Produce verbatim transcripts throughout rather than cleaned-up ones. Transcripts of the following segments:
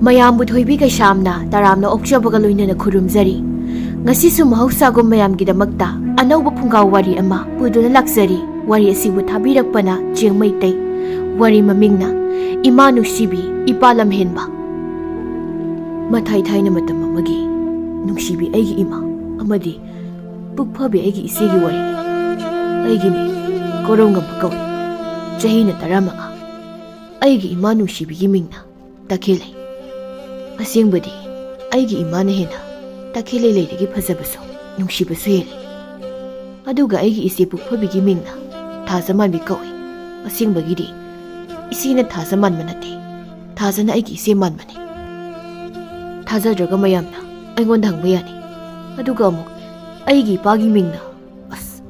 ꯃꯌꯥꯝꯕꯨ ꯊꯣꯏꯕꯤ ꯀꯩꯁꯥꯝꯅ ꯇꯔꯥꯝꯅ ꯑꯣꯛꯆꯕꯒ ꯂꯣꯏꯅꯅ ꯈꯨꯔꯨꯝꯖꯔꯤ꯫ ꯉꯁꯤꯁꯨ ꯃꯍꯧꯁꯥꯒꯨꯝ ꯃꯌꯥꯝꯒꯤꯗꯃꯛꯇ ꯑꯅꯧꯕ ꯐꯨꯡꯒꯥ ꯋꯥꯔꯤ ꯑꯃ ꯄꯨꯗꯨꯅ ꯂꯥꯛꯆꯔꯤ꯫ ꯋꯥꯔꯤ ꯑꯁꯤꯕꯨ ꯊꯥꯕꯤꯔꯛꯄꯅ ꯆꯦꯡ ꯃꯩꯇꯩ꯫ ꯋꯥꯔꯤ ꯃꯃꯤꯡꯅ ꯏꯃꯥ ꯅꯨꯡꯁꯤꯕꯤ, ꯏꯄꯥ ꯂꯝꯍꯦꯟꯕ꯫ ꯃꯊꯥꯏ ꯊꯥꯏꯅ ꯃꯇꯝ ꯑꯃꯒꯤ ꯅꯨꯡꯁꯤꯕꯤ ꯑꯩꯒꯤ ꯏꯃꯥ ꯑꯃꯗꯤ ꯄꯨꯛꯐꯕꯤ ꯑꯩꯒꯤ ꯏꯆꯦꯒꯤ ꯋꯥꯔꯤꯅꯤ꯫ ꯑꯩꯒꯤ ꯃꯤꯡ ꯀꯣꯔꯧꯉꯝꯕ ꯀꯧꯏ꯫ ꯆꯍꯤꯅ ꯇꯔꯥꯃꯉꯥ꯫ ꯑꯩꯒꯤ ꯏꯃꯥ ꯅꯨꯡꯁꯤꯕꯤꯒꯤ ꯃꯤꯡꯅ ꯇꯈꯦꯜꯂꯩ꯫ ꯑꯁꯦꯡꯕꯗꯤ ꯑꯩꯒꯤ ꯏꯃꯥꯅ ꯍꯦꯟꯅ ꯇꯈꯦꯜꯂꯩ ꯂꯩꯗꯒꯤ ꯐꯖꯕꯁꯨ ꯅꯨꯡꯁꯤꯕꯁꯨ ꯍꯦꯜꯂꯤ꯫ ꯑꯗꯨꯒ ꯑꯩꯒꯤ ꯏꯆꯦ ꯄꯨꯛꯐꯕꯤꯒꯤ ꯃꯤꯡꯅ ꯊꯥꯖꯃꯥꯟꯕꯤ ꯀꯧꯏ꯫ ꯑꯁꯦꯡꯕꯒꯤꯗꯤ ꯏꯆꯦꯅ ꯊꯥꯖ ꯃꯥꯟꯕ ꯅꯠꯇꯦ, ꯊꯥꯖꯅ ꯑꯩꯒꯤ ꯏꯆꯦ ꯃꯥꯟꯕꯅꯤ꯫ ꯊꯥꯖꯗ꯭ꯔꯒ ꯃꯌꯥꯝꯅ ꯑꯩꯉꯣꯟꯗ ꯍꯪꯕ ꯌꯥꯅꯤ꯫ ꯑꯗꯨꯒ ꯑꯃꯨꯛ ꯑꯩꯒꯤ ꯏꯄꯥꯒꯤ ꯃꯤꯡꯅ, ꯑꯁ,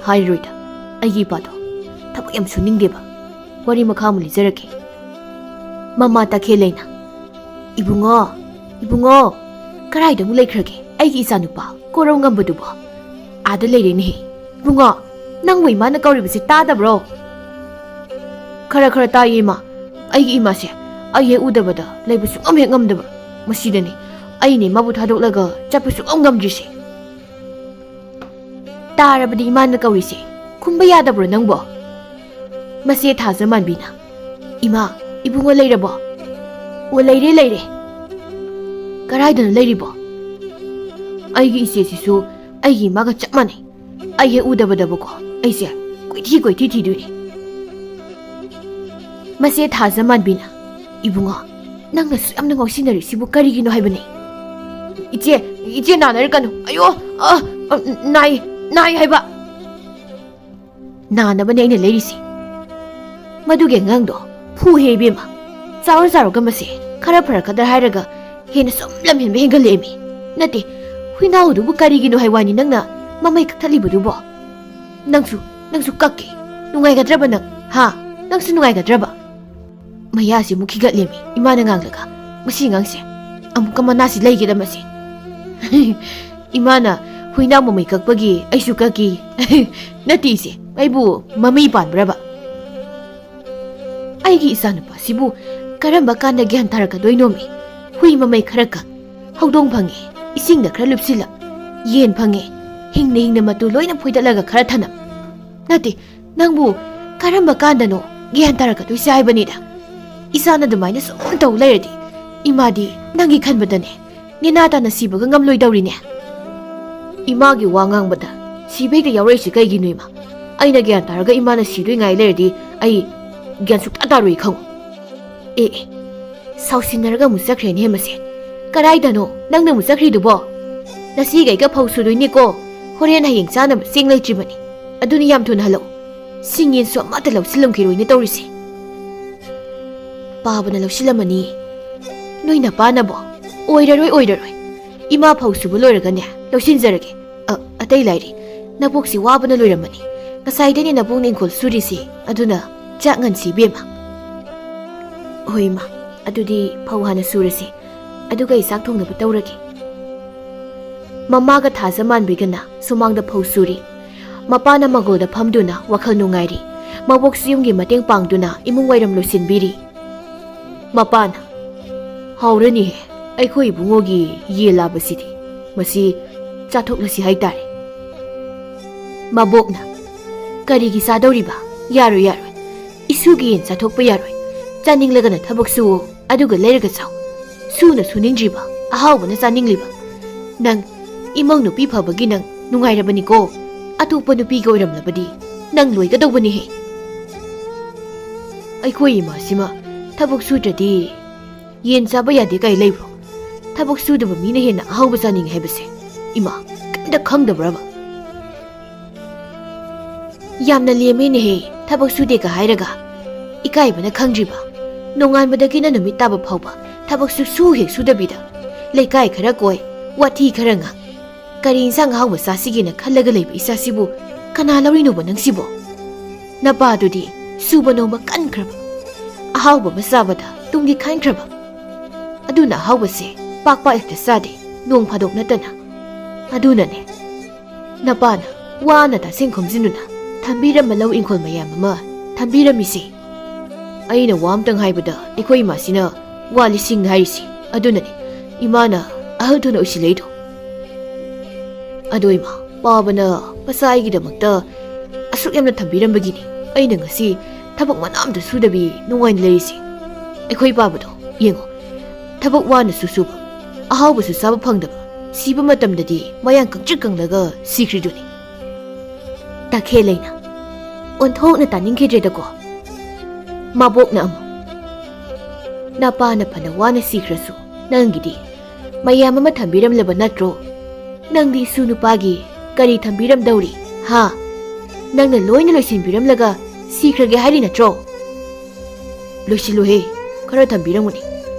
ꯍꯥꯏꯔꯣꯏꯗ, ꯑꯩꯒꯤ ꯏꯄꯥꯗꯣ ꯊꯕꯛ ꯌꯥꯝ ꯁꯨꯅꯤꯡꯗꯦꯕ꯫ ꯋꯥꯔꯤ ꯃꯈꯥ ꯑꯃꯨꯛ ꯂꯤꯖꯔꯛꯀꯦ꯫ ꯃꯃꯥ ꯇꯈꯦꯜꯂꯩꯅ, "ꯏꯕꯨꯡꯉꯣ, ꯏꯕꯨꯡꯉꯣ, ꯀꯗꯥꯏꯗ ꯑꯃꯨꯛ ꯂꯩꯈ꯭ꯔꯒꯦ ꯑꯩꯒꯤ ꯏꯆꯥꯅꯨꯄꯥ ꯀꯣꯔꯧ ꯉꯝꯕꯗꯨꯕꯣ? ꯑꯥꯗ ꯂꯩꯔꯦꯅꯦꯍꯦ꯫ ꯏꯕꯨꯡꯉꯣ, ꯅꯪꯕꯨ ꯏꯃꯥꯅ ꯀꯧꯔꯤꯕꯁꯤ ꯇꯥꯗꯕ꯭ꯔꯣ?" "ꯈꯔ ꯈꯔ ꯇꯥꯏꯌꯦ, ꯏꯃꯥ꯫ ꯑꯩꯒꯤ ꯏꯃꯥꯁꯦ ꯑꯩ ꯍꯦꯛ ꯎꯗꯕꯗ ꯂꯩꯕ ꯁꯨꯡꯉꯝ ꯍꯦꯛ ꯉꯝꯗꯕ꯫ ꯃꯁꯤꯗꯅꯤ ꯑꯩꯅ ꯏꯃꯥꯕꯨ ꯊꯥꯗꯣꯛꯂꯒ ꯆꯠꯄ ꯁꯨꯡꯉꯝ ꯉꯝꯗ꯭ꯔꯤꯁꯦ꯫" "ꯇꯥꯔꯕꯗꯤ ꯏꯃꯥꯅ ꯀꯧꯔꯤꯁꯦ ꯈꯨꯝꯕ ꯌꯥꯗꯕ꯭ꯔꯣ ꯅꯪꯕꯣ?" ꯃꯆꯦ ꯊꯥꯖ ꯃꯥꯟꯕꯤꯅ, "ꯏꯃꯥ, ꯏꯕꯨꯡꯉꯣ ꯂꯩꯔꯕꯣ?" "ꯑꯣ, ꯂꯩꯔꯦ, ꯂꯩꯔꯦ꯫" "ꯀꯗꯥꯏꯗꯅꯣ ꯂꯩꯔꯤꯕꯣ?" "ꯑꯩꯒꯤ ꯏꯆꯦꯁꯤꯁꯨ ꯑꯩꯒꯤ ꯏꯃꯥꯒ ꯆꯞ ꯃꯥꯟꯅꯩ꯫ ꯑꯩ ꯍꯦꯛ ꯎꯗꯕꯗꯕꯀꯣ ꯑꯩꯁꯦ ꯀꯣꯏꯊꯤ ꯀꯣꯏꯊꯤ ꯊꯤꯗꯣꯏꯅꯦ꯫" ꯃꯆꯦ ꯊꯥꯖ ꯃꯥꯟꯕꯤꯅ, "ꯏꯕꯨꯡꯉꯣ, ꯅꯪꯅꯁꯨ ꯌꯥꯝꯅ ꯉꯥꯎꯁꯤꯟꯅꯔꯤꯁꯤꯕꯨ ꯀꯔꯤꯒꯤꯅꯣ ꯍꯥꯏꯕꯅꯦ?" "ꯏꯆꯦ, ꯏꯆꯦ ꯅꯥꯟꯅꯔꯀꯅꯨ꯫ ꯑꯌꯣ, ꯑ, ꯑ, ꯅꯥꯏ, ꯅꯥꯏ ꯍꯥꯏꯕ꯫" "ꯅꯥꯅꯕꯅꯦ ꯑꯩꯅ ꯂꯩꯔꯤꯁꯦ꯫" "ꯃꯗꯨꯒꯤ ꯑꯉꯥꯡꯗꯣ ꯐꯨꯍꯦ ꯏꯕꯦꯝꯃ꯫ ꯆꯥꯎꯔ ꯆꯥꯎꯔꯒ ꯃꯁꯦ ꯈꯔ ꯐꯔꯛꯀꯗ꯭ꯔꯥ ꯍꯥꯏꯔꯒ ꯍꯦꯟꯅ ꯁꯨꯝ ꯂꯝꯍꯦꯟꯕ ꯍꯦꯟꯒꯠꯂꯛꯑꯦꯃꯤ꯫ ꯅꯠꯇꯦ, ꯍꯨꯏꯅꯥꯎꯗꯨꯕꯨ ꯀꯔꯤꯒꯤꯅꯣ ꯍꯥꯏ ꯋꯥꯅꯤ ꯅꯪꯅ ꯃꯃꯩ ꯀꯛꯊꯠꯂꯤꯕꯗꯨꯕꯣ? ꯅꯪꯁꯨ, ꯅꯪꯁꯨ ꯀꯛꯀꯦ꯫ ꯅꯨꯡꯉꯥꯏꯒꯗ꯭ꯔꯕ ꯅꯪ? ꯍꯥ? ꯅꯪꯁꯨ ꯅꯨꯡꯉꯥꯏꯒꯗ꯭ꯔꯕ?" ꯃꯌꯥꯁꯤ ꯑꯃꯨꯛ ꯈꯤꯒꯠꯂꯦꯃꯤ ꯏꯃꯥꯅ ꯉꯥꯡꯂꯒ꯫ "ꯃꯁꯤ ꯑꯉꯥꯡꯁꯦ ꯑꯃꯨꯛꯀ ꯃꯅꯥꯁꯤ ꯂꯩꯒꯦꯗ ꯃꯁꯤ꯫" "ꯏꯃꯥꯅ ꯍꯨꯏꯅꯥꯎ ꯃꯃꯩ ꯀꯛꯄꯒꯤ ꯑꯩꯁꯨ ꯀꯛꯀꯤ꯫" "ꯅꯠꯇꯦ ꯏꯆꯦ, ꯑꯩꯕꯨ ꯃꯃꯩ ꯄꯥꯟꯕ꯭ꯔꯕ?" "ꯑꯩꯒꯤ ꯏꯆꯥꯅꯨꯄꯥꯁꯤꯕꯨ ꯀꯔꯝꯕ ꯀꯥꯟꯗ ꯒ꯭ꯌꯥꯟ ꯇꯥꯔꯛꯀꯗꯣꯏꯅꯣꯃꯤ? ꯍꯨꯏ ꯃꯃꯩ ꯈꯔ ꯀꯛ, ꯍꯧꯗꯣꯡ ꯐꯪꯉꯦ, ꯏꯁꯤꯡꯗ ꯈꯔ ꯂꯨꯞꯁꯤꯜꯂꯛ, ꯌꯦꯟ ꯐꯪꯉꯦ, ꯍꯤꯡꯅ ꯍꯤꯡꯅ ꯃꯇꯨ ꯂꯣꯏꯅ ꯐꯣꯏꯗꯠꯂꯒ ꯈꯔ ꯊꯅꯝ꯫ ꯅꯠꯇꯦ, ꯅꯪꯕꯨ ꯀꯔꯝꯕ ꯀꯥꯟꯗꯅꯣ ꯒ꯭ꯌꯥꯟ ꯇꯥꯔꯛꯀꯗꯣꯏꯁꯦ ꯍꯥꯏꯕꯅꯤꯗ꯫ ꯏꯆꯥꯅ ꯑꯗꯨꯃꯥꯏꯅ ꯁꯨꯝ ꯇꯧ ꯂꯩꯔꯗꯤ ꯏꯃꯥꯗꯤ ꯅꯪꯒꯤ ꯈꯟꯕꯗꯅꯦ ꯅꯦꯅꯥ ꯇꯥꯅ ꯁꯤꯕꯒ ꯉꯝꯂꯣꯏꯗꯧꯔꯤꯅꯦ꯫ ꯏꯃꯥꯒꯤ ꯋꯥ ꯉꯥꯡꯕꯗ ꯁꯤꯕ ꯍꯦꯛꯇ ꯌꯥꯎꯔꯛꯏꯁꯦ ꯀꯩꯒꯤꯅꯣ ꯏꯃꯥ? ꯑꯩꯅ ꯒ꯭ꯌꯥꯟ ꯇꯥꯔꯒ ꯏꯃꯥꯅ ꯁꯤꯗꯣꯏ ꯉꯥꯏ ꯂꯩꯔꯗꯤ ꯑꯩ ꯒ꯭ꯌꯥꯟ ꯁꯨꯛꯇꯥ ꯇꯥꯔꯣꯏ ꯈꯪꯉꯨ꯫ ꯑꯦ ꯑꯦ, ꯁꯥꯎꯁꯤꯟꯅꯔꯒ ꯑꯃꯨꯛ ꯆꯠꯈ꯭ꯔꯦꯅꯦ ꯃꯁꯦ꯫ ꯀꯗꯥꯏꯗꯅꯣ ꯅꯪꯅ ꯑꯃꯨꯛ ꯆꯠꯈ꯭ꯔꯤꯗꯨꯕꯣ? ꯉꯁꯤꯒꯩꯒ ꯐꯧ ꯁꯨꯗꯣꯏꯅꯤꯀꯣ꯫ ꯍꯣꯔꯦꯟ ꯍꯌꯦꯡ ꯆꯥꯅꯕ ꯆꯦꯡ ꯂꯩꯇ꯭ꯔꯤꯕꯅꯤ꯫ ꯑꯗꯨꯅ ꯌꯥꯝ ꯊꯨꯅ ꯍꯜꯂꯛꯎ꯫ ꯁꯤꯡꯌꯦꯟꯁꯨ ꯑꯃꯠꯇ ꯂꯧꯁꯤꯜꯂꯝꯈꯤꯔꯣꯏꯅꯦ ꯇꯧꯔꯤꯁꯦ꯫ ꯄꯥꯕꯅ ꯂꯧꯁꯤꯜꯂꯝꯃꯅꯤ꯫ ꯅꯣꯏ ꯅꯄꯥꯅꯕꯣ? ꯑꯣꯏꯔꯔꯣꯏ, ꯑꯣꯏꯔꯔꯣꯏ꯫ ꯏꯃꯥ ꯐꯧ ꯁꯨꯕ ꯂꯣꯏꯔꯒꯅꯦ ꯂꯧꯁꯤꯟꯖꯔꯒꯦ꯫ ꯑ, ꯑꯇꯩ ꯂꯥꯏꯔꯤ, ꯅꯕꯣꯛꯁꯤ ꯋꯥꯕꯅ ꯂꯣꯏꯔꯝꯃꯅꯤ꯫ ꯉꯁꯥꯏꯗꯩꯅꯦ ꯅꯕꯣꯛꯅ ꯏꯪꯈꯣꯜ ꯁꯨꯔꯤꯁꯤ, ꯑꯗꯨꯅ ꯆꯥꯛ ꯉꯟꯁꯤ ꯏꯕꯦꯝꯃ꯫ ꯍꯣꯏ ꯏꯃꯥ, ꯑꯗꯨꯗꯤ ꯐꯧ ꯍꯥꯟꯅ ꯁꯨꯔꯁꯤ, ꯑꯗꯨꯒ ꯑꯩ ꯆꯥꯛ ꯊꯣꯡꯅꯕ ꯇꯧꯔꯒꯦ꯫ ꯃꯃꯥꯒ ꯊꯥꯖ ꯃꯥꯟꯕꯤꯒꯅ ꯁꯨꯃꯥꯡꯗ ꯐꯧ ꯁꯨꯔꯤ꯫ ꯃꯄꯥꯅ ꯃꯪꯒꯣꯜꯗ ꯐꯝꯗꯨꯅ ꯋꯥꯈꯜ ꯅꯨꯡꯉꯥꯏꯔꯤ꯫ ꯃꯕꯣꯛꯁꯨ ꯌꯨꯝꯒꯤ ꯃꯇꯦꯡ ꯄꯥꯡꯗꯨꯅ ꯏꯃꯨꯡ ꯋꯥꯏꯔꯝ ꯂꯣꯏꯁꯤꯟꯕꯤꯔꯤ꯫ ꯃꯄꯥꯅ, "ꯍꯥꯎꯔꯅꯤꯍꯦ, ꯑꯩꯈꯣꯏ ꯏꯕꯨꯡꯉꯣꯒꯤ ꯌꯦꯟ ꯂꯥꯕꯁꯤꯗꯤ꯫ ꯃꯁꯤ ꯆꯥꯊꯣꯛꯂꯁꯤ ꯍꯥꯏꯇꯥꯔꯦ꯫" ꯃꯕꯣꯛꯅ, "ꯀꯔꯤꯒꯤ ꯆꯥꯗꯧꯔꯤꯕ? ꯌꯥꯔꯣꯏ, ꯌꯥꯔꯣꯏ꯫ ꯏꯁꯨꯒꯤ ꯌꯦꯟ ꯆꯥꯊꯣꯛꯄ ꯌꯥꯔꯣꯏ꯫ ꯆꯥꯅꯤꯡꯂꯒꯅ ꯊꯕꯛ ꯁꯨꯋꯣ, ꯑꯗꯨꯒ ꯂꯩꯔꯒ ꯆꯥꯎ꯫ ꯁꯨꯅ ꯁꯨꯅꯤꯡꯗ꯭ꯔꯤꯕ, ꯑꯍꯥꯎꯕꯅ ꯆꯥꯅꯤꯡꯂꯤꯕ꯫ ꯅꯪ ꯏꯃꯧ ꯅꯨꯄꯤ ꯐꯕꯒꯤ ꯅꯪ ꯅꯨꯡꯉꯥꯏꯔꯕꯅꯤꯀꯣ꯫ ꯑꯇꯣꯞꯄ ꯅꯨꯄꯤꯒ ꯑꯣꯏꯔꯝꯂꯕꯗꯤ ꯅꯪ ꯂꯣꯏꯒꯗꯧꯕꯅꯤꯍꯦ꯫ ꯑꯩꯈꯣꯏ ꯏꯃꯥꯁꯤꯃ ꯊꯕꯛ ꯁꯨꯗ꯭ꯔꯗꯤ ꯌꯦꯟ ꯆꯥꯕ ꯌꯥꯗꯦ ꯀꯥꯏ ꯂꯩꯕ꯭ꯔꯣ? ꯊꯕꯛ ꯁꯨꯗꯕ ꯃꯤꯅ ꯍꯦꯟꯅ ꯑꯍꯥꯎꯕ ꯆꯥꯅꯤꯡꯉꯦ ꯍꯥꯏꯕꯁꯦ ꯏꯃꯥ ꯀꯩꯝꯇ ꯈꯪꯗꯕ꯭ꯔꯕ?" "ꯌꯥꯝꯅ ꯂꯦꯝꯃꯦꯅꯦꯍꯦ, ꯊꯕꯛ ꯁꯨꯗꯦꯒ ꯍꯥꯏꯔꯒ꯫ ꯏꯀꯥꯏꯕꯅ ꯈꯪꯗ꯭ꯔꯤꯕ? ꯅꯣꯡꯉꯥꯟꯕꯗꯒꯤꯅ ꯅꯨꯃꯤꯠ ꯇꯥꯕ ꯐꯥꯎꯕ ꯊꯕꯛꯁꯨ ꯁꯨ ꯍꯦꯛ ꯁꯨꯗꯕꯤꯗ ꯂꯩꯀꯥꯏ ꯈꯔ ꯀꯣꯏ, ꯋꯥꯊꯤ ꯈꯔ ꯉꯥꯡ꯫ ꯀꯔꯤ ꯏꯟꯁꯥꯡ ꯑꯍꯥꯎꯕ ꯆꯥꯁꯤꯒꯦꯅ ꯈꯜꯂꯒ ꯂꯩꯕ ꯏꯆꯥꯁꯤꯕꯨ ꯀꯅꯥ ꯂꯧꯔꯤꯅꯣꯕ ꯅꯪꯁꯤꯕꯣ? ꯅꯄꯥꯗꯨꯗꯤ ꯁꯨꯕ ꯅꯣꯝꯕ ꯀꯟꯈ꯭ꯔꯕ, ꯑꯍꯥꯎꯕ ꯑꯃ ꯆꯥꯕꯗ ꯇꯨꯡꯗꯤ ꯈꯟꯈ꯭ꯔꯕ꯫ ꯑꯗꯨꯅ ꯑꯍꯥꯎꯕꯁꯦ ꯄꯥꯛ ꯄꯥꯛ ꯍꯦꯛꯇ ꯆꯥꯗꯦ, ꯅꯣꯡ ꯐꯥꯗꯣꯛ ꯅꯠꯇꯅ꯫ ꯑꯗꯨꯅꯅꯦ ꯅꯄꯥꯅ ꯋꯥꯅ ꯇꯥꯁꯤꯟ ꯈꯣꯝꯖꯤꯟꯗꯨꯅ ꯊꯝꯕꯤꯔꯝꯕ ꯂꯧ ꯏꯪꯈꯣꯜ ꯃꯌꯥꯝ ꯑꯃ ꯊꯝꯕꯤꯔꯝꯃꯤꯁꯦ꯫ ꯑꯩꯅ ꯋꯥ ꯑꯝꯇꯪ ꯍꯥꯏꯕꯗ ꯑꯩꯈꯣꯏ ꯏꯃꯥꯁꯤꯅ ꯋꯥ ꯂꯤꯁꯤꯡ ꯍꯥꯏꯔꯤꯁꯤ꯫ ꯑꯗꯨꯅꯅꯦ ꯏꯃꯥꯅ ꯑꯍꯜ ꯊꯨꯅ ꯑꯣꯏꯁꯤꯜꯂꯛꯏꯗꯣ꯫ ꯑꯗꯣ ꯏꯃꯥ, ꯄꯥꯕꯅ ꯃꯆꯥ ꯑꯩꯒꯤꯗꯃꯛꯇ ꯑꯁꯨꯛ ꯌꯥꯝꯅ ꯊꯝꯕꯤꯔꯝꯕꯒꯤꯅꯤ ꯑꯩꯅ ꯉꯁꯤ ꯊꯕꯛ ꯃꯅꯥ ꯑꯝꯇ ꯁꯨꯗꯕꯤ ꯅꯨꯡꯉꯥꯏꯅ ꯂꯩꯔꯤꯁꯦ꯫ ꯑꯩꯈꯣꯏ ꯄꯥꯕꯗꯣ ꯌꯦꯡꯉꯣ, ꯊꯕꯛ ꯋꯥꯅꯁꯨ ꯁꯨꯕ, ꯑꯍꯥꯎꯕꯁꯨ ꯆꯥꯕ ꯐꯪꯗꯕ, ꯁꯤꯕ ꯃꯇꯝꯗꯗꯤ ꯃꯌꯥꯡ ꯀꯪꯇ꯭ꯔꯤꯛ ꯀꯪꯂꯒ ꯁꯤꯈ꯭ꯔꯤꯗꯨꯅꯤ꯫ ꯇꯈꯦꯜ ꯂꯩꯅ ꯑꯣꯟꯊꯣꯛꯅ ꯇꯥꯅꯤꯡꯈꯤꯗ꯭ꯔꯦꯗꯀꯣ꯫ ꯃꯕꯣꯛꯅ ꯑꯃꯨꯛ, "ꯅꯄꯥꯅ ꯐꯅ ꯋꯥꯅ ꯁꯤꯈ꯭ꯔꯁꯨ, ꯅꯪꯒꯤꯗꯤ ꯃꯌꯥꯝ ꯑꯃ ꯊꯝꯕꯤꯔꯝꯂꯕ ꯅꯠꯇ꯭ꯔꯣ? ꯅꯪꯗꯤ ꯏꯁꯨ ꯅꯨꯄꯥꯒꯤ ꯀꯔꯤ ꯊꯝꯕꯤꯔꯝꯗꯧꯔꯤ? ꯍꯥ? ꯅꯪꯅ ꯂꯣꯏꯅ ꯂꯣꯏꯁꯤꯟꯕꯤꯔꯝꯂꯒ ꯁꯤꯈ꯭ꯔꯒꯦ ꯍꯥꯏꯔꯤ ꯅꯠꯇ꯭ꯔꯣ?" "ꯂꯣꯏꯁꯤꯜꯂꯨꯍꯦ, ꯈꯔ ꯊꯝꯕꯤꯔꯝꯒꯅꯤ꯫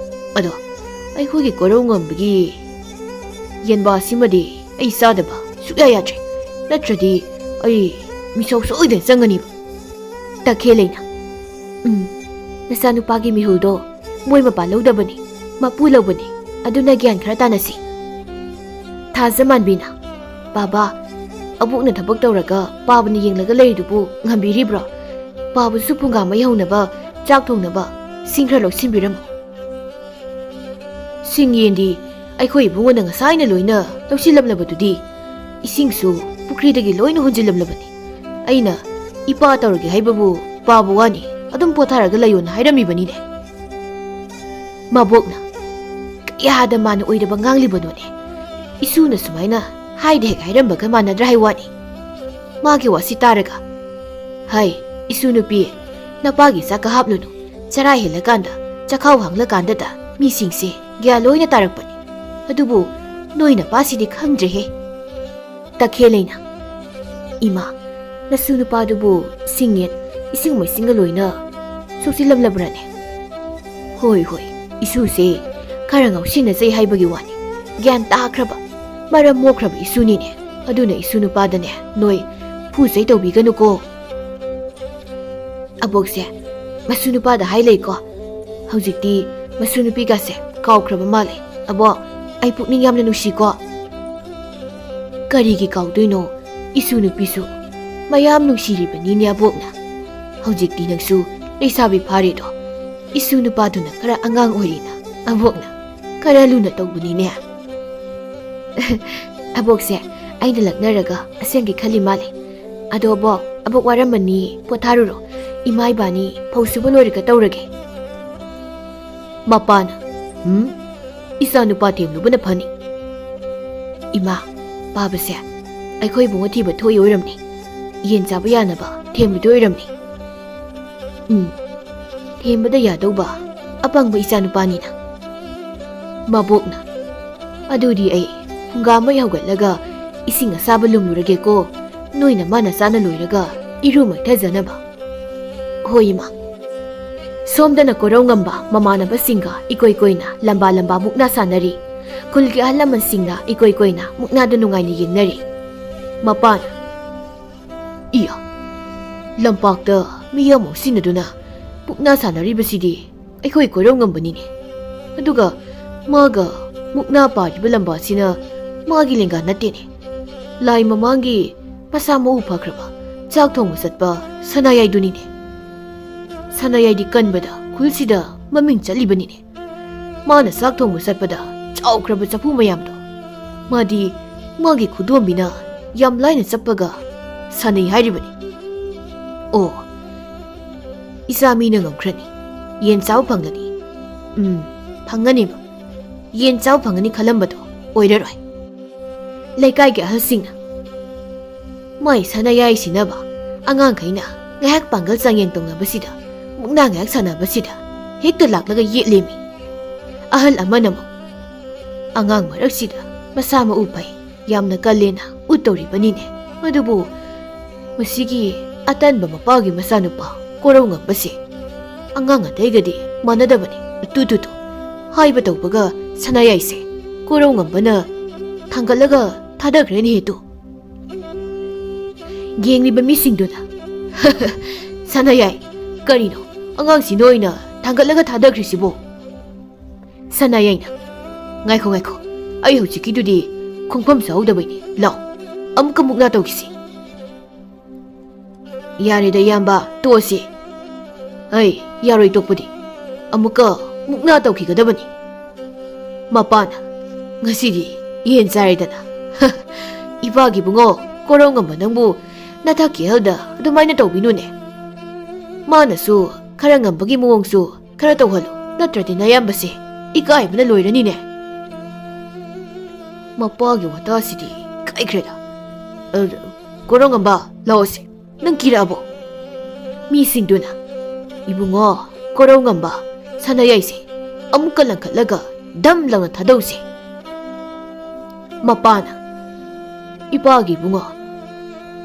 ꯑꯗꯣ ꯑꯩꯈꯣꯏꯒꯤ ꯀꯣꯔꯧꯉꯝꯕꯒꯤ ꯌꯦꯟꯕꯥꯁꯤꯃꯗꯤ ꯑꯩ ꯆꯥꯗꯕ ꯁꯨꯛꯌꯥ ꯌꯥꯗ꯭ꯔꯦ, ꯅꯠꯇ꯭ꯔꯗꯤ ꯑꯩ ꯃꯤꯁꯧ ꯁꯣꯏꯗꯅ ꯆꯪꯒꯅꯤꯕ꯫" ꯇꯈꯦꯜ ꯂꯩꯅ, "ꯎꯝ, ꯅꯆꯥꯅꯨꯄꯥꯒꯤ ꯃꯤꯍꯨꯜꯗꯣ ꯃꯣꯏ ꯃꯄꯥ ꯂꯧꯗꯕꯅꯤ, ꯃꯄꯨ ꯂꯧꯕꯅꯤ, ꯑꯗꯨꯅ ꯒ꯭ꯌꯥꯟ ꯈꯔ ꯇꯥꯅꯁꯤ꯫" ꯊꯥꯖꯃꯥꯟꯕꯤꯅ, "ꯕꯥꯕꯥ, ꯑꯕꯣꯛꯅ ꯊꯕꯛ ꯇꯧꯔꯒ ꯄꯥꯕꯅ ꯌꯦꯡꯂꯒ ꯂꯩꯔꯤꯗꯨꯕꯨ ꯉꯝꯕꯤꯔꯤꯕ꯭ꯔꯣ? ꯄꯥꯕꯁꯨ ꯐꯨꯡꯒꯥ ꯃꯩ ꯍꯧꯅꯕ, ꯆꯥꯛ ꯊꯣꯡꯅꯕ ꯁꯤꯡ ꯈꯔ ꯂꯧꯁꯤꯟꯕꯤꯔꯝꯃꯨ꯫" "ꯁꯤꯡ ꯌꯦꯟꯗꯤ ꯑꯩꯈꯣꯏ ꯏꯕꯨꯡꯉꯣꯅ ꯉꯁꯥꯏꯅ ꯂꯣꯏꯅ ꯂꯧꯁꯤꯜꯂꯝꯂꯕꯗꯨꯗꯤ, ꯏꯁꯤꯡꯁꯨ ꯄꯨꯈ꯭ꯔꯤꯗꯒꯤ ꯂꯣꯏꯅ ꯍꯣꯟꯖꯤꯜꯂꯝꯂꯕꯅꯤ꯫ ꯑꯩꯅ ꯏꯄꯥ ꯇꯧꯔꯒꯦ ꯍꯥꯏꯕꯕꯨ ꯄꯥꯕ ꯋꯥꯅꯤ, ꯑꯗꯨꯝ ꯄꯣꯊꯥꯔꯒ ꯂꯩꯌꯣꯅ ꯍꯥꯏꯔꯝꯃꯤꯕꯅꯤꯅꯦ꯫" ꯃꯕꯣꯛꯅ, "ꯀꯌꯥꯗ ꯃꯥꯅ ꯑꯣꯏꯔꯕ ꯉꯥꯡꯂꯤꯕꯅꯣꯅꯦ? ꯏꯁꯨꯅ ꯁꯨꯃꯥꯏꯅ ꯍꯥꯏꯗ ꯍꯦꯛ ꯍꯥꯏꯔꯝꯕꯒ ꯃꯥꯟꯅꯗ꯭ꯔꯥ ꯍꯥꯏ ꯋꯥꯅꯤ꯫" ꯃꯥꯒꯤ ꯋꯥꯁꯤ ꯇꯥꯔꯒ, "ꯍꯥꯏ, ꯏꯁꯨ ꯅꯨꯄꯤ, ꯅꯄꯥꯒꯤ ꯆꯥꯛꯀ ꯍꯥꯞꯂꯨꯅꯨ꯫ ꯆꯔꯥ ꯍꯦꯜꯂꯀꯥꯟꯗ, ꯆꯈꯥꯎ ꯍꯥꯡꯂꯀꯥꯟꯗꯗ ꯃꯤꯁꯤꯡꯁꯦ ꯒ꯭ꯌꯥꯟ ꯂꯣꯏꯅ ꯇꯥꯔꯛꯄꯅꯤ꯫ ꯑꯗꯨꯕꯨ ꯅꯣꯏ ꯅꯄꯥꯁꯤꯗꯤ ꯈꯪꯗ꯭ꯔꯦꯍꯦ꯫" ꯇꯈꯦꯜ ꯂꯩꯅ, "ꯏꯃꯥ, ꯅꯁꯨ ꯅꯨꯄꯥꯗꯨꯕꯨ ꯁꯤꯡꯌꯦꯟ, ꯏꯁꯤꯡ ꯃꯩꯁꯤꯡꯒ ꯂꯣꯏꯅ ꯁꯣꯛꯆꯤꯜꯂꯝꯂꯕ꯭ꯔꯅꯦ?" "ꯍꯣꯏ, ꯍꯣꯏ, ꯏꯁꯨꯁꯦ ꯈꯔ ꯉꯥꯎꯁꯤꯟꯅꯖꯩ ꯍꯥꯏꯕꯒꯤ ꯋꯥꯅꯤ꯫ ꯒ꯭ꯌꯥꯟ ꯇꯥꯈ꯭ꯔꯕ, ꯃꯔꯝ ꯃꯣꯛꯈ꯭ꯔꯕ ꯏꯁꯨꯅꯤꯅꯦ꯫ ꯑꯗꯨꯅ ꯏꯁꯨ ꯅꯨꯄꯥꯗꯅꯦ ꯅꯣꯏ ꯐꯨꯖꯩ ꯇꯧꯕꯤꯒꯅꯨꯀꯣ꯫" ꯑꯕꯣꯛꯁꯦ ꯃꯁꯨ ꯅꯨꯄꯥꯗ ꯍꯥꯏ ꯂꯩꯀꯣ꯫ ꯍꯧꯖꯤꯛꯇꯤ ꯃꯁꯨ ꯅꯨꯄꯤꯒꯁꯦ ꯀꯥꯎꯈ꯭ꯔꯕ ꯃꯥꯜꯂꯦ꯫ "ꯑꯕꯣꯛ, ꯑꯩ ꯄꯨꯛꯅꯤꯡ ꯌꯥꯝꯅ ꯅꯨꯡꯁꯤꯀꯣ꯫" "ꯀꯔꯤꯒꯤ ꯀꯥꯎꯗꯣꯏꯅꯣ? ꯏꯁꯨ ꯅꯨꯄꯤꯁꯨ ꯃꯌꯥꯝ ꯅꯨꯡꯁꯤꯔꯤꯕꯅꯤꯅꯦ ꯑꯕꯣꯛꯅ꯫ ꯍꯧꯖꯤꯛꯇꯤ ꯅꯪꯁꯨ ꯂꯩꯁꯥꯕꯤ ꯐꯥꯔꯦꯗꯣ꯫ ꯏꯁꯨ ꯅꯨꯄꯥꯗꯨꯅ ꯈꯔ ꯑꯉꯥꯡ ꯑꯣꯏꯔꯤꯅ ꯑꯕꯣꯛꯅ ꯈꯔ ꯂꯨꯅ ꯇꯧꯕꯅꯤꯅꯦ꯫ ꯑꯕꯣꯛꯁꯦ ꯑꯩꯅ ꯂꯛꯅꯔꯒ ꯑꯁꯦꯡꯒꯤ ꯈꯜꯂꯤ ꯃꯥꯜꯂꯦ꯫ ꯑꯗꯣ ꯑꯕꯣꯛ, ꯑꯕꯣꯛ ꯋꯥꯔꯝꯃꯅꯤ, ꯄꯣꯊꯥꯔꯨꯔꯣ꯫ ꯏꯃꯥ ꯏꯕꯥꯅꯤ ꯐꯧ ꯁꯨꯕ ꯂꯣꯏꯔꯒ ꯇꯧꯔꯒꯦ꯫ ꯃꯄꯥꯅ, "ꯎꯝ, ꯏꯆꯥ ꯅꯨꯄꯥ ꯊꯦꯝꯂꯨꯕꯅ ꯐꯅꯤ꯫ ꯏꯃꯥ, ꯄꯥꯕꯁꯦ ꯑꯩꯈꯣꯏ ꯏꯕꯨꯡꯉꯣ ꯊꯤꯕ ꯊꯣꯛꯏ ꯑꯣꯏꯔꯝꯅꯤ꯫ ꯌꯦꯟ ꯆꯥꯕ ꯌꯥꯅꯕ ꯊꯦꯝꯂꯨꯗꯣꯏ ꯑꯣꯏꯔꯝꯅꯤ꯫ ꯎꯝ, ꯊꯦꯝꯕꯗ ꯌꯥꯗꯧꯕ ꯑꯄꯪꯕ ꯏꯆꯥ ꯅꯨꯄꯥꯅꯤꯅ꯫" ꯃꯕꯣꯛꯅ, "ꯑꯗꯨꯗꯤ ꯑꯩ ꯐꯨꯡꯒꯥ ꯃꯩ ꯍꯧꯒꯠꯂꯒ ꯏꯁꯤꯡ ꯑꯁꯥꯕ ꯂꯨꯝꯂꯨꯔꯒꯦꯀꯣ, ꯅꯣꯏꯅ ꯃꯥꯅ ꯆꯥꯅ ꯂꯣꯏꯔꯒ ꯏꯔꯨ ꯃꯥꯏꯊꯖꯅꯕ꯫" "ꯍꯣꯏ, ꯏꯃꯥ꯫" ꯁꯣꯝꯗꯅ ꯀꯣꯔꯧꯉꯝꯕ ꯃꯃꯥꯟꯅꯕꯁꯤꯡꯒ ꯏꯀꯣꯏ ꯀꯣꯏꯅ ꯂꯝꯕꯥ ꯂꯝꯕꯥ ꯃꯨꯛꯅꯥ ꯁꯥꯟꯅꯔꯤ꯫ ꯈꯨꯜꯒꯤ ꯑꯍꯜ ꯂꯃꯟꯁꯤꯡꯅ ꯏꯀꯣꯏ ꯀꯣꯏꯅ ꯃꯨꯛꯅꯥꯗ ꯅꯨꯡꯉꯥꯏꯅ ꯌꯦꯡꯅꯔꯤ꯫ ꯃꯄꯥꯅ, "ꯏꯌꯥ, ꯂꯝꯄꯥꯛꯇ ꯃꯤ ꯑꯃ ꯁꯤꯟꯅꯗꯨꯅ ꯃꯨꯛꯅꯥ ꯁꯥꯟꯅꯔꯤꯕꯁꯤꯗꯤ ꯑꯩꯈꯣꯏ ꯀꯣꯏꯔꯧꯉꯝꯕꯅꯤꯅꯦ꯫ ꯑꯗꯨꯒ ꯃꯥꯒ ꯃꯨꯛꯅꯥ ꯄꯥꯔꯤꯕ ꯂꯝꯕꯥꯁꯤꯅ ꯃꯥꯒꯤ ꯂꯦꯡꯒꯥ ꯅꯠꯇꯦꯅꯦ꯫ ꯂꯥꯏ ꯃꯃꯥꯡꯒꯤ ꯃꯁꯥ ꯃꯎ ꯐꯈ꯭ꯔꯕ ꯆꯥꯛ ꯊꯣꯡꯕ ꯆꯠꯄ ꯁꯅꯥꯌꯥꯏꯗꯨꯅꯤꯅꯦ꯫ ꯁꯅꯥꯌꯥꯏꯗꯤ ꯀꯟꯕꯗ ꯈꯨꯜꯁꯤꯗ ꯃꯃꯤꯡ ꯆꯠꯂꯤꯕꯅꯤꯅꯦ꯫ ꯃꯥꯅ ꯆꯥꯛ ꯊꯣꯡꯕ ꯆꯠꯄꯗ ꯆꯥꯎꯈ꯭ꯔꯕ ꯆꯐꯨ ꯃꯌꯥꯝꯗꯣ ꯃꯥꯗꯤ ꯃꯥꯒꯤ ꯈꯨꯗꯣꯝꯕꯤꯅ ꯌꯥꯝ ꯂꯥꯏꯅ ꯆꯞꯄꯒ ꯁꯥꯟꯅꯩ ꯍꯥꯏꯔꯤꯕꯅꯤ꯫ ꯑꯣ, ꯏꯆꯥ ꯃꯤꯅ ꯉꯝꯈ꯭ꯔꯅꯤ꯫ ꯌꯦꯟ ꯆꯥꯕ ꯐꯪꯒꯅꯤ꯫ ꯎꯝ, ꯐꯪꯒꯅꯦꯕ꯫ ꯌꯦꯟ ꯆꯥꯕ ꯐꯪꯒꯅꯤ ꯈꯜꯂꯝꯕꯗꯣ ꯑꯣꯏꯔꯔꯣꯏ꯫" ꯂꯩꯀꯥꯏꯒꯤ ꯑꯍꯜꯁꯤꯡꯅ, "ꯃꯥꯏ ꯁꯥꯟꯅ ꯌꯥꯏꯁꯤꯟꯅꯕ ꯑꯉꯥꯡꯈꯩꯅ ꯉꯥꯏꯍꯥꯛ ꯄꯥꯡꯒꯜ ꯆꯥꯡꯌꯦꯡ ꯇꯧꯅꯕꯁꯤꯗ, ꯃꯨꯛꯅꯥ ꯉꯥꯏꯍꯥꯛ ꯁꯥꯟꯅꯕꯁꯤꯗ ꯍꯦꯛꯇ ꯂꯥꯛꯂꯒ ꯌꯦꯠꯂꯦꯃꯤ꯫" ꯑꯍꯜ ꯑꯃꯅ ꯑꯃꯨꯛ, "ꯑꯉꯥꯡ ꯃꯔꯛꯁꯤꯗ ꯃꯁꯥ ꯃꯎ ꯐꯩ, ꯌꯥꯝꯅ ꯀꯜꯂꯦꯅ ꯎꯠꯇꯧꯔꯤꯕꯅꯤꯅꯦ꯫ ꯑꯗꯨꯕꯨ ꯃꯁꯤꯒꯤ ꯑꯇꯟꯕ ꯃꯄꯥꯒꯤ ꯃꯆꯥꯅꯨꯄꯥ ꯀꯣꯔꯧꯉꯝꯕꯁꯦ ꯑꯉꯥꯡ ꯑꯇꯩꯒꯗꯤ ꯃꯥꯟꯅꯗꯕꯅꯤ꯫ ꯇꯨ, ꯇꯨ, ꯇꯨ, ꯍꯥꯏꯕ ꯇꯧꯕꯒ ꯁꯅꯥꯌꯥꯏꯁꯦ ꯀꯣꯔꯧꯉꯝꯕꯅ ꯊꯥꯡꯒꯠꯂꯒ ꯊꯥꯗꯈ꯭ꯔꯦꯅꯦꯍꯦ ꯇꯨ꯫" ꯌꯦꯡꯂꯤꯕ ꯃꯤꯁꯤꯡꯗꯨꯅ, "ꯁꯅꯥꯌꯥꯏ, ꯀꯔꯤꯅꯣ ꯑꯉꯥꯡꯁꯤ ꯅꯣꯏꯅ ꯊꯥꯡꯒꯠꯂꯒ ꯊꯥꯗꯈ꯭ꯔꯤꯁꯤꯕꯣ?" ꯁꯅꯥꯌꯥꯏꯅ, "ꯉꯥꯏꯈꯣ, ꯉꯥꯏꯈꯣ, ꯑꯩ ꯍꯧꯖꯤꯛꯀꯤꯗꯨꯗꯤ ꯈꯣꯡꯐꯝ ꯆꯥꯍꯧꯗꯕꯩꯅꯤ꯫ ꯂꯥꯎ, ꯑꯃꯨꯛꯀ ꯃꯨꯛꯅꯥ ꯇꯧꯈꯤꯁꯤ꯫" "ꯌꯥꯔꯦꯗ, ꯏꯌꯥꯝꯕ, ꯇꯣꯛꯑꯁꯤ꯫" "ꯑꯩ ꯌꯥꯔꯣꯏ ꯇꯣꯛꯄꯗꯤ꯫ ꯑꯃꯨꯛꯀ ꯃꯨꯛꯅꯥ ꯇꯧꯈꯤꯒꯗꯕꯅꯤ꯫" ꯃꯄꯥꯅ, "ꯉꯁꯤꯗꯤ ꯌꯦꯟ ꯆꯥꯔꯦꯗꯅ꯫ ꯏꯄꯥꯒꯤ ꯏꯕꯨꯡꯉꯣ, ꯀꯣꯔꯧꯉꯝꯕ ꯅꯪꯕꯨ ꯅꯊꯛꯀꯤ ꯑꯍꯜꯗ ꯑꯗꯨꯃꯥꯏꯅ ꯇꯧꯕꯤꯅꯨꯅꯦ꯫ ꯃꯥꯅꯁꯨ ꯈꯔ ꯉꯝꯕꯒꯤ ꯃꯑꯣꯡꯁꯨ ꯈꯔ ꯇꯧꯍꯜꯂꯨ, ꯅꯠꯇ꯭ꯔꯗꯤ ꯅꯌꯥꯝꯕꯁꯦ ꯏꯀꯥꯏꯕꯅ ꯂꯣꯏꯔꯅꯤꯅꯦ꯫" ꯃꯄꯥꯒꯤ ꯋꯥꯇꯥꯁꯤꯗꯤ ꯀꯥꯏꯈ꯭ꯔꯦꯗ꯫ "ꯑ, ꯀꯣꯔꯧꯉꯝꯕ, ꯂꯥꯛꯑꯣꯁꯦ꯫ ꯅꯪ ꯀꯤꯔꯛꯑꯕꯣ?" ꯃꯤꯁꯤꯡꯗꯨꯅ, "ꯏꯕꯨꯡꯉꯣ, ꯀꯣꯔꯧꯉꯝꯕ, ꯁꯅꯥꯌꯥꯏꯁꯦ ꯑꯃꯨꯛꯀ ꯂꯪꯈꯠꯂꯒ ꯗꯝ ꯂꯥꯎꯅ ꯊꯥꯗꯧꯁꯦ꯫" ꯃꯄꯥꯅ, "ꯏꯄꯥꯒꯤ ꯏꯕꯨꯡꯉꯣ,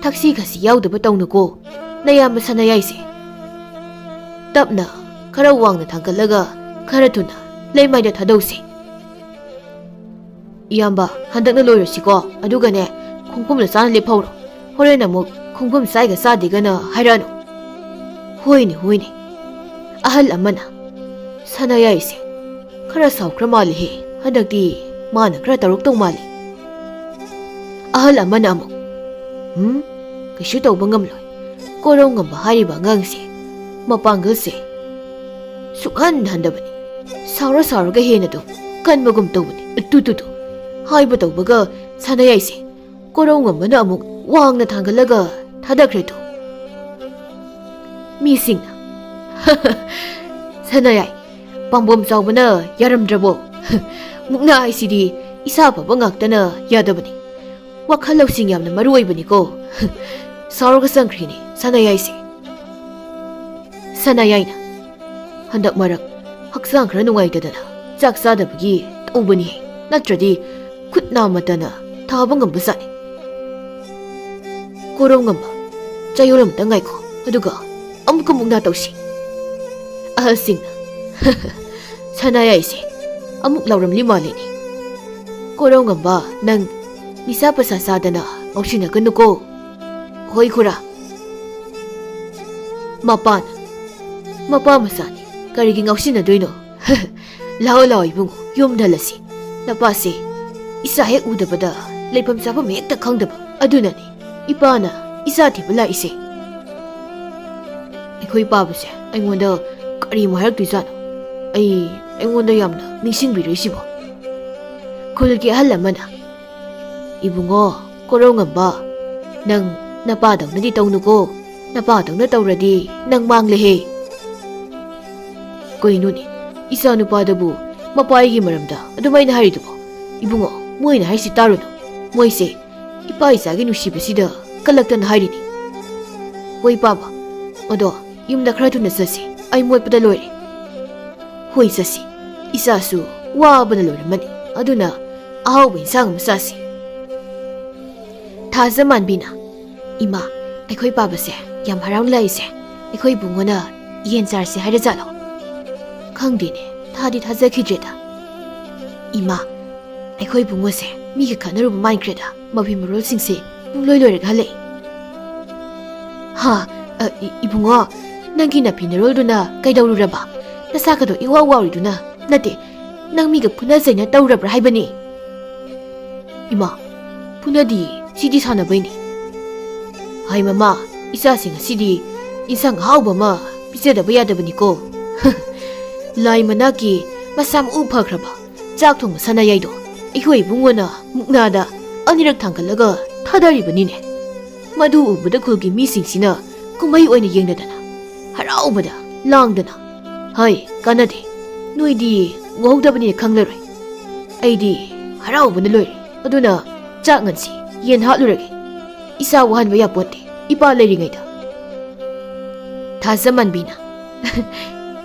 ꯊꯛꯁꯤ ꯈꯥꯁꯤ ꯌꯥꯎꯗꯕ ꯇꯧꯅꯨꯀꯣ, ꯅꯌꯥꯝꯕ ꯁꯅꯥꯌꯥꯏꯁꯦ꯫ ꯇꯞꯅ, ꯈꯔ ꯋꯥꯡꯅ ꯊꯥꯡꯒꯠꯂꯒ ꯈꯔ ꯊꯨꯅ ꯂꯩꯃꯥꯏꯗ ꯊꯥꯗꯧꯁꯦ꯫" "ꯏꯌꯥꯝꯕ, ꯍꯟꯗꯛꯅ ꯂꯣꯏꯔꯁꯤꯀꯣ, ꯑꯗꯨꯒꯅꯦ, ꯈꯣꯡꯐꯝꯗ ꯆꯥꯅ ꯂꯦꯞꯍꯧꯔꯣ꯫ ꯍꯣꯔꯦꯟ ꯑꯃꯨꯛ ꯈꯣꯡꯐꯝ ꯆꯥꯏꯒ ꯆꯥꯗꯦꯒꯅ ꯍꯥꯏꯔꯛꯑꯅꯨ꯫" "ꯍꯣꯏꯅꯦ, ꯍꯣꯏꯅꯦ꯫" ꯑꯍꯜ ꯑꯃꯅ, "ꯁꯅꯥꯌꯥꯏꯁꯦ ꯈꯔ ꯁꯥꯎꯈ꯭ꯔ ꯃꯥꯜꯂꯦꯍꯦ, ꯍꯟꯗꯛꯇꯤ ꯃꯥꯅ ꯈꯔ ꯇꯧꯔꯛꯇꯧ ꯃꯥꯜꯂꯤ꯫" ꯑꯍꯜ ꯑꯃꯅ ꯑꯃꯨꯛ, "ꯎꯝ, ꯀꯩꯁꯨ ꯇꯧꯕ ꯉꯝꯂꯣꯏ꯫ ꯀꯣꯔꯧꯉꯝꯕ ꯍꯥꯏꯔꯤꯕ ꯑꯉꯥꯡꯁꯦ ꯃꯄꯥꯡꯒꯜꯁꯦ ꯁꯨꯛꯍꯟ ꯍꯟꯗꯕꯅꯤ꯫ ꯁꯥꯎꯔ ꯁꯥꯎꯔꯒ ꯍꯦꯟꯅ ꯑꯗꯨꯝ ꯀꯟꯕꯒꯨꯝ ꯇꯧꯕꯅꯤ꯫ ꯇꯨ, ꯇꯨ, ꯇꯨ, ꯍꯥꯏꯕ ꯇꯧꯕꯒ ꯁꯅꯥꯌꯥꯏꯁꯦ ꯀꯣꯔꯧꯉꯝꯕꯅ ꯑꯃꯨꯛ ꯋꯥꯡꯅ ꯊꯥꯡꯒꯠꯂꯒ ꯊꯥꯗꯈ꯭ꯔꯦ ꯇꯨ꯫" ꯃꯤꯁꯤꯡꯅ, "ꯁꯅꯥꯌꯥꯏ, ꯄꯥꯝꯕꯣꯝ ꯆꯥꯎꯕꯅ ꯌꯥꯔꯝꯗ꯭ꯔꯕꯣ? ꯃꯨꯛꯅꯥ ꯍꯥꯏꯁꯤꯗꯤ ꯏꯁꯥ ꯐꯕ ꯉꯥꯛꯇꯅ ꯌꯥꯗꯕꯅꯤ꯫ ꯋꯥꯈꯜ ꯂꯧꯁꯤꯡ ꯌꯥꯝꯅ ꯃꯔꯨ ꯑꯣꯏꯕꯅꯤꯀꯣ꯫" ꯁꯥꯎꯔꯒ ꯆꯪꯈ꯭ꯔꯤꯅꯦ ꯁꯅꯥꯌꯥꯏꯁꯦ꯫ ꯁꯅꯥꯌꯥꯏꯅ, "ꯍꯟꯗꯛ ꯃꯔꯛ ꯍꯛꯆꯥꯡ ꯈꯔ ꯅꯨꯡꯉꯥꯏꯇꯗꯅ ꯆꯥꯛ ꯆꯥꯗꯕꯒꯤ ꯇꯧꯕꯅꯤ, ꯅꯠꯇ꯭ꯔꯗꯤ ꯈꯨꯠ ꯅꯥꯃꯇꯅ ꯊꯥꯕ ꯉꯝꯕꯖꯥꯠꯅꯤ꯫" "ꯀꯣꯔꯧꯉꯝꯕ, ꯆꯌꯣꯜ ꯑꯃꯇ ꯉꯥꯏꯈꯣ, ꯑꯗꯨꯒ ꯑꯃꯨꯛꯀ ꯃꯨꯛꯅꯥ ꯇꯧꯁꯤ꯫" ꯑꯍꯜꯁꯤꯡꯅ, "ꯁꯅꯥꯌꯥꯏꯁꯦ ꯑꯃꯨꯛ ꯂꯥꯎꯔꯝꯂꯤ ꯃꯥꯜꯂꯤꯅꯦ꯫ ꯀꯣꯔꯧꯉꯝꯕ, ꯅꯪ ꯅꯤꯁꯥ ꯄꯁꯥ ꯆꯥꯗꯅ ꯉꯥꯎꯁꯤꯟꯅꯒꯅꯨꯀꯣ꯫" "ꯍꯣꯏ ꯈꯨꯔꯥ꯫" ꯃꯄꯥꯅ, "ꯃꯄꯥ ꯃꯆꯥꯅꯤ, ꯀꯔꯤꯒꯤ ꯉꯥꯎꯁꯤꯟꯅꯗꯣꯏꯅꯣ? ꯂꯥꯛꯑꯣ, ꯂꯥꯛꯑꯣ ꯏꯕꯨꯡꯉꯣ, ꯌꯨꯝꯗ ꯍꯜꯂꯁꯤ꯫ ꯅꯄꯥꯁꯦ ꯏꯆꯥ ꯍꯦꯛ ꯎꯗꯕꯗ ꯂꯩꯐꯝ ꯆꯥꯐꯝ ꯍꯦꯛꯇ ꯈꯪꯗꯕ ꯑꯗꯨꯅꯅꯤ ꯏꯄꯥꯅ ꯏꯆꯥ ꯊꯤꯕ ꯂꯥꯛꯏꯁꯦ꯫ ꯑꯩꯈꯣꯏ ꯄꯥꯕꯁꯦ ꯑꯩꯉꯣꯟꯗ ꯀꯔꯤꯃꯨꯛ ꯍꯥꯏꯔꯛꯇꯣꯏꯖꯥꯠꯅꯣ? ꯑꯩ, ꯑꯩꯉꯣꯟꯗ ꯌꯥꯝꯅ ꯅꯤꯡꯁꯤꯡꯕꯤꯔꯛꯏꯁꯤꯕꯣ?" ꯈꯨꯜꯒꯤ ꯑꯍꯜ ꯑꯃꯅ, "ꯏꯕꯨꯡꯉꯣ, ꯀꯣꯔꯧꯉꯝꯕ, ꯅꯪ ꯅꯄꯥꯗꯧꯅꯗꯤ ꯇꯧꯅꯨꯀꯣ꯫ ꯅꯄꯥꯗꯧꯅ ꯇꯧꯔꯗꯤ ꯅꯪ ꯃꯥꯡꯂꯦꯍꯦ꯫" "ꯀꯩꯅꯣꯅꯦ, ꯏꯆꯥ ꯅꯨꯄꯥꯗꯕꯨ ꯃꯄꯥ ꯑꯩꯒꯤ ꯃꯔꯝꯗ ꯑꯗꯨꯃꯥꯏꯅ ꯍꯥꯏꯔꯤꯗꯨꯕꯣ? ꯏꯕꯨꯡꯉꯣ, ꯃꯣꯏꯅ ꯍꯥꯏꯁꯤ ꯇꯥꯔꯨꯅꯨ꯫ ꯃꯣꯏꯁꯦ ꯏꯄꯥ ꯏꯆꯥꯒꯤ ꯅꯨꯡꯁꯤꯕꯁꯤꯗ ꯀꯜꯂꯛꯇꯅ ꯍꯥꯏꯔꯤꯅꯤ꯫" "ꯍꯣꯏ, ꯄꯥꯕ, ꯑꯗꯣ ꯌꯨꯝꯗ ꯈꯔ ꯊꯨꯅ ꯆꯠꯁꯤ꯫ ꯑꯩ ꯃꯣꯠꯄꯗ ꯂꯣꯏꯔꯦ꯫" "ꯍꯣꯏ, ꯆꯠꯁꯤ꯫ ꯏꯆꯥꯁꯨ ꯋꯥꯕꯅ ꯂꯣꯏꯔꯝꯃꯅꯤ꯫ ꯑꯗꯨꯅ ꯑꯍꯥꯎꯕ ꯏꯟꯁꯥꯡ ꯑꯃ ꯆꯥꯁꯤ꯫" ꯊꯥꯖꯃꯥꯟꯕꯤꯅ, "ꯏꯃꯥ, ꯑꯩꯈꯣꯏ ꯄꯥꯕꯁꯦ ꯌꯥꯝ ꯍꯔꯥꯎꯅ ꯂꯥꯛꯏꯁꯦ꯫ ꯑꯩꯈꯣꯏ ꯏꯕꯨꯡꯉꯣꯅ ꯌꯦꯟ ꯆꯥꯔꯁꯦ ꯍꯥꯏꯔꯖꯥꯠꯂꯣ? ꯈꯪꯗꯦꯅꯦ, ꯊꯥꯗꯤ ꯊꯥꯖꯈꯤꯗ꯭ꯔꯦꯗ꯫ ꯏꯃꯥ, ꯑꯩꯈꯣꯏ ꯏꯕꯨꯡꯉꯣꯁꯦ ꯃꯤꯒ ꯈꯠꯅꯔꯨꯕ ꯃꯥꯟꯈ꯭ꯔꯦꯗ꯫ ꯃꯐꯤ ꯃꯔꯣꯜꯁꯤꯡꯁꯦ ꯄꯨꯡꯂꯣꯏ ꯂꯣꯏꯔꯒ ꯍꯜꯂꯛꯏ꯫" "ꯍꯥ? ꯑ, ꯏ-, ꯏꯕꯨꯡꯉꯣ, ꯅꯪꯒꯤ ꯅꯐꯤ ꯅꯔꯣꯜꯗꯨꯅ ꯀꯩꯗꯧꯔꯨꯔꯕ? ꯅꯁꯥꯒꯗꯣ ꯏꯋꯥ ꯋꯥꯎꯔꯤꯗꯨꯅ? ꯅꯠꯇꯦ, ꯅꯪ ꯃꯤꯒ ꯐꯨꯅ ꯆꯩꯅ ꯇꯧꯔꯕ꯭ꯔꯥ ꯍꯥꯏꯕꯅꯤ?" "ꯏꯃꯥ, ꯐꯨꯅꯗꯤ, ꯁꯤꯗꯤ ꯁꯥꯟꯅꯕꯩꯅꯤ꯫" "ꯍꯥꯏ ꯃꯃꯥ, ꯏꯆꯥꯁꯤꯡ ꯑꯁꯤꯗꯤ ꯏꯟꯁꯥꯡ ꯑꯍꯥꯎꯕ ꯑꯃ ꯄꯤꯖꯗꯕ ꯌꯥꯗꯕꯅꯤꯀꯣ꯫" "ꯂꯥꯏ ꯃꯅꯥꯛꯀꯤ ꯃꯁꯥ ꯃꯎ ꯐꯈ꯭ꯔꯕ ꯆꯥꯛ ꯊꯣꯡꯕ ꯁꯅꯥꯌꯥꯏꯗꯣ ꯑꯩꯈꯣꯏ ꯏꯕꯨꯡꯉꯣꯅ ꯃꯨꯛꯅꯥꯗ ꯑꯅꯤꯔꯛ ꯊꯥꯡꯒꯠꯂꯒ ꯊꯥꯗꯔꯤꯕꯅꯤꯅꯦ꯫ ꯃꯗꯨ ꯎꯕꯗ ꯈꯨꯜꯒꯤ ꯃꯤꯁꯤꯡꯁꯤꯅ ꯀꯨꯝꯍꯩ ꯑꯣꯏꯅ ꯌꯦꯡꯅꯗꯅ, ꯍꯔꯥꯎꯕꯗ ꯂꯥꯡꯗꯅ꯫ ꯍꯥꯏ, ꯀꯥꯟꯅꯗꯦ꯫ ꯅꯣꯏꯗꯤ ꯎꯍꯧꯗꯕꯅꯤꯅ ꯈꯪꯂꯔꯣꯏ꯫ ꯑꯩꯗꯤ ꯍꯔꯥꯎꯕꯅ ꯂꯣꯏꯔꯦ꯫ ꯑꯗꯨꯅ ꯆꯥꯛ ꯉꯟꯁꯤ, ꯌꯦꯟ ꯍꯥꯠꯂꯨꯔꯒꯦ꯫ ꯏꯆꯥ ꯋꯥꯍꯟꯕ ꯌꯥꯄꯣꯠꯇꯦ, ꯏꯄꯥ ꯂꯩꯔꯤꯉꯩꯗ꯫" ꯊꯥꯖꯃꯥꯟꯕꯤꯅ,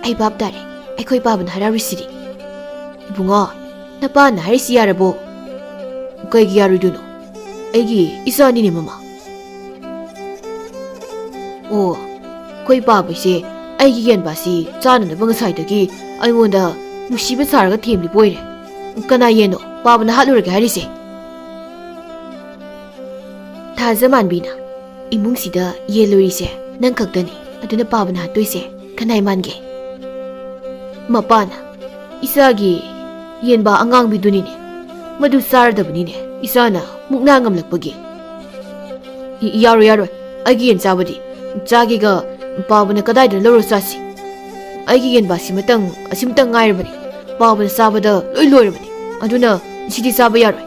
"ꯑꯩ ꯚꯥꯞ ꯇꯥꯔꯦ, ꯑꯩꯈꯣꯏ ꯄꯥꯕꯅ ꯍꯔꯥꯎꯔꯤꯁꯤꯗꯤ꯫" "ꯏꯕꯨꯡꯉꯣ, ꯅꯄꯥꯅ ꯍꯥꯏꯔꯤꯁꯤ ꯌꯥꯔꯕꯣ?" "ꯀꯩꯒꯤ ꯌꯥꯔꯣꯏꯗꯣꯏꯅꯣ? ꯑꯩꯒꯤ ꯏꯆꯥꯅꯤꯅꯦ, ꯃꯃꯥ꯫" "ꯑꯣ, ꯑꯩꯈꯣꯏ ꯄꯥꯕꯁꯦ ꯑꯩꯒꯤ ꯌꯦꯟꯕꯥꯁꯤ ꯆꯥꯅꯅꯕ ꯉꯁꯥꯏꯗꯒꯤ ꯑꯩꯉꯣꯟꯗ ꯅꯨꯡꯁꯤꯕ ꯁꯥꯔꯒ ꯊꯦꯝꯂꯤꯕ ꯑꯣꯏꯔꯦ꯫ ꯀꯅꯥ ꯌꯦꯟꯅꯣ ꯄꯥꯕꯅ ꯍꯥꯠꯂꯨꯔꯒꯦ ꯍꯥꯏꯔꯤꯁꯦ?" ꯊꯥꯖꯃꯥꯟꯕꯤꯅ, "ꯏꯃꯨꯡꯁꯤꯗ ꯌꯦꯟ ꯂꯣꯏꯔꯤꯁꯦ ꯅꯪ ꯈꯛꯇꯅꯤ꯫ ꯑꯗꯨꯅ ꯄꯥꯕꯅ ꯍꯥꯠꯇꯣꯏꯁꯦ ꯀꯅꯥꯏ ꯃꯥꯟꯒꯦ?" ꯃꯄꯥꯅ, "ꯏꯆꯥꯒꯤ ꯌꯦꯟꯕꯥ ꯑꯉꯥꯡꯕꯤꯗꯨꯅꯤꯅꯦ꯫ ꯃꯗꯨ ꯆꯥꯔꯗꯕꯅꯤꯅꯦ, ꯏꯆꯥꯅ ꯃꯨꯛꯅꯥ ꯉꯝꯂꯛꯄꯒꯤ꯫" "ꯏ-, ꯌꯥꯔꯣꯏ, ꯌꯥꯔꯣꯏ꯫ ꯑꯩꯒꯤ ꯌꯦꯟ ꯆꯥꯕꯗꯤ ꯆꯥꯒꯦꯒ ꯄꯥꯕꯅ ꯀꯗꯥꯏꯗ ꯂꯧꯔ ꯆꯥꯁꯤ? ꯑꯩꯒꯤ ꯌꯦꯟꯕꯥꯁꯤꯃꯇꯪ, ꯑꯁꯤꯃꯇꯪ ꯉꯥꯏꯔꯕꯅꯤ꯫ ꯄꯥꯕꯅ ꯆꯥꯕꯗ ꯂꯣꯏ ꯂꯣꯏꯔꯕꯅꯤ꯫ ꯑꯗꯨꯅ ꯁꯤꯗꯤ ꯆꯥꯕ ꯌꯥꯔꯣꯏ꯫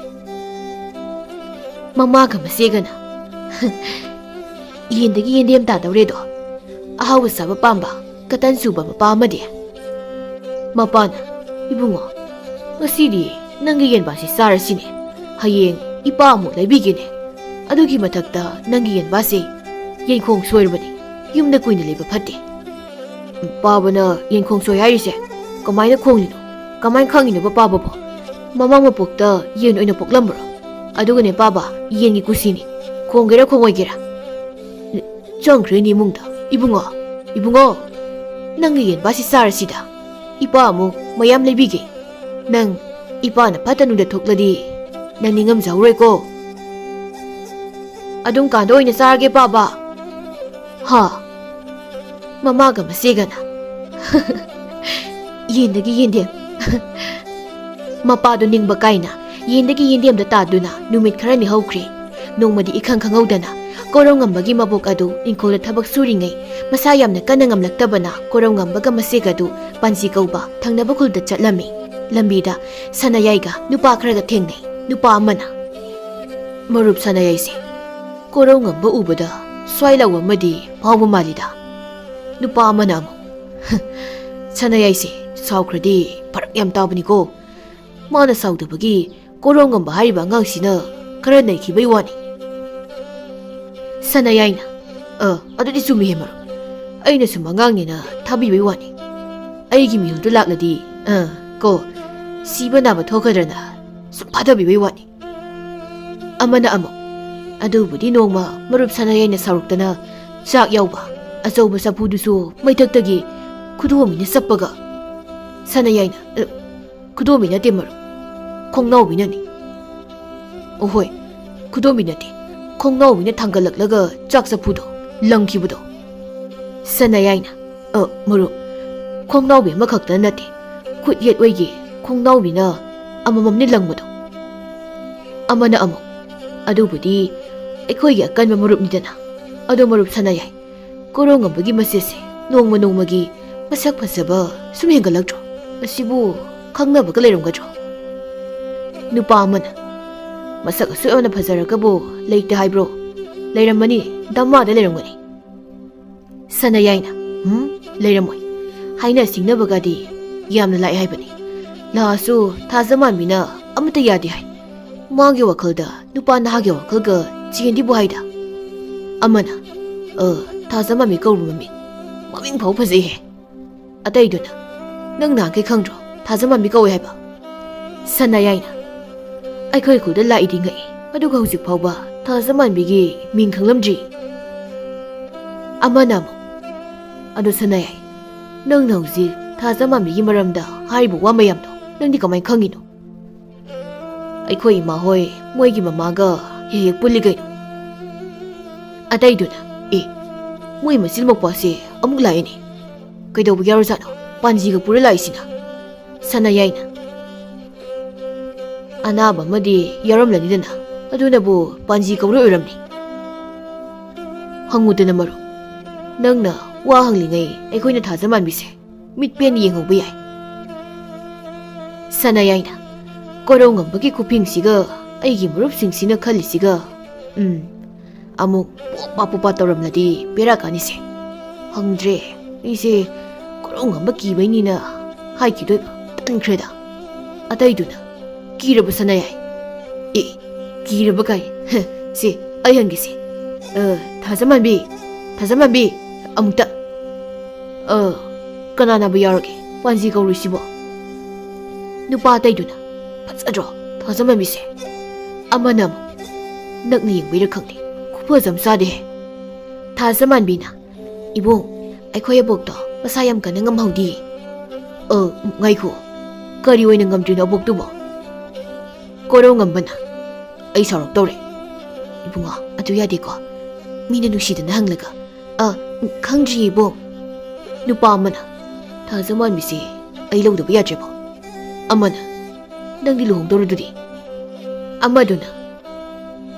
ꯃꯃꯥꯒ ꯃꯆꯦꯒꯅ ꯌꯦꯟꯗꯒꯤ ꯌꯦꯟꯗꯦꯝ ꯇꯥꯗꯧꯔꯦꯗꯣ꯫ ꯑꯍꯥꯎꯕ ꯆꯥꯕ ꯄꯥꯝꯕ ꯀꯇꯟ ꯆꯨꯕ ꯃꯄꯥ ꯑꯃꯗꯤ꯫ ꯃꯄꯥꯅ, "ꯏꯕꯨꯡꯉꯣ, ꯉꯁꯤꯗꯤ ꯅꯪꯒꯤ ꯌꯦꯟꯕꯥꯁꯤ ꯆꯥꯔꯁꯤꯅꯦ꯫ ꯍꯌꯦꯡ ꯏꯄꯥ ꯑꯃꯨꯛ ꯂꯩꯕꯤꯒꯦꯅꯦ꯫ ꯑꯗꯨꯒꯤ ꯃꯊꯛꯇ ꯅꯪꯒꯤ ꯌꯦꯟꯕꯥꯁꯦ ꯌꯦꯟꯈꯣꯡ ꯁꯣꯏꯔꯕꯅꯤ꯫ ꯌꯨꯝꯗ ꯀꯨꯏꯅ ꯂꯩꯕ ꯐꯠꯇꯦ꯫" "ꯄꯥꯕꯅ ꯌꯦꯟꯈꯣꯡ ꯁꯣꯏ ꯍꯥꯏꯔꯤꯁꯦ ꯀꯃꯥꯏꯅ ꯈꯣꯡꯂꯤꯅꯣ? ꯀꯃꯥꯏꯅ ꯈꯪꯉꯤꯅꯣꯕ ꯄꯥꯕꯕꯣ? ꯃꯃꯥ ꯃꯄꯣꯛꯇ ꯌꯦꯟ ꯑꯣꯏꯅ ꯄꯣꯛꯂꯝꯕ꯭ꯔꯣ? ꯑꯗꯨꯒꯅꯦ ꯄꯥꯕ, ꯌꯦꯟꯒꯤ ꯀꯨꯁꯤꯅꯤ, ꯈꯣꯡꯒꯦꯔꯥ ꯈꯣꯡꯉꯣꯏꯒꯦꯔꯥ꯫" ꯆꯪꯈ꯭ꯔꯦꯅꯦ ꯏꯃꯨꯡꯗ꯫ "ꯏꯕꯨꯡꯉꯣ, ꯏꯕꯨꯡꯉꯣ, ꯅꯪꯒꯤ ꯌꯦꯟꯕꯥꯁꯤ ꯆꯥꯔꯁꯤꯗ꯫ ꯏꯄꯥ ꯑꯃꯨꯛ ꯃꯌꯥꯝ ꯂꯩꯕꯤꯒꯦ꯫ ꯅꯪ ꯏꯄꯥꯅ ꯐꯠꯇ ꯅꯨꯡꯗ ꯊꯣꯛꯂꯗꯤ ꯅꯪ ꯅꯤꯡꯉꯝꯖꯍꯧꯔꯣꯏꯀꯣ꯫ ꯑꯗꯨꯝ ꯀꯥꯟꯗ ꯑꯣꯏꯅ ꯆꯥꯔꯒꯦ ꯄꯥꯕ꯫" ꯍꯥ? ꯃꯃꯥꯒ ꯃꯆꯦꯒꯅ ꯌꯦꯟꯗꯒꯤ ꯌꯦꯟꯗꯦꯝ꯫ ꯃꯄꯥꯗꯣ ꯅꯤꯡꯕ ꯀꯥꯏꯅ ꯌꯦꯟꯗꯒꯤ ꯌꯦꯟꯗꯦꯝꯗ ꯇꯥꯗꯨꯅ ꯅꯨꯃꯤꯠ ꯈꯔꯅꯤ ꯍꯧꯈ꯭ꯔꯦ꯫ ꯅꯣꯡꯃꯗꯤ ꯏꯈꯪ ꯈꯪꯍꯧꯗꯅ ꯀꯣꯔꯧꯉꯝꯕꯒꯤ ꯃꯕꯣꯛ ꯑꯗꯨ ꯏꯪꯈꯣꯜꯗ ꯊꯕꯛ ꯁꯨꯔꯤꯉꯩ ꯃꯁꯥ ꯌꯥꯝꯅ ꯀꯟꯅ ꯉꯝꯂꯛꯇꯕꯅ ꯀꯣꯔꯧꯉꯝꯕꯒ ꯃꯆꯦꯒꯗꯨ ꯄꯥꯟꯖꯤ ꯀꯧꯕ ꯊꯪꯅꯕ ꯈꯨꯜꯗ ꯆꯠꯂꯝꯃꯤ꯫ ꯂꯝꯕꯤꯗ ꯁꯅꯥꯌꯥꯏꯒ ꯅꯨꯄꯥ ꯈꯔꯒ ꯊꯦꯡꯅꯩ꯫ ꯅꯨꯄꯥ ꯑꯃꯅ, "ꯃꯔꯨꯞ ꯁꯅꯥꯌꯥꯏꯁꯦ ꯀꯣꯔꯧꯉꯝꯕ ꯎꯕꯗ ꯁ꯭ꯋꯥꯏ ꯂꯥꯎꯕ ꯑꯃꯗꯤ ꯐꯥꯎꯕ ꯃꯥꯜꯂꯤꯗ꯫" ꯅꯨꯄꯥ ꯑꯃꯅ ꯑꯃꯨꯛ, "ꯁꯅꯥꯌꯥꯏꯁꯦ ꯁꯥꯎꯈ꯭ꯔꯗꯤ ꯐꯔꯛ ꯌꯥꯝ ꯇꯥꯕꯅꯤꯀꯣ꯫ ꯃꯥꯅ ꯁꯥꯎꯗꯕꯒꯤ ꯀꯣꯔꯧꯉꯝꯕ ꯍꯥꯏꯔꯤꯕ ꯑꯉꯥꯡꯁꯤꯅ ꯈꯔ ꯅꯩꯈꯤꯕꯩ ꯋꯥꯅꯤ꯫" ꯁꯅꯥꯌꯥꯏꯅ, "ꯑ, ꯑꯗꯨꯗꯤ ꯆꯨꯝꯃꯤꯍꯦ ꯃꯔꯨꯞ꯫ ꯑꯩꯅ ꯁꯨꯝ ꯑꯉꯥꯡꯅꯦꯅ ꯊꯥꯕꯤꯕꯩ ꯋꯥꯅꯤ꯫ ꯑꯩꯒꯤ ꯃꯤꯍꯨꯜꯗꯨ ꯂꯥꯛꯂꯗꯤ, ꯑ, ꯀꯣ, ꯁꯤꯕ ꯅꯥꯕ ꯊꯣꯛꯀꯗ꯭ꯔꯅ ꯁꯨꯝ ꯐꯥꯊꯕꯤꯕꯩ ꯋꯥꯅꯤ꯫" ꯑꯃꯅ ꯑꯃꯨꯛ, "ꯑꯗꯨꯕꯨꯗꯤ ꯅꯣꯡꯃ ꯃꯔꯨꯞ ꯁꯅꯥꯌꯥꯏꯅ ꯁꯥꯎꯔꯛꯇꯅ ꯆꯥꯛ ꯌꯥꯎꯕ ꯑꯆꯧꯕ ꯆꯐꯨꯗꯨꯁꯨ ꯃꯩꯊꯛꯇꯒꯤ ꯈꯨꯗꯣꯝꯕꯤꯅ ꯆꯞꯄꯒ꯫" ꯁꯅꯥꯌꯥꯏꯅ, "ꯑ, ꯈꯨꯗꯣꯝꯕꯤ ꯅꯠꯇꯦ ꯃꯔꯨꯞ, ꯈꯣꯡꯅꯥꯎꯕꯤꯅꯅꯤ꯫" "ꯑꯣꯍꯣꯏ, ꯈꯨꯗꯣꯝꯕꯤ ꯅꯠꯇꯦ, ꯈꯣꯡꯅꯥꯎꯕꯤꯅ ꯊꯥꯡꯒꯠꯂꯛꯂꯒ ꯆꯥꯛ ꯆꯐꯨꯗꯣ ꯂꯪꯈꯤꯕꯗꯣ꯫" ꯁꯅꯥꯌꯥꯏꯅ, "ꯑ, ꯃꯔꯨꯞ, ꯈꯣꯡꯅꯥꯎꯕꯤ ꯑꯃꯈꯛꯇ ꯅꯠꯇꯦ, ꯈꯨꯠ ꯌꯦꯠ ꯑꯣꯏꯒꯤ ꯈꯣꯡꯅꯥꯎꯕꯤꯅ ꯑꯃꯃꯝꯅꯤ ꯂꯪꯕꯗꯣ꯫" ꯑꯃꯅ ꯑꯃꯨꯛ, "ꯑꯗꯨꯕꯨꯗꯤ ꯑꯩꯈꯣꯏꯒꯤ ꯑꯀꯟꯕ ꯃꯔꯨꯞꯅꯤꯗꯅ꯫ ꯑꯗꯣ ꯃꯔꯨꯞ ꯁꯅꯥꯌꯥꯏ, ꯀꯣꯔꯧꯉꯝꯕꯒꯤ ꯃꯆꯦꯁꯦ ꯅꯣꯡꯃ ꯅꯣꯡꯃꯒꯤ ꯃꯁꯛ ꯐꯖꯕ ꯁꯨꯝ ꯍꯦꯟꯒꯠꯂꯛꯇ꯭ꯔꯣ? ꯃꯁꯤꯕꯨ ꯈꯪꯅꯕꯒ ꯂꯩꯔꯝꯒꯗ꯭ꯔꯣ?" ꯅꯨꯄꯥ ꯑꯃꯅ, "ꯃꯁꯛ ꯑꯁꯨꯛ ꯌꯥꯝꯅ ꯐꯖꯔꯒꯕꯨ ꯂꯩꯇꯦ ꯍꯥꯏꯕ꯭ꯔꯣ? ꯂꯩꯔꯝꯃꯅꯤ, ꯗꯃꯥꯗ ꯂꯩꯔꯝꯒꯅꯤ꯫" ꯁꯅꯥꯌꯥꯏꯅ, "ꯍꯨꯝ, ꯂꯩꯔꯝꯃꯣꯏ꯫ ꯍꯥꯏꯅ ꯁꯤꯡꯅꯕꯒꯗꯤ ꯌꯥꯝꯅ ꯂꯥꯛꯑꯦ ꯍꯥꯏꯕꯅꯤ꯫ ꯂꯥꯛꯑꯁꯨ ꯊꯥꯖꯃꯥꯟꯕꯤꯅ ꯑꯃꯠꯇ ꯌꯥꯗꯦ ꯍꯥꯏ꯫ ꯃꯥꯒꯤ ꯋꯥꯈꯜꯗ ꯅꯨꯄꯥ ꯅꯍꯥꯒꯤ ꯋꯥꯈꯜꯒ ꯆꯦꯟꯗꯤꯕꯨ ꯍꯥꯏꯗ꯫ ꯑꯃꯅ, ꯑ, ꯊꯥꯖꯃꯥꯟꯕꯤ ꯀꯧꯕ ꯃꯃꯤꯡ, ꯃꯃꯤꯡ ꯐꯥꯎ ꯐꯖꯩꯍꯦ꯫ ꯑꯇꯩꯗꯨꯅ, ꯅꯪ ꯅꯍꯥꯟꯈꯩ ꯈꯪꯗ꯭ꯔꯣ ꯊꯥꯖꯃꯥꯟꯕꯤ ꯀꯧꯋꯦ ꯍꯥꯏꯕ?" ꯁꯅꯥꯌꯥꯏꯅ, "ꯑꯩꯈꯣꯏ ꯈꯨꯜꯗ ꯂꯥꯛꯏꯗꯤ ꯉꯛꯏ, ꯑꯗꯨꯒ ꯍꯧꯖꯤꯛ ꯐꯥꯎꯕ ꯊꯥꯖꯃꯥꯟꯕꯤꯒꯤ ꯃꯤꯡ ꯈꯪꯂꯝꯗ꯭ꯔꯤ꯫" ꯑꯃꯅ ꯑꯃꯨꯛ, "ꯑꯗꯣ ꯁꯅꯥꯌꯥꯏ, ꯅꯪꯅ ꯍꯧꯖꯤꯛ ꯊꯥꯖꯃꯥꯟꯕꯤꯒꯤ ꯃꯔꯝꯗ ꯍꯥꯏꯔꯤꯕ ꯋꯥ ꯃꯌꯥꯝꯗꯣ ꯅꯪꯗꯤ ꯀꯃꯥꯏꯅ ꯈꯪꯉꯤꯅꯣ?" "ꯑꯩꯈꯣꯏ ꯏꯃꯥ ꯍꯣꯏ ꯃꯣꯏꯒꯤ ꯃꯃꯥꯒ ꯍꯦꯛ ꯍꯦꯛ ꯄꯨꯜꯂꯤ ꯀꯩꯅꯣ꯫" ꯑꯇꯩꯗꯨꯅ, "ꯑꯦ, ꯃꯣꯏ ꯃꯆꯤꯟ ꯃꯧꯄꯥꯁꯦ ꯑꯃꯨꯛ ꯂꯥꯛꯑꯦꯅꯦ꯫ ꯀꯩꯗꯧꯕꯒꯤ ꯌꯥꯎꯔꯖꯥꯠꯅꯣ ꯄꯥꯟꯖꯤꯒ ꯄꯨꯔ ꯂꯥꯛꯏꯁꯤꯅ?" ꯁꯅꯥꯌꯥꯏꯅ, "ꯑꯅꯥꯕ ꯑꯃꯗꯤ ꯌꯥꯎꯔꯝꯂꯅꯤꯗꯅ, ꯑꯗꯨꯅꯕꯨ ꯄꯥꯟꯖꯤ ꯀꯧꯔ ꯑꯣꯏꯔꯝꯅꯤ꯫ ꯍꯪꯉꯨꯗꯅ ꯃꯔꯨꯞ, ꯅꯪꯅ ꯋꯥ ꯍꯪꯂꯤꯉꯩ ꯑꯩꯈꯣꯏꯅ ꯊꯥꯖꯃꯥꯟꯕꯤꯁꯦ ꯃꯤꯠ ꯄꯦꯟꯅ ꯌꯦꯡꯍꯧꯕ ꯌꯥꯏ꯫" ꯁꯅꯥꯌꯥꯏꯅ, "ꯀꯣꯔꯧꯉꯝꯕꯒꯤ ꯈꯨꯐꯤꯡꯁꯤꯒ ꯑꯩꯒꯤ ꯃꯔꯨꯞꯁꯤꯡꯁꯤꯅ ꯈꯜꯂꯤꯁꯤꯒ, ꯎꯝ, ꯑꯃꯨꯛ ꯄꯣꯄꯥ ꯄꯣꯄꯥ ꯇꯧꯔꯝꯂꯗꯤ ꯕꯦꯔꯥ ꯀꯥꯅꯤꯁꯦ꯫ ꯍꯪꯗ꯭ꯔꯦ, ꯑꯩꯁꯦ ꯀꯣꯔꯧꯉꯝꯕ ꯀꯤꯕꯩꯅꯤꯅ ꯍꯥꯏꯈꯤꯗꯣꯏꯕ꯫ ꯇꯟꯈ꯭ꯔꯦꯗ꯫" ꯑꯇꯩꯗꯨꯅ, "ꯀꯤꯔꯕ ꯁꯅꯥꯌꯥꯏ?" "ꯑꯦ, ꯀꯤꯔꯕ ꯀꯥꯏ? ꯍ, ꯁꯦ, ꯑꯩ ꯍꯪꯒꯦꯁꯦ꯫ ꯑ, ꯊꯥꯖꯃꯥꯟꯕꯤ, ꯊꯥꯖꯃꯥꯟꯕꯤ, ꯑꯃꯨꯛꯇ꯫ ꯑ, ꯀꯅꯥꯅꯕꯨ ꯌꯥꯎꯔꯒꯦ ꯄꯥꯟꯖꯤ ꯀꯧꯔꯨꯏꯁꯤꯕꯣ?" ꯅꯨꯄꯥ ꯑꯇꯩꯗꯨꯅ, "ꯐꯖꯗ꯭ꯔꯣ ꯊꯥꯖꯃꯥꯟꯕꯤꯁꯦ?" ꯑꯃꯅ ꯑꯃꯨꯛ, "ꯅꯛꯅ ꯌꯦꯡꯕꯩꯔ ꯈꯪꯗꯦ, ꯈꯨꯐꯖ ꯑꯃ ꯆꯥꯗꯦꯍꯦ꯫" ꯊꯥꯖꯃꯥꯟꯕꯤꯅ, "ꯏꯕꯨꯡ, ꯑꯩꯈꯣꯏ ꯑꯕꯣꯛꯇꯣ ꯃꯁꯥ ꯌꯥꯝ ꯀꯟꯅ ꯉꯝꯍꯧꯗꯤꯌꯦ꯫" "ꯑ, ꯉꯥꯏꯈꯣ, ꯀꯔꯤ ꯑꯣꯏꯅ ꯉꯝꯗ꯭ꯔꯤꯅꯣ ꯑꯕꯣꯛꯇꯨꯕꯣ?" ꯀꯣꯔꯧꯉꯝꯕꯅ, "ꯑꯩ ꯁꯥꯎꯔꯛꯇꯧꯔꯦ꯫ ꯏꯕꯨꯡꯉꯣ, ꯑꯗꯨ ꯌꯥꯗꯦꯀꯣ꯫ ꯃꯤꯅ ꯅꯨꯡꯁꯤꯗꯅ ꯍꯪꯂꯒ, ꯑ, ꯈꯪꯗ꯭ꯔꯤꯌꯦ ꯏꯕꯣꯛ꯫" ꯅꯨꯄꯥ ꯑꯃꯅ, "ꯊꯥꯖꯃꯥꯟꯕꯤꯁꯦ ꯑꯩ ꯂꯧꯗꯕ ꯌꯥꯗ꯭ꯔꯦꯕꯣ꯫" ꯑꯃꯅ, "ꯅꯪꯗꯤ ꯂꯨꯍꯣꯡꯗꯧꯔꯗꯨꯗꯤ?" ꯑꯃꯗꯨꯅ,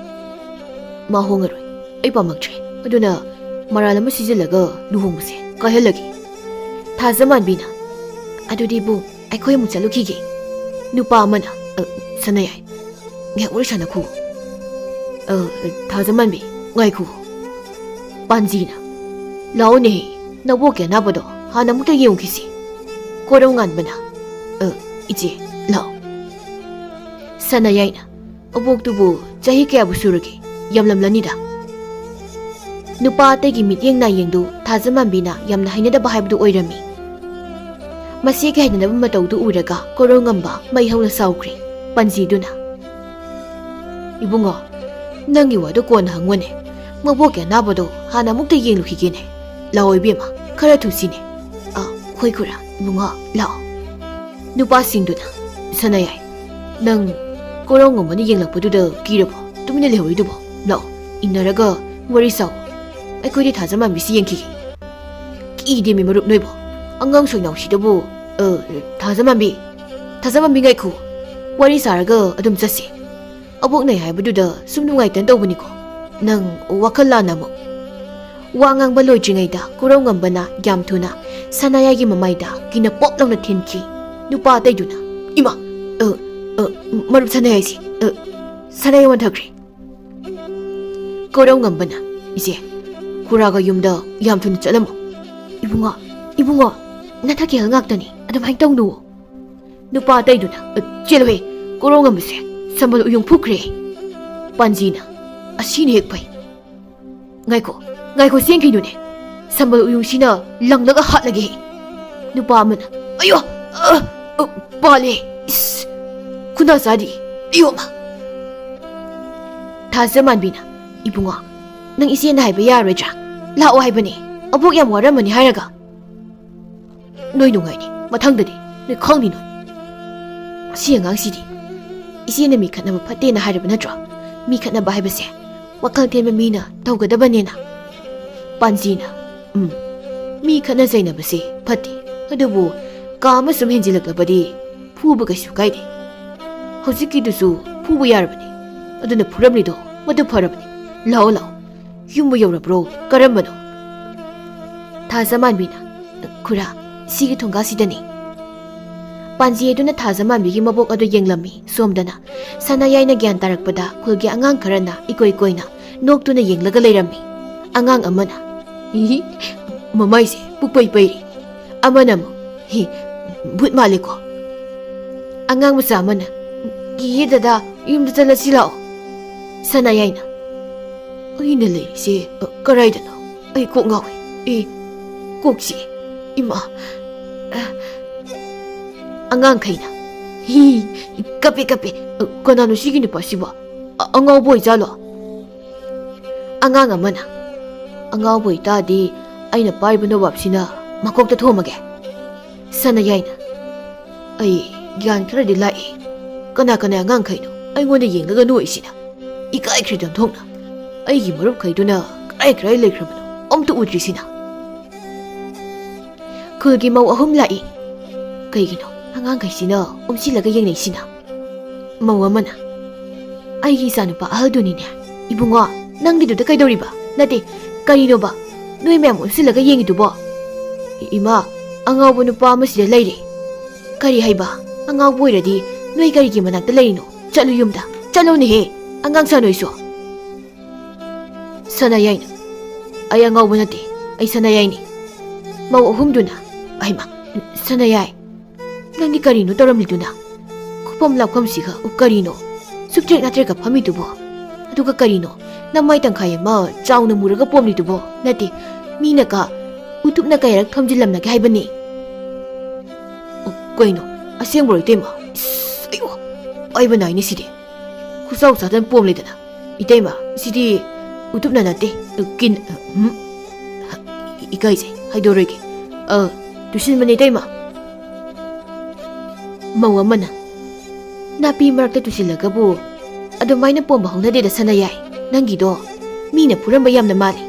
"ꯃꯥ ꯍꯣꯡꯉꯔꯣꯏ, ꯑꯩ ꯄꯥꯝꯃꯛꯇ꯭ꯔꯦ꯫ ꯑꯗꯨꯅ ꯃꯔꯥꯜ ꯑꯃ ꯁꯤꯖꯤꯜꯂꯒ ꯂꯨꯍꯣꯡꯕꯁꯦ ꯀꯥꯏꯍꯜꯂꯒꯦ꯫" ꯊꯥꯖꯃꯥꯟꯕꯤꯅ, "ꯑꯗꯨꯗꯤ ꯏꯕꯨꯡ, ꯑꯩꯈꯣꯏ ꯑꯃꯨꯛ ꯆꯠꯂꯨꯈꯤꯒꯦ꯫" ꯅꯨꯄꯥ ꯑꯃꯅ, "ꯑ, ꯁꯅꯥꯌꯥꯏ, ꯉꯥꯏꯍꯥꯛ ꯋꯥꯔꯤ ꯁꯥꯟꯅꯈꯣ꯫ ꯑ, ꯊꯥꯖꯃꯥꯟꯕꯤ, ꯉꯥꯏꯈꯣ꯫ ꯄꯥꯟꯖꯤꯅ, "ꯂꯥꯛꯑꯣꯅꯦꯍꯦ, ꯅꯕꯣꯛꯀꯤ ꯑꯅꯥꯕꯗꯣ ꯍꯥꯟꯅ ꯑꯃꯨꯛꯇ ꯌꯦꯡꯉꯨꯈꯤꯁꯤ꯫" ꯀꯣꯔꯧꯉꯥꯟꯕꯅ, "ꯑ, ꯏꯆꯦ, ꯂꯥꯛꯑꯣ꯫" ꯁꯅꯥꯌꯥꯏꯅ, "ꯑꯕꯣꯛꯇꯨꯕꯨ ꯆꯍꯤ ꯀꯌꯥꯕꯨ ꯁꯨꯔꯒꯦ? ꯌꯥꯝꯂꯝꯂꯅꯤꯗ꯫" ꯅꯨꯄꯥ ꯑꯇꯩꯒꯤ ꯃꯤꯠꯌꯦꯡ ꯅꯥꯌꯦꯡꯗꯨ ꯊꯥꯖꯃꯥꯟꯕꯤꯅ ꯌꯥꯝꯅ ꯍꯩꯅꯗꯕ ꯍꯥꯏꯕꯗꯨ ꯑꯣꯏꯔꯝꯃꯤ꯫ ꯃꯁꯤꯒꯤ ꯍꯩꯅꯗꯕ ꯃꯇꯧꯗꯨ ꯎꯔꯒ ꯀꯣꯔꯧꯉꯝꯕ ꯃꯩ ꯍꯧꯅ ꯁꯥꯎꯈ꯭ꯔꯦ꯫ ꯄꯥꯟꯖꯤꯗꯨꯅ, "ꯏꯕꯨꯡꯉꯣ, ꯅꯪꯒꯤ ꯋꯥꯗꯣ ꯀꯣꯟꯅ ꯍꯪꯉꯣꯅꯦ꯫ ꯃꯕꯣꯛꯀꯤ ꯑꯅꯥꯕꯗꯣ ꯍꯥꯟꯅ ꯑꯃꯨꯛꯇ ꯌꯦꯡꯂꯨꯈꯤꯒꯦꯅꯦ꯫ ꯂꯥꯛꯑꯣ ꯏꯕꯦꯝꯃ, ꯈꯔ ꯊꯨꯁꯤꯅꯦ꯫" "ꯑ, ꯍꯣꯏ ꯈꯨꯔꯥ, ꯏꯕꯨꯡꯉꯣ, ꯂꯥꯛꯑꯣ꯫" ꯅꯨꯄꯥꯁꯤꯡꯗꯨꯅ, "ꯁꯅꯥꯌꯥꯏ, ꯅꯪ ꯀꯣꯔꯧꯉꯝꯕꯅ ꯌꯦꯡꯂꯛꯄꯗꯨꯗ ꯀꯤꯔꯕꯣ? ꯇꯨꯃꯤꯟꯅ ꯂꯩꯍꯧꯔꯤꯗꯨꯕꯣ? ꯂꯥꯛꯑꯣ, ꯏꯟꯅꯔꯒ ꯋꯥꯔꯤ ꯁꯥꯎ꯫ ꯑꯩꯈꯣꯏꯗꯤ ꯊꯥꯖꯃꯥꯟꯕꯤꯁꯤ ꯌꯦꯡꯈꯤꯒꯦ꯫" "ꯀꯤꯗꯦꯃꯤ ꯃꯔꯨꯞ ꯅꯣꯏꯕꯣ꯫ ꯑꯉꯥꯡ ꯁꯣꯏꯅꯥꯎꯁꯤꯗꯕꯨ, ꯑ, ꯊꯥꯖꯃꯥꯟꯕꯤ, ꯊꯥꯖꯃꯥꯟꯕꯤ ꯉꯥꯏꯈꯣ꯫ ꯋꯥꯔꯤ ꯁꯥꯔꯒ ꯑꯗꯨꯝ ꯆꯠꯁꯤ꯫ ꯑꯕꯣꯛ ꯅꯥꯏ ꯍꯥꯏꯕꯗꯨꯗ ꯁꯨꯝ ꯅꯨꯡꯉꯥꯏꯇꯅ ꯇꯧꯕꯅꯤꯀꯣ꯫ ꯅꯪ ꯋꯥꯈꯜ ꯂꯥꯟꯅ ꯑꯃꯨꯛ꯫" ꯋꯥ ꯉꯥꯡꯕ ꯂꯣꯏꯗ꯭ꯔꯤꯉꯩꯗ ꯀꯣꯔꯧꯉꯝꯕꯅ ꯌꯥꯝ ꯊꯨꯅ ꯁꯅꯥꯌꯥꯏꯒꯤ ꯃꯃꯥꯏꯗ ꯀꯤꯅ ꯄꯣꯞ ꯂꯥꯎꯅ ꯊꯤꯟꯈꯤ꯫ ꯅꯨꯄꯥ ꯑꯇꯩꯗꯨꯅ, "ꯏꯃꯥ! ꯑ, ꯑ, ꯃꯔꯨꯞ ꯁꯅꯥꯌꯥꯏꯁꯤ, ꯑ, ꯁꯅꯥꯌꯥꯏ ꯋꯥꯟꯊꯈ꯭ꯔꯦ꯫" ꯀꯣꯔꯧꯉꯝꯕꯅ, "ꯏꯆꯦ, ꯈꯨꯔꯥꯒ ꯌꯨꯝꯗ ꯌꯥꯝ ꯊꯨꯅ ꯆꯠꯂꯝꯃꯣ꯫" "ꯏꯕꯨꯡꯉꯣ, ꯏꯕꯨꯡꯉꯣ, ꯅꯊꯛꯀꯤ ꯍꯦꯜ ꯉꯥꯛꯇꯅꯤ, ꯑꯗꯨꯃꯥꯏꯅ ꯇꯧꯅꯨ꯫" ꯅꯨꯄꯥ ꯑꯇꯩꯗꯨꯅ, "ꯑ, ꯆꯦꯜꯂꯨꯍꯦ, ꯀꯣꯔꯧꯉꯝꯕꯁꯦ ꯁꯝꯕꯜ ꯎꯌꯨꯡ ꯐꯨꯈ꯭ꯔꯦ꯫" ꯄꯥꯟꯖꯤꯅ, "ꯑꯁꯤꯅ ꯍꯦꯛ ꯐꯩ꯫" "ꯉꯥꯏꯈꯣ, ꯉꯥꯏꯈꯣ, ꯆꯦꯟꯈꯤꯅꯨꯅꯦ꯫ ꯁꯝꯕꯜ ꯎꯌꯨꯡꯁꯤꯅ ꯂꯪꯂꯒ ꯍꯥꯠꯂꯒꯦ꯫" ꯅꯨꯄꯥ ꯑꯃꯅ, "ꯑꯌꯣ! ꯑ, ꯑ, ꯄꯥꯜꯂꯦ! ꯏꯁ! ꯈꯨꯅꯥ ꯆꯥꯗꯤ! ꯑꯌꯣ ꯃꯥ!" ꯊꯥꯖꯃꯥꯟꯕꯤꯅ, "ꯏꯕꯨꯡꯉꯣ, ꯅꯪ ꯏꯆꯦꯅ ꯍꯥꯏꯕ ꯌꯥꯔꯣꯏꯗ꯭ꯔꯥ? ꯂꯥꯛꯑꯣ ꯍꯥꯏꯕꯅꯦ꯫ ꯑꯕꯣꯛ ꯌꯥꯝ ꯋꯥꯔꯝꯃꯅꯤ ꯍꯥꯏꯔꯒ꯫" "ꯅꯣꯏ ꯅꯨꯡꯉꯥꯏꯅꯤ, ꯃꯊꯪꯗꯗꯤ ꯅꯣꯏ ꯈꯪꯅꯤ ꯅꯣꯏ꯫ ꯑꯁꯤ ꯑꯉꯥꯡꯁꯤꯗꯤ ꯏꯆꯦꯅ ꯃꯤ ꯈꯠꯅꯕ ꯐꯠꯇꯦꯅ ꯍꯥꯏꯔꯕ ꯅꯠꯇ꯭ꯔꯣ? ꯃꯤ ꯈꯠꯅꯕ ꯍꯥꯏꯕꯁꯦ ꯋꯥꯈꯜ ꯊꯦꯟꯕ ꯃꯤꯅ ꯇꯧꯒꯗꯕꯅꯦꯅ꯫" ꯄꯥꯟꯖꯤꯅ, "ꯎꯝ, ꯃꯤ ꯈꯠꯅ ꯆꯩꯅꯕꯁꯦ ꯐꯠꯇꯦ, ꯑꯗꯨꯕꯨ ꯀꯥ ꯑꯃ ꯁꯨꯝ ꯍꯦꯟꯖꯤꯜꯂꯛꯂꯕꯗꯤ ꯐꯨꯕ ꯀꯩꯁꯨ ꯀꯥꯏꯗꯦ꯫ ꯍꯧꯖꯤꯛꯀꯤꯗꯨꯁꯨ ꯐꯨꯕ ꯌꯥꯔꯕꯅꯤ, ꯑꯗꯨꯅ ꯐꯨꯔꯝꯂꯤꯗꯣ ꯃꯗꯨ ꯐꯔꯕꯅꯤ꯫ ꯂꯥꯛꯑꯣ, ꯂꯥꯛꯑꯣ, ꯌꯨꯝꯕꯨ ꯌꯧꯔꯕ꯭ꯔꯣ? ꯀꯔꯝꯕꯅꯣ?" ꯊꯥꯖꯃꯥꯟꯕꯤꯅ, "ꯈꯨꯔꯥ, ꯁꯤꯒꯤ ꯊꯣꯡꯒꯥꯁꯤꯗꯅꯤ꯫" ꯄꯥꯟꯖꯤ ꯑꯗꯨꯅ ꯊꯥꯖꯃꯥꯟꯕꯤꯒꯤ ꯃꯕꯣꯛ ꯑꯗꯨ ꯌꯦꯡꯂꯝꯃꯤ꯫ ꯁꯣꯝꯗꯅ ꯁꯅꯥꯌꯥꯏꯅ ꯒ꯭ꯌꯥꯟ ꯇꯥꯔꯛꯄꯗ ꯈꯨꯜꯒꯤ ꯑꯉꯥꯡ ꯈꯔꯅ ꯏꯀꯣꯏ ꯀꯣꯏꯅ ꯅꯣꯛꯇꯨꯅ ꯌꯦꯡꯂꯒ ꯂꯩꯔꯝꯃꯤ꯫ ꯑꯉꯥꯡ ꯑꯃꯅ, "ꯍꯤ, ꯃꯃꯥꯏꯁꯦ ꯄꯨꯛꯄꯩ ꯄꯩꯔꯦ"꯫ ꯑꯃꯅ ꯑꯃꯨꯛ, "ꯍꯤ, ꯚꯨꯠ ꯃꯥꯜꯂꯦꯀꯣ"꯫ ꯑꯉꯥꯡ ꯃꯆꯥ ꯑꯃꯅ, "ꯀꯤꯌꯦ ꯗꯗꯥ, ꯌꯨꯝꯗ ꯆꯠꯂꯁꯤ ꯂꯥꯛꯑꯣ"꯫ ꯁꯅꯥꯌꯥꯏꯅ, "ꯑꯩꯅ ꯂꯩꯔꯤꯁꯦ ꯀꯔꯥꯏꯗꯅꯣ? ꯑꯩ ꯀꯣꯛ ꯉꯥꯎꯏ꯫ ꯑꯩ ꯀꯣꯛ ꯆꯤꯛꯏ꯫ ꯏꯃꯥ"꯫ ꯑꯉꯥꯡꯈꯩꯅ, "ꯍꯤ, ꯀꯞꯄꯦ, ꯀꯞꯄꯦ꯫ ꯀꯅꯥꯅꯣ ꯁꯤꯒꯤ ꯅꯨꯄꯥꯁꯤꯕꯣ? ꯑ-, ꯑꯉꯥꯎꯕ ꯑꯣꯏꯖꯥꯠꯂꯣ?" ꯑꯉꯥꯡ ꯑꯃꯅ, "ꯑꯉꯥꯎꯕ ꯑꯣꯏꯇꯥꯔꯗꯤ ꯑꯩꯅ ꯄꯥꯏꯕ ꯅꯣꯕꯥꯞꯁꯤꯅ ꯃꯀꯣꯛꯇ ꯊꯣꯝꯃꯒꯦ"꯫ ꯁꯅꯥꯌꯥꯏꯅ, "ꯑꯩ ꯒ꯭ꯌꯥꯟ ꯈꯔꯗꯤ ꯂꯥꯛꯏ꯫ ꯀꯅꯥ ꯀꯅꯥ ꯑꯉꯥꯡꯈꯩꯅꯣ ꯑꯩꯉꯣꯟꯗ ꯌꯦꯡꯂꯒ ꯅꯣꯛꯏꯁꯤꯅ? ꯏꯀꯥꯏꯈ꯭ꯔꯦꯗ ꯑꯣꯟꯊꯣꯛꯅ꯫ ꯑꯩꯒꯤ ꯃꯔꯨꯞꯈꯩꯗꯨꯅ ꯀꯔꯥꯏ ꯀꯔꯥꯏ ꯂꯩꯈ꯭ꯔꯕꯅꯣ ꯑꯝꯇ ꯎꯗ꯭ꯔꯤꯁꯤꯅ"꯫ ꯈꯨꯜꯒꯤ ꯃꯧ ꯑꯍꯨꯝ ꯂꯥꯛꯏ꯫ "ꯀꯩꯒꯤꯅꯣ ꯑꯉꯥꯡꯈꯩꯁꯤꯅ ꯑꯣꯝꯁꯤꯜꯂꯒ ꯌꯦꯡꯅꯩꯁꯤꯅ?" ꯃꯧ ꯑꯃꯅ, "ꯑꯩꯒꯤ ꯏꯆꯥꯅꯨꯄꯥ ꯑꯍꯜꯗꯨꯅꯤꯅꯦ꯫ ꯏꯕꯨꯡꯉꯣ, ꯅꯪꯒꯤꯗꯨꯗ ꯀꯩꯗꯧꯔꯤꯕ? ꯅꯠꯇꯦ, ꯀꯔꯤꯅꯣꯕ? ꯅꯣꯏ ꯃꯌꯥꯝ ꯑꯣꯟꯁꯤꯜꯂꯒ ꯌꯦꯡꯉꯤꯗꯨꯕꯣ?" "ꯏ-, ꯏꯃꯥ, ꯑꯉꯥꯎꯕ ꯅꯨꯄꯥ ꯑꯃ ꯁꯤꯗ ꯂꯩꯔꯦ"꯫ "ꯀꯔꯤ ꯍꯥꯏꯕ? ꯑꯉꯥꯎꯕ ꯑꯣꯏꯔꯗꯤ ꯅꯣꯏ ꯀꯔꯤꯒꯤ ꯃꯅꯥꯛꯇ ꯂꯩꯔꯤꯅꯣ? ꯆꯠꯂꯨ ꯌꯨꯝꯗ꯫ ꯆꯠꯂꯨꯅꯦꯍꯦ, ꯑꯉꯥꯡ ꯁꯥ ꯅꯣꯏꯁꯨ"꯫ ꯁꯅꯥꯌꯥꯏꯅ, "ꯑꯩ ꯑꯉꯥꯎꯕ ꯅꯠꯇꯦ, ꯑꯩ ꯁꯅꯥꯌꯥꯏꯅꯤ"꯫ ꯃꯧ ꯑꯍꯨꯝꯗꯨꯅ, "ꯑꯩꯃ, ꯁꯅꯥꯌꯥꯏ, ꯅꯪꯗꯤ ꯀꯔꯤꯅꯣ ꯇꯧꯔꯝꯂꯤꯗꯨꯅ? ꯈꯨꯐꯝ ꯂꯥꯛꯐꯝꯁꯤꯒ ꯀꯔꯤꯅꯣ? ꯁꯨꯞꯇ꯭ꯔꯦꯛ ꯅꯥꯇ꯭ꯔꯦꯛꯀ ꯐꯝꯃꯤꯗꯨꯕꯣ? ꯑꯗꯨꯒ ꯀꯔꯤꯅꯣ ꯅꯃꯥꯏ ꯇꯪꯈꯥꯏ ꯑꯃ ꯆꯥꯎꯅ ꯃꯨꯔꯒ ꯄꯣꯝꯂꯤꯗꯨꯕꯣ? ꯅꯠꯇꯦ, ꯃꯤꯅ ꯀ ꯎꯇꯨꯞꯅ ꯀꯌꯥꯔꯛ ꯊꯣꯝꯖꯤꯜꯂꯝꯂꯒꯦ ꯍꯥꯏꯕꯅꯤ?" "ꯑꯣ, ꯀꯩꯅꯣ? ꯑꯁꯦꯡꯕꯔꯣ ꯏꯇꯩꯃ? ꯏꯁ, ꯑꯌꯣ, ꯄꯥꯏꯕ ꯅꯥꯏꯅꯦ ꯁꯤꯗꯤ꯫ ꯈꯨꯆꯥꯎ ꯆꯥꯗꯅ ꯄꯣꯝꯂꯦꯗꯅ꯫ ꯏꯇꯩꯃ, ꯁꯤꯗꯤ ꯎꯇꯨꯞꯅ ꯅꯠꯇꯦ, ꯀꯤꯟ-, ꯎꯝ, ꯏꯀꯥꯏꯖꯩ, ꯍꯥꯏꯗꯣꯔꯣꯏꯒꯦ꯫ ꯑ, ꯇꯨꯁꯤꯟꯕꯅꯦ ꯏꯇꯩꯃ"꯫ ꯃꯧ ꯑꯃꯅ, "ꯅꯥꯄꯤ ꯃꯔꯛꯇ ꯇꯨꯁꯤꯜꯂꯒꯕꯨ ꯑꯗꯨꯃꯥꯏꯅ ꯄꯣꯝꯕ ꯍꯧꯅꯗꯦꯗ ꯁꯅꯥꯌꯥꯏ꯫ ꯅꯪꯒꯤꯗꯣ ꯃꯤꯅ ꯐꯨꯔꯝꯕ ꯌꯥꯝꯅ ꯃꯥꯜꯂꯤ"꯫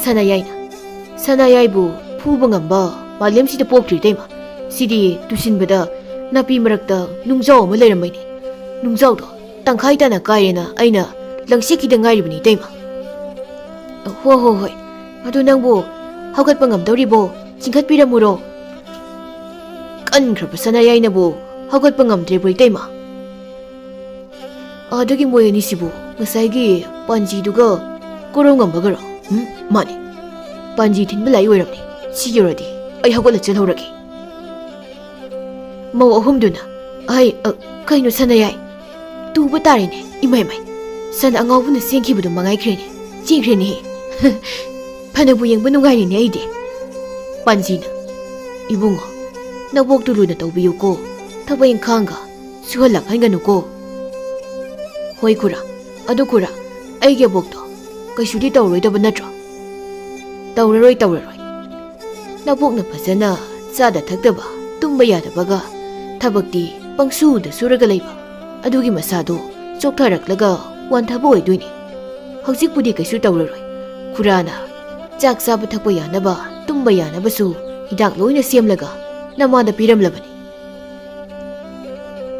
ꯁꯅꯥꯌꯥꯏꯅ, "ꯁꯅꯥꯌꯥꯏꯕꯨ ꯐꯨꯕ ꯉꯝꯕ ꯃꯥꯂꯦꯝꯁꯤꯗ ꯄꯣꯛꯇ꯭ꯔꯤ ꯏꯇꯩꯃ꯫ ꯁꯤꯗꯤ ꯇꯨꯁꯤꯟꯕꯗ ꯅꯥꯄꯤ ꯃꯔꯛꯇ ꯅꯨꯡꯖꯥꯎ ꯑꯃ ꯂꯩꯔꯝꯕꯩꯅꯦ꯫ ꯅꯨꯡꯖꯥꯎꯗꯣ ꯇꯪꯈꯥꯏ ꯇꯥꯅ ꯀꯥꯏꯔꯦꯅ ꯑꯩꯅ ꯂꯪꯁꯦꯛꯈꯤꯗ ꯉꯥꯏꯔꯤꯕꯅꯤ ꯏꯇꯩꯃ"꯫ "ꯍꯣ ꯍꯣ ꯍꯣꯏ, ꯑꯗꯨ ꯅꯪꯕꯨ ꯍꯧꯒꯠꯄ ꯉꯝꯗꯧꯔꯤꯕꯣ? ꯆꯤꯡꯈꯠꯄꯤꯔꯝꯃꯨꯔꯣ"꯫ ꯀꯟꯈ꯭ꯔꯕ ꯁꯅꯥꯌꯥꯏꯅꯕꯨ ꯍꯧꯒꯠꯄ ꯉꯝꯗ꯭ꯔꯦꯕꯨ, ꯏꯇꯩꯃ꯫ ꯑꯗꯒꯤ ꯃꯣꯏ ꯑꯅꯤꯁꯤꯕꯨ ꯉꯁꯥꯏꯒꯤ ꯄꯥꯟꯖꯤꯗꯨꯒ ꯀꯣꯔꯧꯉꯝꯕꯒꯔꯣ? ꯎꯝ, ꯃꯥꯅꯤ꯫ ꯄꯥꯟꯖꯤ ꯊꯤꯟꯕ ꯂꯥꯛꯏ ꯑꯣꯏꯔꯝꯅꯤ꯫ ꯁꯤ ꯌꯧꯔꯗꯤ ꯑꯩ ꯍꯧꯒꯠꯂ ꯆꯦꯜꯍꯧꯔꯒꯦ꯫ ꯃꯧ ꯑꯍꯨꯝꯗꯨꯅ, "ꯑꯩ, ꯑ, ꯀꯩꯅꯣ ꯁꯅꯥꯌꯥꯏ? ꯇꯨꯕ ꯇꯥꯔꯦꯅꯦ꯫ ꯏꯃꯥꯏ ꯃꯥꯏ, ꯁꯟ ꯑꯉꯥꯎꯕꯅ ꯆꯦꯟꯈꯤꯕꯗꯣ ꯃꯉꯥꯏꯈ꯭ꯔꯦꯅꯦ꯫ ꯆꯦꯟꯈ꯭ꯔꯦꯅꯦꯍꯦ꯫ ꯐꯅꯕꯨ ꯌꯦꯡꯕ ꯅꯨꯡꯉꯥꯏꯔꯦꯅꯦ ꯑꯩꯗꯤ꯫" ꯄꯥꯟꯖꯤꯅ, "ꯏꯕꯨꯡꯉꯣ, ꯅꯕꯣꯛꯇꯨ ꯂꯨꯅ ꯇꯧꯕꯤꯌꯨꯀꯣ꯫ ꯊꯕꯛ ꯏꯪꯈꯥꯡꯒ ꯁꯨꯍꯜꯂꯛꯍꯟꯒꯅꯨꯀꯣ꯫" "ꯍꯣꯏ ꯈꯨꯔꯥ꯫ ꯑꯗꯨ ꯈꯨꯔꯥ, ꯑꯩꯒꯤ ꯑꯕꯣꯛꯇꯣ ꯀꯩꯁꯨꯗꯤ ꯇꯧꯔꯣꯏꯗꯕ ꯅꯠꯇ꯭ꯔꯣ? ꯇꯧꯔꯔꯣꯏ, ꯇꯧꯔꯔꯣꯏ꯫ ꯅꯕꯣꯛꯅ ꯐꯖꯅ ꯆꯥꯗ ꯊꯛꯇꯕ, ꯇꯨꯝꯕ ꯌꯥꯗꯕꯒ, ꯊꯕꯛꯇꯤ ꯄꯪꯁꯨꯗ ꯁꯨꯔꯒ ꯂꯩꯕ, ꯑꯗꯨꯒꯤ ꯃꯁꯥꯗꯣ ꯆꯣꯛꯊꯔꯛꯂꯒ ꯋꯥꯟꯊꯕ ꯑꯣꯏꯗꯣꯏꯅꯤ꯫ ꯍꯧꯖꯤꯛꯄꯨꯗꯤ ꯀꯩꯁꯨ ꯇꯧꯔꯔꯣꯏ꯫ ꯈꯨꯔꯥꯅ ꯆꯥꯛ ꯆꯥꯕ ꯊꯛꯄ ꯌꯥꯅꯕ, ꯇꯨꯝꯕ ꯌꯥꯅꯕꯁꯨ ꯍꯤꯗꯥꯛ ꯂꯣꯏꯅ ꯁꯦꯝꯂꯒ ꯅꯃꯥꯗ ꯄꯤꯔꯝꯂꯕꯅꯤ꯫"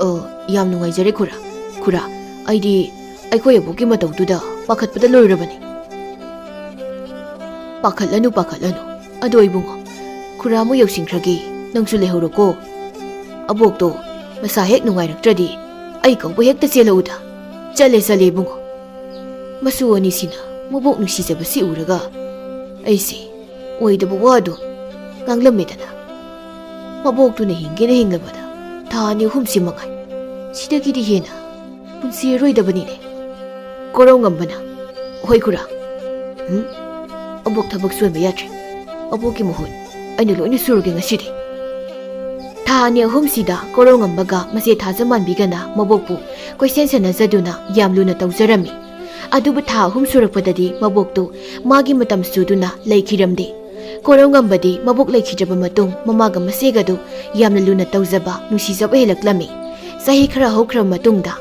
"ꯑ, ꯌꯥꯝ ꯅꯨꯡꯉꯥꯏꯖꯔꯦ ꯈꯨꯔꯥ꯫ ꯈꯨꯔꯥ, ꯑꯩꯗꯤ ꯑꯩꯈꯣꯏ ꯑꯕꯣꯛꯀꯤ ꯃꯇꯧꯗꯨꯗ ꯄꯥꯈꯠꯄꯗ ꯂꯣꯏꯔꯕꯅꯤ꯫" "ꯄꯥꯈꯠꯂꯅꯨ, ꯄꯥꯈꯠꯂꯅꯨ꯫ ꯑꯗꯣ ꯏꯕꯨꯡꯉꯣ, ꯈꯨꯔꯥ ꯃꯣꯏ ꯌꯧꯁꯤꯟꯈ꯭ꯔꯒꯦ, ꯅꯪꯁꯨ ꯂꯩꯍꯧꯔꯣꯀꯣ꯫ ꯑꯕꯣꯛꯇꯣ ꯃꯁꯥ ꯍꯦꯛ ꯅꯨꯡꯉꯥꯏꯔꯛꯇ꯭ꯔꯗꯤ ꯑꯩ ꯀꯧꯕ ꯍꯦꯛꯇ ꯆꯦꯜꯂꯛꯎꯗ꯫ ꯆꯠꯂꯦ, ꯆꯠꯂꯦ ꯏꯕꯨꯡꯉꯣ꯫" ꯃꯁꯨ ꯑꯅꯤꯁꯤꯅ ꯃꯕꯣꯛ ꯅꯨꯡꯁꯤꯖꯕꯁꯤ ꯎꯔꯒ ꯑꯩꯁꯦ ꯑꯣꯏꯗꯕ ꯋꯥ ꯑꯗꯨꯝ ꯉꯥꯡꯂꯝꯃꯦꯗꯅ꯫ ꯃꯕꯣꯛꯇꯨꯅ ꯍꯤꯡꯒꯦꯅ ꯍꯤꯡꯂꯕꯗ ꯊꯥ ꯑꯅꯤ ꯑꯍꯨꯝꯁꯤ ꯃꯉꯥꯏ꯫ ꯁꯤꯗꯒꯤꯗꯤ ꯍꯦꯟꯅ ꯄꯨꯟꯁꯤꯔꯔꯣꯏꯗꯕꯅꯤꯅꯦ꯫ ꯀꯣꯔꯧꯉꯝꯕꯅ, "ꯍꯣꯏ ꯈꯨꯔꯥ꯫ ꯎꯝ? ꯑꯕꯣꯛ ꯊꯕꯛ ꯁꯨꯍꯟꯕ ꯌꯥꯗ꯭ꯔꯦ꯫ ꯑꯕꯣꯛꯀꯤ ꯃꯍꯨꯠ ꯑꯩꯅ ꯂꯣꯏꯅ ꯁꯨꯔꯒꯦ ꯉꯁꯤꯗꯤ꯫" ꯊꯥ ꯑꯅꯤ ꯑꯍꯨꯝꯁꯤꯗ ꯀꯣꯔꯧꯉꯝꯕꯒ ꯃꯆꯦ ꯊꯥꯖꯃꯥꯟꯕꯤꯒꯅ ꯃꯕꯣꯛꯄꯨ ꯀꯣꯏꯁꯦꯟ ꯁꯦꯟꯅꯖꯗꯨꯅ ꯌꯥꯝ ꯂꯨꯅ ꯇꯧꯖꯔꯝꯃꯤ꯫ ꯑꯗꯨꯕꯨ ꯊꯥ ꯑꯍꯨꯝ ꯁꯨꯔꯛꯄꯗꯗꯤ ꯃꯕꯣꯛꯇꯨ ꯃꯥꯒꯤ ꯃꯇꯝ ꯁꯨꯗꯨꯅ ꯂꯩꯈꯤꯔꯝꯗꯦ꯫ ꯀꯣꯔꯧꯉꯝꯕꯗꯤ ꯃꯕꯣꯛ ꯂꯩꯈꯤꯗ꯭ꯔꯕ ꯃꯇꯨꯡ ꯃꯃꯥꯒ ꯃꯆꯦꯒꯗꯨ ꯌꯥꯝꯅ ꯂꯨꯅ ꯇꯧꯖꯕ, ꯅꯨꯡꯁꯤꯖꯕ ꯍꯦꯜꯂꯛꯂꯝꯃꯤ꯫ ꯆꯍꯤ ꯈꯔ ꯍꯧꯈ꯭ꯔꯕ ꯃꯇꯨꯡꯗ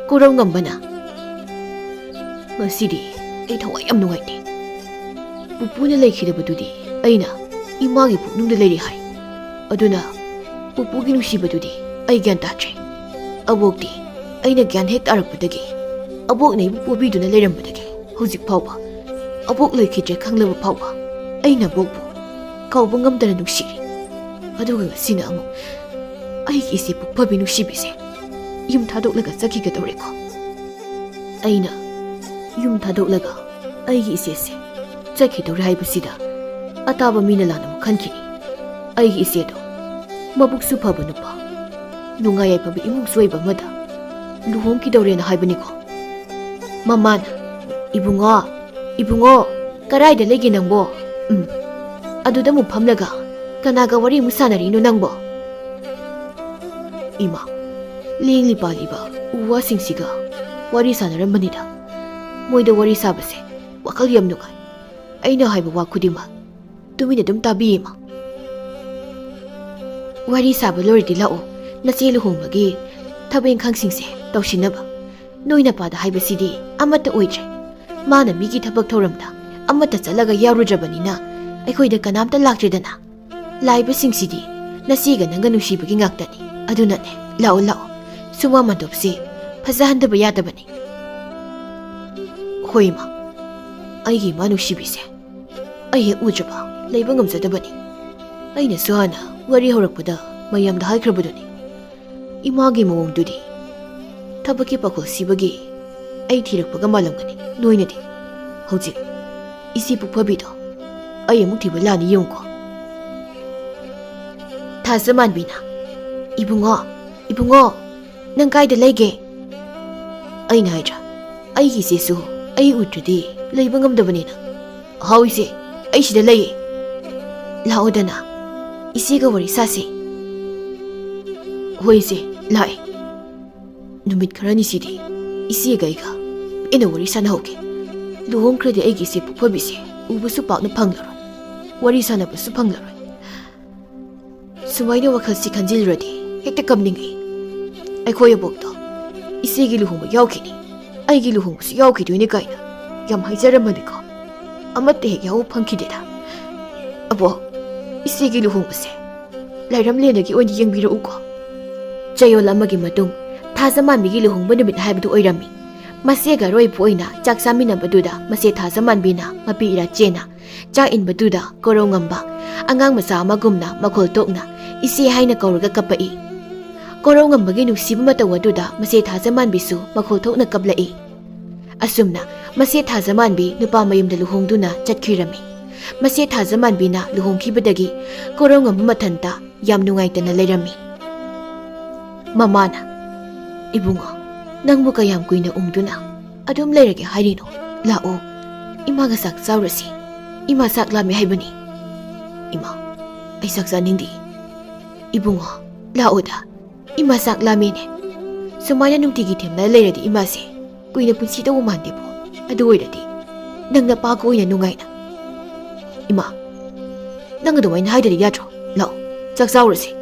ꯀꯣꯔꯧꯉꯝꯕꯅ, "ꯉꯁꯤꯗꯤ ꯑꯩ ꯊꯋꯥꯏ ꯌꯥꯝ ꯅꯨꯡꯉꯥꯏꯇꯦ꯫ ꯄꯨꯄꯨꯅ ꯂꯩꯈꯤꯗꯕꯗꯨꯗꯤ ꯑꯩꯅ ꯏꯃꯥꯒꯤ ꯄꯨꯛꯅꯨꯡꯗ ꯂꯩꯔꯤ ꯍꯥꯏ꯫ ꯑꯗꯨꯅ ꯄꯨꯄꯨꯒꯤ ꯅꯨꯡꯁꯤꯕꯗꯨꯗꯤ ꯑꯩ ꯒ꯭ꯌꯥꯟ ꯇꯥꯗ꯭ꯔꯦ꯫ ꯑꯕꯣꯛꯇꯤ ꯑꯩꯅ ꯒ꯭ꯌꯥꯟ ꯍꯦꯛ ꯇꯥꯔꯛꯄꯗꯒꯤ, ꯑꯕꯣꯛꯅ ꯑꯩꯕꯨ ꯄꯣꯕꯤꯗꯨꯅ ꯂꯩꯔꯝꯕꯗꯒꯤ ꯍꯧꯖꯤꯛ ꯐꯥꯎꯕ, ꯑꯕꯣꯛ ꯂꯩꯈꯤꯗ꯭ꯔꯦ ꯈꯪꯂꯕ ꯐꯥꯎꯕ ꯑꯩꯅ ꯑꯕꯣꯛꯄꯨ ꯀꯥꯎꯕ ꯉꯝꯗꯅ ꯅꯨꯡꯁꯤꯔꯤ꯫ ꯑꯗꯨꯒ ꯉꯁꯤꯅ ꯑꯃꯨꯛ ꯑꯩꯒꯤ ꯏꯆꯦ ꯄꯣꯛꯐꯕꯤ ꯅꯨꯡꯁꯤꯕꯤꯁꯦ ꯌꯨꯝ ꯊꯥꯗꯣꯛꯂꯒ ꯆꯠꯈꯤꯒꯗꯧꯔꯦꯀꯣ꯫ ꯑꯩꯅ ꯌꯨꯝ ꯊꯥꯗꯣꯛꯂꯒ ꯑꯩꯒꯤ ꯏꯆꯦꯁꯦ ꯆꯠꯈꯤꯗꯧꯔꯦ ꯍꯥꯏꯕꯁꯤꯗ ꯑꯇꯥꯕ ꯃꯤꯅ ꯂꯥꯟꯅ ꯑꯃꯨꯛ ꯈꯟꯈꯤꯅꯤ꯫ ꯑꯩꯒꯤ ꯏꯆꯦꯗꯣ ꯃꯕꯨꯛꯁꯨ ꯐꯕ ꯅꯨꯄꯥ, ꯅꯨꯡꯉꯥꯏ ꯌꯥꯏꯐꯕ ꯏꯃꯨꯡꯁꯨ ꯑꯣꯏꯕ ꯑꯃꯗ ꯂꯨꯍꯣꯡꯈꯤꯗꯧꯔꯦꯅ ꯍꯥꯏꯕꯅꯤꯀꯣ꯫ ꯃꯃꯥꯅ, "ꯏꯕꯨꯡꯉꯣ, ꯏꯕꯨꯡꯉꯣ, ꯀꯔꯥꯏꯗ ꯂꯩꯒꯦ ꯅꯪꯕꯣ? ꯎꯝ, ꯑꯗꯨꯗ ꯑꯃꯨꯛ ꯐꯝꯂꯒ ꯀꯅꯥꯒ ꯋꯥꯔꯤ ꯑꯃꯨꯛ ꯁꯥꯟꯅꯔꯤꯅꯣ ꯅꯪꯕꯣ?" ꯏꯃꯥ, ꯂꯦꯡꯂꯤ ꯄꯥꯜꯂꯤꯕ ꯎ ꯋꯥꯁꯤꯡꯁꯤꯒ ꯋꯥꯔꯤ ꯁꯥꯟꯅꯔꯝꯕꯅꯤꯗ꯫ ꯃꯣꯏꯗ ꯋꯥꯔꯤ ꯁꯥꯕꯁꯦ ꯋꯥꯈꯜ ꯌꯥꯝ ꯅꯨꯡꯉꯥꯏ꯫ ꯑꯩꯅ ꯍꯥꯏꯕ ꯋꯥ ꯈꯨꯗꯤꯡꯃꯛ ꯇꯨꯃꯤꯟꯅ ꯑꯗꯨꯝ ꯇꯥꯕꯤꯌꯦ, ꯏꯃꯥ꯫ ꯋꯥꯔꯤ ꯁꯥꯕ ꯂꯣꯏꯔꯗꯤ ꯂꯥꯛꯑꯣ, ꯅꯆꯦ ꯂꯨꯍꯣꯡꯕꯒꯤ ꯊꯕꯛ ꯏꯪꯈꯥꯡꯁꯤꯡꯁꯦ ꯇꯧꯁꯤꯟꯅꯕ꯫ ꯅꯣꯏ ꯅꯄꯥꯗ ꯍꯥꯏꯕꯁꯤꯗꯤ ꯑꯃꯠꯇ ꯑꯣꯏꯗ꯭ꯔꯦ꯫ ꯃꯥꯅ ꯃꯤꯒꯤ ꯊꯕꯛ ꯊꯧꯔꯝꯗ ꯑꯃꯠꯇ ꯆꯠꯂꯒ ꯌꯥꯎꯔꯨꯗ꯭ꯔꯕꯅꯤꯅ ꯑꯩꯈꯣꯏꯗ ꯀꯅꯥꯝꯇ ꯂꯥꯛꯇ꯭ꯔꯦꯗꯅ꯫ ꯂꯥꯛꯏꯕꯁꯤꯡꯁꯤꯗꯤ ꯅꯆꯦꯒ ꯅꯪꯒ ꯅꯨꯡꯁꯤꯕꯒꯤ ꯉꯥꯛꯇꯅꯤ꯫ ꯑꯗꯨꯅꯅꯦ, ꯂꯥꯛꯑꯣ, ꯂꯥꯛꯑꯣ꯫ ꯁꯨꯃꯥꯡ ꯃꯥꯟꯗꯣꯞꯁꯦ ꯐꯖꯍꯟꯗꯕ ꯌꯥꯗꯕꯅꯤ꯫ ꯍꯣꯏ, ꯏꯃꯥ꯫ ꯑꯩꯒꯤ ꯏꯃꯥ ꯅꯨꯡꯁꯤꯕꯤꯁꯦ ꯑꯩ ꯍꯦꯛ ꯎꯗ꯭ꯔꯕ ꯂꯩꯕ ꯉꯝꯖꯗꯕꯅꯤ꯫ ꯑꯩꯅꯁꯨ ꯍꯥꯟꯅ ꯋꯥꯔꯤ ꯍꯧꯔꯛꯄꯗ ꯃꯌꯥꯝꯗ ꯍꯥꯏꯈ꯭ꯔꯕꯗꯨꯅꯤ꯫ ꯏꯃꯥꯒꯤ ꯃꯑꯣꯡꯗꯨꯗꯤ ꯊꯕꯛꯀꯤ ꯄꯥꯈꯣꯜ ꯁꯤꯕꯒꯤ ꯑꯩ ꯊꯤꯔꯛꯄꯒ ꯃꯥꯜꯂꯝꯒꯅꯤ ꯅꯣꯏꯅꯗꯤ꯫ ꯍꯧꯖꯤꯛ ꯏꯆꯦ ꯄꯨꯛꯐꯕꯤꯗꯣ ꯑꯩ ꯑꯃꯨꯛ ꯊꯤꯕ ꯂꯥꯛꯅꯤ ꯌꯦꯡꯉꯨꯀꯣ꯫ ꯊꯥꯖꯃꯥꯟꯕꯤꯅ, "ꯏꯕꯨꯡꯉꯣ, ꯏꯕꯨꯡꯉꯣ, ꯅꯪ ꯀꯥꯏꯗ ꯂꯩꯒꯦ?" ꯑꯩꯅ ꯍꯥꯏꯗ꯭ꯔꯥ, ꯑꯩꯒꯤ ꯏꯆꯦꯁꯨ ꯑꯩ ꯎꯗ꯭ꯔꯗꯤ ꯂꯩꯕ ꯉꯝꯗꯕꯅꯤꯅ꯫ "ꯍꯥꯎ ꯏꯆꯦ, ꯑꯩ ꯁꯤꯗ ꯂꯩꯌꯦ꯫ ꯂꯥꯛꯑꯣꯗꯅ, ꯏꯆꯦꯒ ꯋꯥꯔꯤ ꯁꯥꯁꯦ꯫" "ꯍꯣꯏ ꯏꯆꯦ, ꯂꯥꯛꯑꯦ꯫ ꯅꯨꯃꯤꯠ ꯈꯔꯅꯤꯁꯤꯗꯤ ꯏꯆꯦꯒ ꯑꯩꯒ ꯄꯦꯟꯅ ꯋꯥꯔꯤ ꯁꯥꯟꯅꯍꯧꯒꯦ꯫ ꯂꯨꯍꯣꯡꯈ꯭ꯔꯗꯤ ꯑꯩꯒꯤ ꯏꯆꯦ ꯄꯣꯛꯐꯕꯤꯁꯦ ꯎꯕꯁꯨ ꯄꯥꯛꯅ ꯐꯪꯂꯔꯣꯏ, ꯋꯥꯔꯤ ꯁꯥꯟꯅꯕꯁꯨ ꯐꯪꯂꯔꯣꯏ꯫" ꯁꯨꯃꯥꯏꯅ ꯋꯥꯈꯜꯁꯤ ꯈꯟꯖꯤꯜꯂꯨꯔꯗꯤ ꯍꯦꯛꯇ ꯀꯞꯅꯤꯡꯉꯤ꯫ ꯑꯩꯈꯣꯏ ꯑꯕꯣꯛꯇꯣ ꯏꯆꯦꯒꯤ ꯂꯨꯍꯣꯡꯕ ꯌꯥꯎꯈꯤꯅꯤ, ꯑꯩꯒꯤ ꯂꯨꯍꯣꯡꯕꯁꯨ ꯌꯥꯎꯈꯤꯗꯣꯏꯅꯤ ꯀꯥꯏꯅ ꯌꯥꯝ ꯍꯥꯏꯖꯔꯝꯕꯅꯤꯀꯣ꯫ ꯑꯃꯠꯇ ꯍꯦꯛ ꯌꯥꯎꯕ ꯐꯪꯈꯤꯗꯦꯗ꯫ ꯑꯕꯣꯛ, ꯏꯆꯦꯒꯤ ꯂꯨꯍꯣꯡꯕꯁꯦ ꯂꯥꯏꯔꯝꯂꯦꯟꯗꯒꯤ ꯑꯣꯏꯅ ꯌꯦꯡꯕꯤꯔꯛꯎꯀꯣ꯫ ꯆꯌꯣꯜ ꯑꯃꯒꯤ ꯃꯇꯨꯡ ꯊꯥꯖꯃꯥꯟꯕꯤꯒꯤ ꯂꯨꯍꯣꯡꯕ ꯅꯨꯃꯤꯠ ꯍꯥꯏꯕꯗꯨ ꯑꯣꯏꯔꯝꯃꯤ꯫ ꯃꯆꯦꯒ ꯑꯔꯣꯏꯕ ꯑꯣꯏꯅ ꯆꯥꯛ ꯆꯥꯃꯤꯟꯅꯕꯗꯨꯗ ꯃꯆꯦ ꯊꯥꯖꯃꯥꯟꯕꯤꯅ ꯃꯄꯤ ꯏꯔꯥꯆꯦꯅ ꯆꯥꯛ ꯏꯟꯕꯗꯨꯗ ꯀꯣꯔꯧꯉꯝꯕ ꯑꯉꯥꯡ ꯃꯆꯥ ꯑꯃꯒꯨꯝꯅ ꯃꯈꯣꯜ ꯇꯣꯛꯅ "ꯏꯆꯦ" ꯍꯥꯏꯅ ꯀꯧꯔꯒ ꯀꯞꯄꯛꯏ꯫ ꯀꯣꯔꯧꯉꯝꯕꯒꯤ ꯅꯨꯡꯁꯤꯕ ꯃꯇꯧ ꯑꯗꯨꯗ ꯃꯆꯦ ꯊꯥꯖꯃꯥꯟꯕꯤꯁꯨ ꯃꯈꯣꯜ ꯊꯣꯛꯅ ꯀꯞꯂꯛꯏ꯫ ꯑꯁꯨꯝꯅ ꯃꯆꯦ ꯊꯥꯖꯃꯥꯟꯕꯤ ꯅꯨꯄꯥ ꯃꯌꯨꯝꯗ ꯂꯨꯍꯣꯡꯗꯨꯅ ꯆꯠꯈꯤꯔꯝꯃꯤ꯫ ꯃꯆꯦ ꯊꯥꯖꯃꯥꯟꯕꯤꯅ ꯂꯨꯍꯣꯡꯈꯤꯕꯗꯒꯤ ꯀꯣꯔꯧꯉꯝꯕ ꯃꯊꯟꯇ ꯌꯥꯝ ꯅꯨꯡꯉꯥꯏꯇꯅ ꯂꯩꯔꯝꯃꯤ꯫ ꯃꯃꯥꯅ, "ꯏꯕꯨꯡꯉꯣ, ꯅꯪꯕꯨ ꯀꯌꯥꯝ ꯀꯨꯏꯅ ꯎꯪꯗꯨꯅ ꯑꯗꯨꯝ ꯂꯩꯔꯒꯦ ꯍꯥꯏꯔꯤꯅꯣ? ꯂꯥꯛꯑꯣ, ꯏꯃꯥꯒ ꯆꯥꯛ ꯆꯥꯎꯔꯁꯤ꯫ ꯏꯃꯥ ꯆꯥꯛ ꯂꯥꯝꯃꯦ ꯍꯥꯏꯕꯅꯤ꯫" "ꯏꯃꯥ, ꯑꯩ ꯆꯥꯛ ꯆꯥꯅꯤꯡꯗꯦ꯫" "ꯏꯕꯨꯡꯉꯣ, ꯂꯥꯛꯑꯣꯗ꯫ ꯏꯃꯥ ꯆꯥꯛ ꯂꯥꯝꯃꯦꯅꯦ꯫ ꯁꯨꯃꯥꯏꯅ ꯅꯨꯡꯇꯤꯒꯤ ꯊꯦꯝꯅ ꯂꯩꯔꯗꯤ ꯏꯃꯥꯁꯦ ꯀꯨꯏꯅ ꯄꯨꯟꯁꯤꯗꯧꯕ ꯃꯥꯟꯗꯦꯕꯣ꯫ ꯑꯗꯨ ꯑꯣꯏꯔꯗꯤ ꯅꯪ ꯅꯄꯥꯒ ꯑꯣꯏꯅ ꯅꯨꯡꯉꯥꯏꯅ꯫" "ꯏꯃꯥ, ꯅꯪ ꯑꯗꯨꯃꯥꯏꯅ ꯍꯥꯏꯗ꯭ꯔꯗꯤ ꯌꯥꯗ꯭ꯔꯣ? ꯂꯥꯛꯑꯣ, ꯆꯥꯛ ꯆꯥꯎꯔꯁꯦ꯫"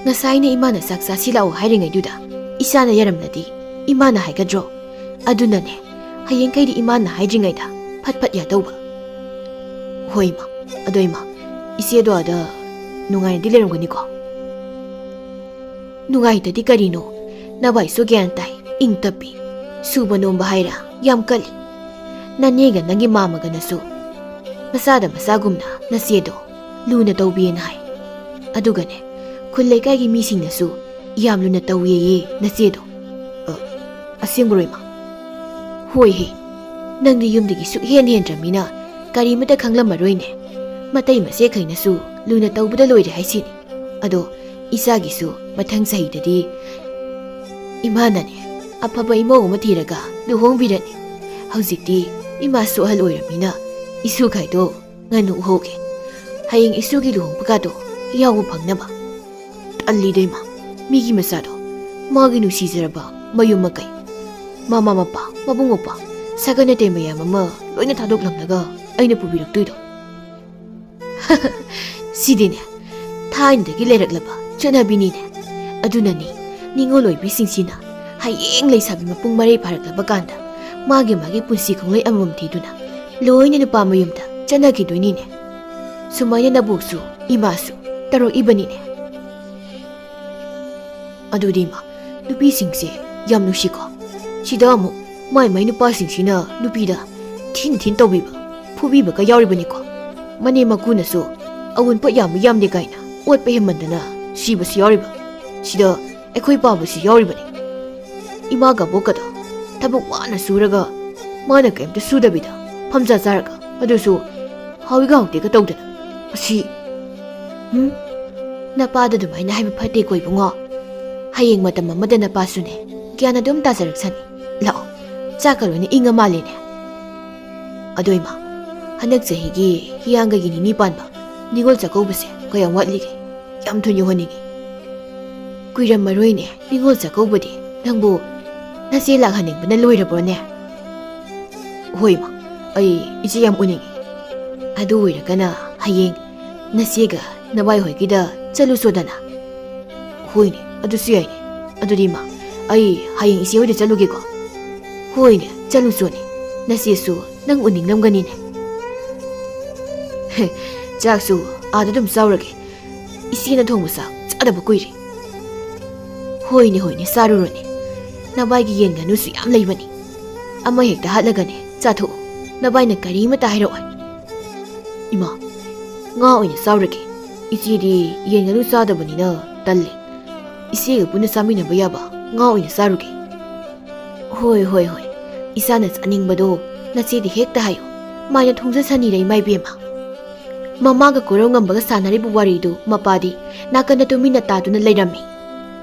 ꯉꯁꯥꯏꯅ ꯏꯃꯥꯅ ꯆꯥꯛ ꯆꯥꯁꯤ ꯂꯥꯛꯑꯣ ꯍꯥꯏꯔꯤꯉꯩꯗꯨꯗ ꯏꯆꯥꯅ ꯌꯥꯔꯝꯂꯗꯤ ꯏꯃꯥꯅ ꯍꯥꯏꯒꯗ꯭ꯔꯣ? ꯑꯗꯨꯅꯅꯦ, ꯍꯌꯦꯡꯈꯩꯗꯤ ꯏꯃꯥꯅ ꯍꯥꯏꯗ꯭ꯔꯤꯉꯩꯗ ꯐꯠ ꯐꯠ ꯌꯥꯗꯧꯕ꯫ "ꯍꯣꯏ ꯏꯃꯥ, ꯑꯗꯣ ꯏꯃꯥ, ꯏꯆꯦꯗꯣ ꯑꯥꯗ ꯅꯨꯡꯉꯥꯏꯅꯗꯤ ꯂꯩꯔꯝꯒꯅꯤꯀꯣ?" "ꯅꯨꯡꯉꯥꯏꯇꯗꯤ ꯀꯔꯤꯅꯣ? ꯅꯕꯥꯏꯁꯨ ꯒ꯭ꯌꯥꯟ ꯇꯥꯏ, ꯏꯪ ꯇꯞꯄꯤ, ꯁꯨꯕ ꯅꯣꯝꯕ ꯍꯥꯏꯔ ꯌꯥꯝ ꯀꯜꯂꯤ꯫ ꯅꯅꯦꯒ ꯅꯪꯒꯤ ꯃꯥꯃꯒꯅꯁꯨ ꯃꯆꯥꯗ ꯃꯆꯥꯒꯨꯝꯅ ꯅꯆꯦꯗꯣ ꯂꯨꯅ ꯇꯧꯕꯤꯌꯦꯅ ꯍꯥꯏ꯫ ꯑꯗꯨꯒꯅꯦ, ꯈꯨꯜ ꯂꯩꯀꯥꯏꯒꯤ ꯃꯤꯁꯤꯡꯅꯁꯨ ꯌꯥꯝ ꯂꯨꯅ ꯇꯧꯋꯦꯌꯦ ꯅꯆꯦꯗꯣ꯫" "ꯑ, ꯑꯁꯦꯡꯕꯔꯣ ꯏꯃꯥ?" "ꯍꯣꯏꯍꯦ, ꯅꯪꯗꯤ ꯌꯨꯝꯗꯒꯤ ꯁꯨꯛꯍꯦꯟ ꯍꯦꯟꯗ꯭ꯔꯕꯅꯤꯅ ꯀꯔꯤꯃꯇ ꯈꯪꯂꯝꯃꯔꯣꯏꯅꯦ꯫ ꯃꯇꯩ ꯃꯆꯦꯈꯩꯅꯁꯨ ꯂꯨꯅ ꯇꯧꯕꯗ ꯂꯣꯏꯔꯦ ꯍꯥꯏꯁꯤꯅꯤ꯫ ꯑꯗꯣ ꯏꯆꯥꯒꯤꯁꯨ ꯃꯊꯪ ꯆꯍꯤꯗꯗꯤ ꯏꯃꯥꯅꯅꯦ ꯑꯐꯕ ꯏꯃꯧ ꯑꯃ ꯊꯤꯔꯒ ꯂꯨꯍꯣꯡꯕꯤꯔꯅꯤ꯫ ꯍꯧꯖꯤꯛꯇꯤ ꯏꯃꯥꯁꯨ ꯑꯍꯜ ꯑꯣꯏꯔꯕꯅꯤꯅ ꯏꯁꯨꯈꯩꯗꯣ ꯉꯟꯅ ꯎꯍꯧꯒꯦ꯫ ꯍꯌꯦꯡ ꯏꯁꯨꯒꯤ ꯂꯨꯍꯣꯡꯕꯒꯗꯣ ꯌꯥꯎꯕ ꯐꯪꯅꯕ꯫" "ꯇꯜꯂꯤꯗ ꯏꯃꯥ, ꯃꯤꯒꯤ ꯃꯆꯥꯗꯣ ꯃꯥꯒꯤ ꯅꯨꯡꯁꯤꯖꯔꯕ ꯃꯌꯨꯝ ꯃꯀꯩ, ꯃꯃꯥ ꯃꯄꯥ, ꯃꯕꯨꯡ ꯃꯧꯄ꯭ꯋꯥ, ꯁꯥꯒꯩ ꯅꯥꯇꯩ ꯃꯌꯥꯝ ꯑꯃ ꯂꯣꯏꯅ ꯊꯥꯗꯣꯛꯂꯝꯂꯒ ꯑꯩꯅ ꯄꯨꯕꯤꯔꯛꯇꯣꯏꯗꯣ?" "ꯁꯤꯗꯤꯅꯦ, ꯊꯥꯏꯅꯗꯒꯤ ꯂꯩꯔꯛꯂꯕ ꯆꯠꯅꯕꯤꯅꯤꯅꯦ꯫ ꯑꯗꯨꯅꯅꯤ ꯅꯤꯉꯣꯜ ꯑꯣꯏꯕꯤꯁꯤꯡꯁꯤꯅ ꯍꯌꯦꯡ ꯂꯩꯁꯥꯕꯤ ꯃꯄꯨꯡ ꯃꯔꯩ ꯐꯥꯔꯛꯂꯕ ꯀꯥꯟꯗ ꯃꯥꯒꯤ ꯃꯥꯒꯤ ꯄꯨꯟꯁꯤ ꯈꯣꯡꯂꯩ ꯑꯃꯃꯝ ꯊꯤꯗꯨꯅ ꯂꯣꯏꯅ ꯅꯨꯄꯥ ꯃꯌꯨꯝꯗ ꯆꯠꯅꯈꯤꯗꯣꯏꯅꯤꯅꯦ꯫ ꯁꯨꯃꯥꯏꯅ ꯅꯕꯣꯛꯁꯨ ꯏꯃꯥꯁꯨ ꯇꯧꯔꯛꯏꯕꯅꯤꯅꯦ꯫" "ꯑꯗꯨꯗꯤ ꯏꯃꯥ, ꯅꯨꯄꯤꯁꯤꯡꯁꯦ ꯌꯥꯝ ꯅꯨꯡꯁꯤꯀꯣ꯫ ꯁꯤꯗ ꯑꯃꯨꯛ ꯃꯥꯏ ꯃꯥꯏ ꯅꯨꯄꯥꯁꯤꯡꯁꯤꯅ ꯅꯨꯄꯤꯗ ꯊꯤꯅ ꯊꯤꯅ ꯇꯧꯕꯤꯕ, ꯐꯨꯕꯤꯕꯒ ꯌꯥꯎꯔꯤꯕꯅꯤꯀꯣ꯫ ꯃꯅꯦꯝ ꯃꯀꯨꯅꯁꯨ ꯑꯋꯨꯟꯄꯣꯠ ꯌꯥꯝꯕ ꯌꯥꯝꯗꯦ ꯀꯥꯏꯅ ꯑꯣꯠꯄ ꯍꯦꯟꯃꯟꯗꯅ ꯁꯤꯕꯁꯨ ꯌꯥꯎꯔꯤꯕ, ꯁꯤꯗ ꯑꯩꯈꯣꯏ ꯄꯥꯕꯁꯨ ꯌꯥꯎꯔꯤꯕꯅꯤ꯫ ꯏꯃꯥꯒ ꯑꯕꯣꯛꯀꯗꯣ ꯊꯕꯛ ꯋꯥꯅ ꯁꯨꯔꯒ ꯃꯥꯅ ꯀꯩꯝꯇ ꯁꯨꯗꯕꯤꯗ ꯐꯝꯖ ꯆꯥꯔꯒ, ꯑꯗꯨꯁꯨ ꯍꯥꯎꯏꯒ ꯍꯥꯎꯇꯦꯒ ꯇꯧꯗꯅ꯫ ꯑꯁꯤ, ꯎꯝ? ꯅꯄꯥꯗ ꯑꯗꯨꯃꯥꯏꯅ ꯍꯥꯏꯕ ꯐꯠꯇꯦꯀꯣ ꯏꯕꯨꯡꯉꯣ꯫ ꯍꯌꯦꯡ ꯃꯇꯝ ꯑꯃꯗ ꯅꯄꯥꯁꯨꯅꯦ ꯒ꯭ꯌꯥꯟ ꯑꯗꯨꯝ ꯇꯥꯖꯔꯛꯁꯅꯤ꯫ ꯂꯥꯛꯑꯣ, ꯆꯥꯛꯀ ꯂꯣꯏꯅ ꯏꯪꯉ ꯃꯥꯜꯂꯦꯅꯦ꯫ ꯑꯗꯣ ꯏꯃꯥ, ꯍꯟꯗꯛ ꯆꯍꯤꯒꯤ ꯍꯤꯌꯥꯡꯒꯩꯒꯤ ꯅꯤꯅꯤ ꯄꯥꯟꯕ ꯅꯤꯉꯣꯜ ꯆꯥꯛꯀꯧꯕꯁꯦ ꯀꯌꯥꯝ ꯋꯥꯠꯂꯤꯒꯦ? ꯌꯥꯝ ꯊꯨꯅ ꯌꯧꯍꯟꯅꯤꯡꯉꯤ꯫ ꯀꯨꯏꯔꯝꯃꯔꯣꯏꯅꯦ ꯅꯤꯉꯣꯜ ꯆꯥꯛꯀꯧꯕꯗꯤ꯫ ꯅꯪꯕꯨ ꯅꯆꯦ ꯂꯥꯛꯍꯟꯅꯤꯡꯕꯅ ꯂꯣꯏꯔꯕ꯭ꯔꯣꯅꯦ? ꯍꯣꯏ ꯏꯃꯥ, ꯑꯩ ꯏꯆꯦ ꯌꯥꯝ ꯎꯅꯤꯡꯉꯤ꯫ ꯑꯗꯨ ꯑꯣꯏꯔꯒꯅ ꯍꯌꯦꯡ ꯅꯆꯦꯒ ꯅꯕꯥꯏ ꯍꯣꯏꯒꯤꯗ ꯆꯠꯂꯨꯁꯣꯗꯅ꯫ ꯍꯣꯏꯅꯦ, ꯑꯗꯨꯁꯨ ꯌꯥꯏꯅꯦ꯫ ꯑꯗꯨꯗꯤ ꯏꯃꯥ, ꯑꯩ ꯍꯌꯦꯡ ꯏꯆꯦ ꯍꯣꯏꯗ ꯆꯠꯂꯨꯒꯦꯀꯣ꯫ ꯍꯣꯏꯅꯦ, ꯆꯠꯂꯨꯁꯣꯅꯦ꯫ ꯅꯆꯦꯁꯨ ꯅꯪ ꯎꯅꯤꯡꯂꯝꯒꯅꯤꯅꯦ꯫ ꯍꯦ, ꯆꯥꯛꯁꯨ ꯑꯥꯗ ꯑꯗꯨꯝ ꯆꯥꯎꯔꯒꯦ꯫ ꯏꯆꯦꯅ ꯊꯣꯡꯕ ꯆꯥꯛ ꯆꯥꯗꯕ ꯀꯨꯏꯔꯦ꯫ ꯍꯣꯏꯅꯦ, ꯍꯣꯏꯅꯦ, ꯆꯥꯔꯨꯔꯣꯅꯦ꯫ ꯅꯕꯥꯏꯒꯤ ꯌꯦꯟ ꯉꯥꯅꯨꯁꯨ ꯌꯥꯝ ꯂꯩꯕꯅꯤ꯫ ꯑꯃ ꯍꯦꯛꯇ ꯍꯥꯠꯂꯒꯅꯦ ꯆꯥꯊꯣꯛꯎ꯫ ꯅꯕꯥꯏꯅ ꯀꯔꯤꯃꯇ ꯍꯥꯏꯔꯛꯑꯣꯏ꯫ ꯏꯃꯥ, ꯉꯥ ꯑꯣꯏꯅ ꯆꯥꯎꯔꯒꯦ꯫ ꯏꯆꯦꯗꯤ ꯌꯦꯟ ꯉꯥꯅꯨ ꯆꯥꯗꯕꯅꯤꯅ ꯇꯜꯂꯦ꯫ ꯏꯆꯦꯒ ꯄꯨꯟꯅ ꯆꯥꯃꯤꯟꯅꯕ ꯌꯥꯕ ꯉꯥ ꯑꯣꯏꯅ ꯆꯥꯔꯨꯒꯦ꯫ ꯍꯣꯏ, ꯍꯣꯏ, ꯍꯣꯏ꯫ ꯏꯆꯥꯅ ꯆꯥꯅꯤꯡꯕꯗꯣ ꯅꯆꯦꯗꯤ ꯍꯦꯛꯇ ꯍꯥꯏꯌꯨ꯫ ꯃꯥꯏꯅ ꯊꯣꯡꯖꯁꯅꯤꯔ, ꯏꯃꯥ ꯏꯕꯦꯝꯃ꯫ ꯃꯃꯥꯒ ꯀꯣꯏꯔꯧ ꯉꯝꯕꯒ ꯁꯥꯟꯅꯔꯤꯕ ꯋꯥꯔꯤꯗꯨ ꯃꯄꯥꯗꯤ ꯅꯥꯀꯟꯗ ꯇꯨꯃꯤꯟꯅ ꯇꯥꯗꯨꯅ ꯂꯩꯔꯝꯃꯤ꯫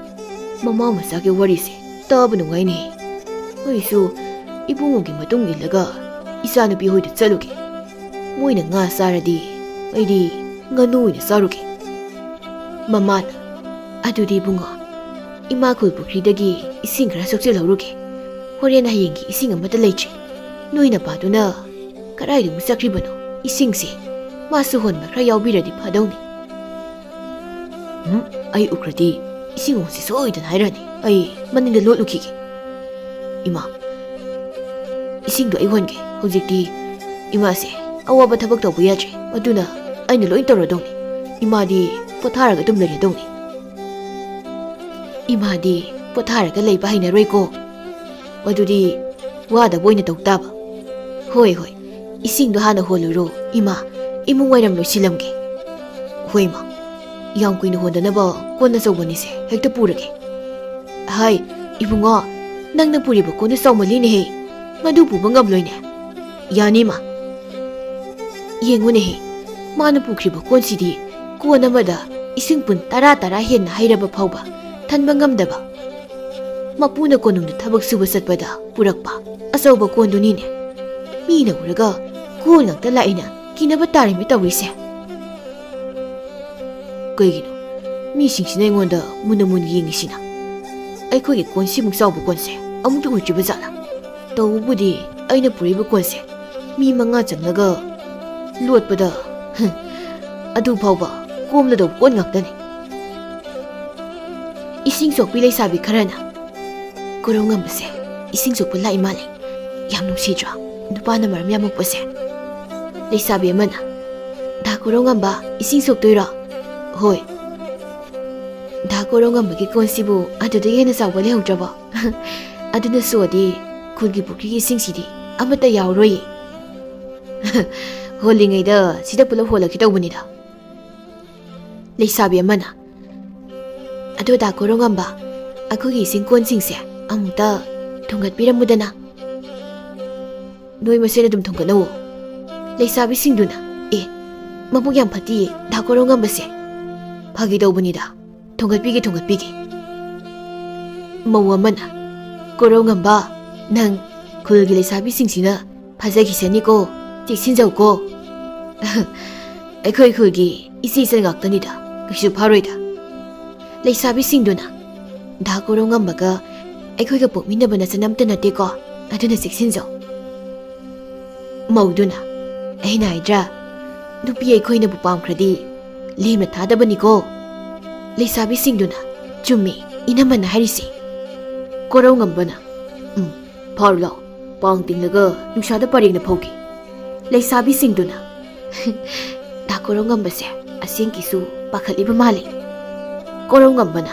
ꯃꯃꯥ ꯃꯆꯥꯒꯤ ꯋꯥꯔꯤꯁꯦ ꯇꯥꯕ ꯅꯨꯡꯉꯥꯏꯅꯦ꯫ ꯑꯩꯁꯨ ꯏꯕꯨꯡꯉꯣꯒꯤ ꯃꯇꯨꯡ ꯏꯜꯂꯒ ꯏꯆꯥꯅꯨꯄꯤ ꯍꯣꯏꯗ ꯆꯠꯂꯨꯒꯦ꯫ ꯃꯣꯏꯅ ꯉꯥ ꯆꯥꯔꯗꯤ ꯑꯩꯗꯤ ꯉꯥꯅꯨ ꯑꯣꯏꯅ ꯆꯥꯔꯨꯒꯦ꯫ ꯃꯃꯥꯅ, "ꯑꯗꯨꯗꯤ ꯏꯕꯨꯡꯉꯣ, ꯏꯃꯥ ꯈꯨꯜ ꯄꯨꯈ꯭ꯔꯤꯗꯒꯤ ꯏꯁꯤꯡ ꯈꯔ ꯁꯣꯛꯆꯤꯜꯍꯧꯔꯨꯒꯦ꯫ ꯍꯣꯔꯦꯟ ꯍꯌꯦꯡꯒꯤ ꯏꯁꯤꯡ ꯑꯃꯠꯇ ꯂꯩꯇ꯭ꯔꯦ꯫ ꯅꯣꯏ ꯅꯄꯥꯗꯨꯅ ꯀꯗꯥꯏꯗ ꯑꯃꯨꯛ ꯆꯠꯈ꯭ꯔꯤꯕꯅꯣ? ꯏꯁꯤꯡꯁꯦ ꯃꯥꯁꯨ ꯍꯣꯟꯕ ꯈꯔ ꯌꯥꯎꯕꯤꯔꯗꯤ ꯐꯗꯧꯅꯤ꯫" "ꯎꯝ, ꯑꯩ ꯎꯈ꯭ꯔꯗꯤ ꯏꯁꯤꯡ ꯍꯣꯟꯁꯤ ꯁꯣꯏꯗꯅ ꯍꯥꯏꯔꯛꯑꯅꯤ꯫ ꯑꯩ ꯃꯅꯤꯡꯗ ꯂꯣꯠꯂꯨꯈꯤꯒꯦ꯫" "ꯏꯃꯥ, ꯏꯁꯤꯡꯗꯣ ꯑꯩ ꯍꯣꯟꯒꯦ꯫ ꯍꯧꯖꯤꯛꯇꯤ ꯏꯃꯥꯁꯦ ꯑꯋꯥꯕ ꯊꯕꯛ ꯇꯧꯕ ꯌꯥꯗ꯭ꯔꯦ꯫ ꯑꯗꯨꯅ ꯑꯩꯅ ꯂꯣꯏ ꯇꯧꯔꯗꯧꯅꯤ꯫ ꯏꯃꯥꯗꯤ ꯄꯣꯊꯥꯔꯒ ꯑꯗꯨꯝ ꯂꯩꯔꯗꯧꯅꯤ꯫" "ꯏꯃꯥꯗꯤ ꯄꯣꯊꯥꯔꯒ ꯂꯩꯕ ꯍꯩꯅꯔꯣꯏꯀꯣ꯫ ꯑꯗꯨꯗꯤ ꯋꯥꯗꯕ ꯑꯣꯏꯅ ꯇꯧ ꯇꯥꯕ꯫" "ꯍꯣꯏ, ꯍꯣꯏ꯫ ꯏꯁꯤꯡꯗꯣ ꯍꯥꯟꯅ ꯍꯣꯜꯂꯨꯔꯣ, ꯏꯃꯥ꯫ ꯏꯃꯨꯡ ꯋꯥꯏꯔꯝ ꯂꯣꯏꯁꯤꯜꯂꯝꯒꯦ꯫" "ꯍꯣꯏ, ꯏꯃꯥ꯫" ꯌꯥꯝ ꯀꯨꯏꯅ ꯍꯣꯟꯗꯅꯕ ꯀꯣꯟ ꯑꯆꯧꯕꯅꯤꯁꯦ, ꯍꯦꯛꯇ ꯄꯨꯔꯒꯦ꯫ ꯍꯥꯏ, ꯏꯕꯨꯡꯉꯣ, ꯅꯪꯅ ꯄꯨꯔꯤꯕ ꯀꯣꯟꯗꯨ ꯆꯥꯎꯃꯜꯂꯤꯅꯦꯍꯦ, ꯃꯗꯨ ꯄꯨꯕ ꯉꯝꯂꯣꯏꯅꯦ꯫ ꯌꯥꯅꯤ ꯃꯥ꯫ ꯌꯦꯡꯉꯨꯅꯦꯍꯦ, ꯃꯥꯅ ꯄꯨꯈ꯭ꯔꯤꯕ ꯀꯣꯟꯁꯤꯗꯤ ꯀꯣꯟ ꯑꯃꯗ ꯏꯁꯤꯡ ꯄꯨꯟ ꯇꯔꯥ ꯇꯔꯥ ꯍꯦꯟꯅ ꯍꯩꯔꯕ ꯐꯥꯎꯕ ꯊꯟꯕ ꯉꯝꯗꯕ꯫ ꯃꯄꯨꯅ ꯀꯣꯅꯨꯡꯗ ꯊꯕꯛ ꯁꯨꯕ ꯆꯠꯄꯗ ꯄꯨꯔꯛꯄ ꯑꯆꯧꯕ ꯀꯣꯟꯗꯨꯅꯤꯅꯦ꯫ ꯃꯤꯅ ꯎꯔꯒ ꯀꯣꯟ ꯉꯥꯛꯇ ꯂꯥꯛꯏꯅ ꯀꯤꯅꯕ ꯇꯥꯔꯦꯃꯤ ꯇꯧꯔꯤꯁꯦ꯫ ꯀꯩꯒꯤꯅꯣ ꯃꯤꯁꯤꯡꯁꯤꯅ ꯑꯩꯉꯣꯟꯗ ꯃꯨꯟꯅ ꯃꯨꯟꯅ ꯌꯦꯡꯉꯤꯁꯤꯅ? ꯑꯩꯈꯣꯏꯒꯤ ꯀꯣꯟꯁꯤꯃꯨꯛ ꯆꯥꯎꯕ ꯀꯣꯟꯁꯦ ꯑꯃꯨꯛꯇ ꯎꯗ꯭ꯔꯤꯕ ꯖꯥꯠꯂꯥ? ꯇꯧꯕꯕꯨꯗꯤ ꯑꯩꯅ ꯄꯨꯔꯛꯏꯕ ꯀꯣꯟꯁꯦ ꯃꯤ ꯃꯉꯥ ꯆꯪꯂꯒ ꯂꯣꯠꯄꯗ, ꯍꯝ, ꯑꯗꯨ ꯐꯥꯎꯕ ꯀꯣꯝꯂꯗꯧꯕ ꯀꯣꯟ ꯉꯥꯛꯇꯅꯤ꯫ ꯏꯁꯤꯡ ꯁꯣꯛꯄꯤ ꯂꯩꯁꯥꯕꯤ ꯈꯔꯅ, "ꯀꯣꯔꯧꯉꯝꯕꯁꯦ ꯏꯁꯤꯡ ꯁꯣꯛꯄ ꯂꯥꯛꯏ ꯃꯥꯜꯂꯦ꯫ ꯌꯥꯝ ꯅꯨꯡꯁꯤꯗ꯭ꯔꯣ? ꯅꯨꯄꯥꯅ ꯃꯔꯝ ꯌꯥꯝ ꯃꯣꯛꯄꯁꯦ?" ꯂꯩꯁꯥꯕꯤ ꯑꯃꯅ, "ꯗꯥ ꯀꯣꯔꯧꯉꯝꯕ, ꯏꯁꯤꯡ ꯁꯣꯛꯇꯣꯏꯔꯣ?" "ꯍꯣꯏ꯫" "ꯗꯥ ꯀꯣꯔꯧꯉꯝꯕꯒꯤ ꯀꯣꯟꯁꯤꯕꯨ ꯑꯗꯨꯗꯒꯤ ꯍꯦꯟꯅ ꯆꯥꯎꯕ ꯂꯩꯍꯧꯗ꯭ꯔꯕꯣ? ꯑꯗꯨꯅ ꯁꯣꯛꯑꯗꯤ ꯈꯨꯜꯒꯤ ꯄꯨꯈ꯭ꯔꯤꯒꯤ ꯏꯁꯤꯡꯁꯤꯗꯤ ꯑꯃꯠꯇ ꯌꯥꯎꯔꯣꯏꯌꯦ꯫" "ꯍꯣꯜꯂꯤꯉꯩꯗ ꯁꯤꯗ ꯄꯨꯂꯞ ꯍꯣꯜꯂꯛꯀꯦ ꯇꯧꯕꯅꯤꯗ꯫" ꯂꯩꯁꯥꯕꯤ ꯑꯃꯅ, "ꯑꯗꯣ ꯗꯥ ꯀꯣꯔꯧꯉꯝꯕ, ꯑꯩꯈꯣꯏꯒꯤ ꯏꯁꯤꯡ ꯀꯣꯟꯁꯤꯡꯁꯦ ꯑꯃꯨꯛꯇ ꯊꯣꯡꯒꯠꯄꯤꯔꯝꯃꯨꯗꯅ꯫" "ꯅꯣꯏ ꯃꯁꯦꯟ ꯑꯗꯨꯝ ꯊꯣꯡꯒꯠꯅꯧꯑꯣ꯫" ꯂꯩꯁꯥꯕꯤꯁꯤꯡꯗꯨꯅ, "ꯑꯦ, ꯃꯕꯨꯛ ꯌꯥꯝ ꯐꯠꯇꯤꯌꯦ ꯗꯥ ꯀꯣꯔꯧꯉꯝꯕꯁꯦ꯫" "ꯐꯥꯒꯤ ꯇꯧꯕꯅꯤꯗ, ꯊꯣꯡꯒꯠꯄꯤꯒꯦ, ꯊꯣꯡꯒꯠꯄꯤꯒꯦ꯫" ꯃꯧ ꯑꯃꯅ, "ꯀꯣꯔꯧꯉꯝꯕ, ꯅꯪ ꯈꯨꯜꯒꯤ ꯂꯩꯁꯥꯕꯤꯁꯤꯡꯁꯤꯅ ꯐꯥꯖꯈꯤꯁꯅꯤꯀꯣ, ꯆꯦꯛꯁꯤꯟꯖꯧꯀꯣ꯫" "ꯑꯩꯈꯣꯏ ꯈꯨꯜꯒꯤ ꯏꯆꯦ ꯏꯆꯟ ꯉꯥꯛꯇꯅꯤꯗ, ꯀꯩꯁꯨ ꯐꯥꯔꯣꯏꯗ꯫" ꯂꯩꯁꯥꯕꯤꯁꯤꯡꯗꯨꯅ, "ꯗꯥ ꯀꯣꯔꯧꯉꯝꯕꯒ ꯑꯩꯈꯣꯏꯒ ꯄꯣꯛꯃꯤꯟꯅꯕ ꯅꯆꯟ ꯑꯝꯇ ꯅꯠꯇꯦꯀꯣ, ꯑꯗꯨꯅ ꯆꯦꯛꯁꯤꯟꯖꯧ꯫" ꯃꯧꯗꯨꯅ, "ꯑꯩꯅ ꯍꯥꯏꯗ꯭ꯔꯥ, ꯅꯨꯄꯤ ꯑꯩꯈꯣꯏꯅꯕꯨ ꯄꯥꯝꯈ꯭ꯔꯗꯤ ꯂꯦꯝꯅ ꯊꯥꯗꯕꯅꯤꯀꯣ꯫" ꯂꯩꯁꯥꯕꯤꯁꯤꯡꯗꯨꯅ, "ꯆꯨꯝꯃꯤ ꯏꯅꯝꯃꯅ ꯍꯥꯏꯔꯤꯁꯦ꯫" ꯀꯣꯔꯧꯉꯝꯕꯅ, "ꯎꯝ, ꯐꯥꯔꯨ ꯂꯥꯎ, ꯄꯥꯡ ꯇꯤꯡꯂꯒ ꯅꯨꯡꯁꯥꯗ ꯄꯔꯦꯡꯅ ꯐꯧꯈꯤ꯫" ꯂꯩꯁꯥꯕꯤꯁꯤꯡꯗꯨꯅ, "ꯗꯥ ꯀꯣꯔꯧꯉꯝꯕꯁꯦ ꯑꯁꯦꯡꯀꯤꯁꯨ ꯄꯥꯈꯠꯂꯤꯕ ꯃꯥꯜꯂꯤ꯫" ꯀꯣꯔꯧꯉꯝꯕꯅ,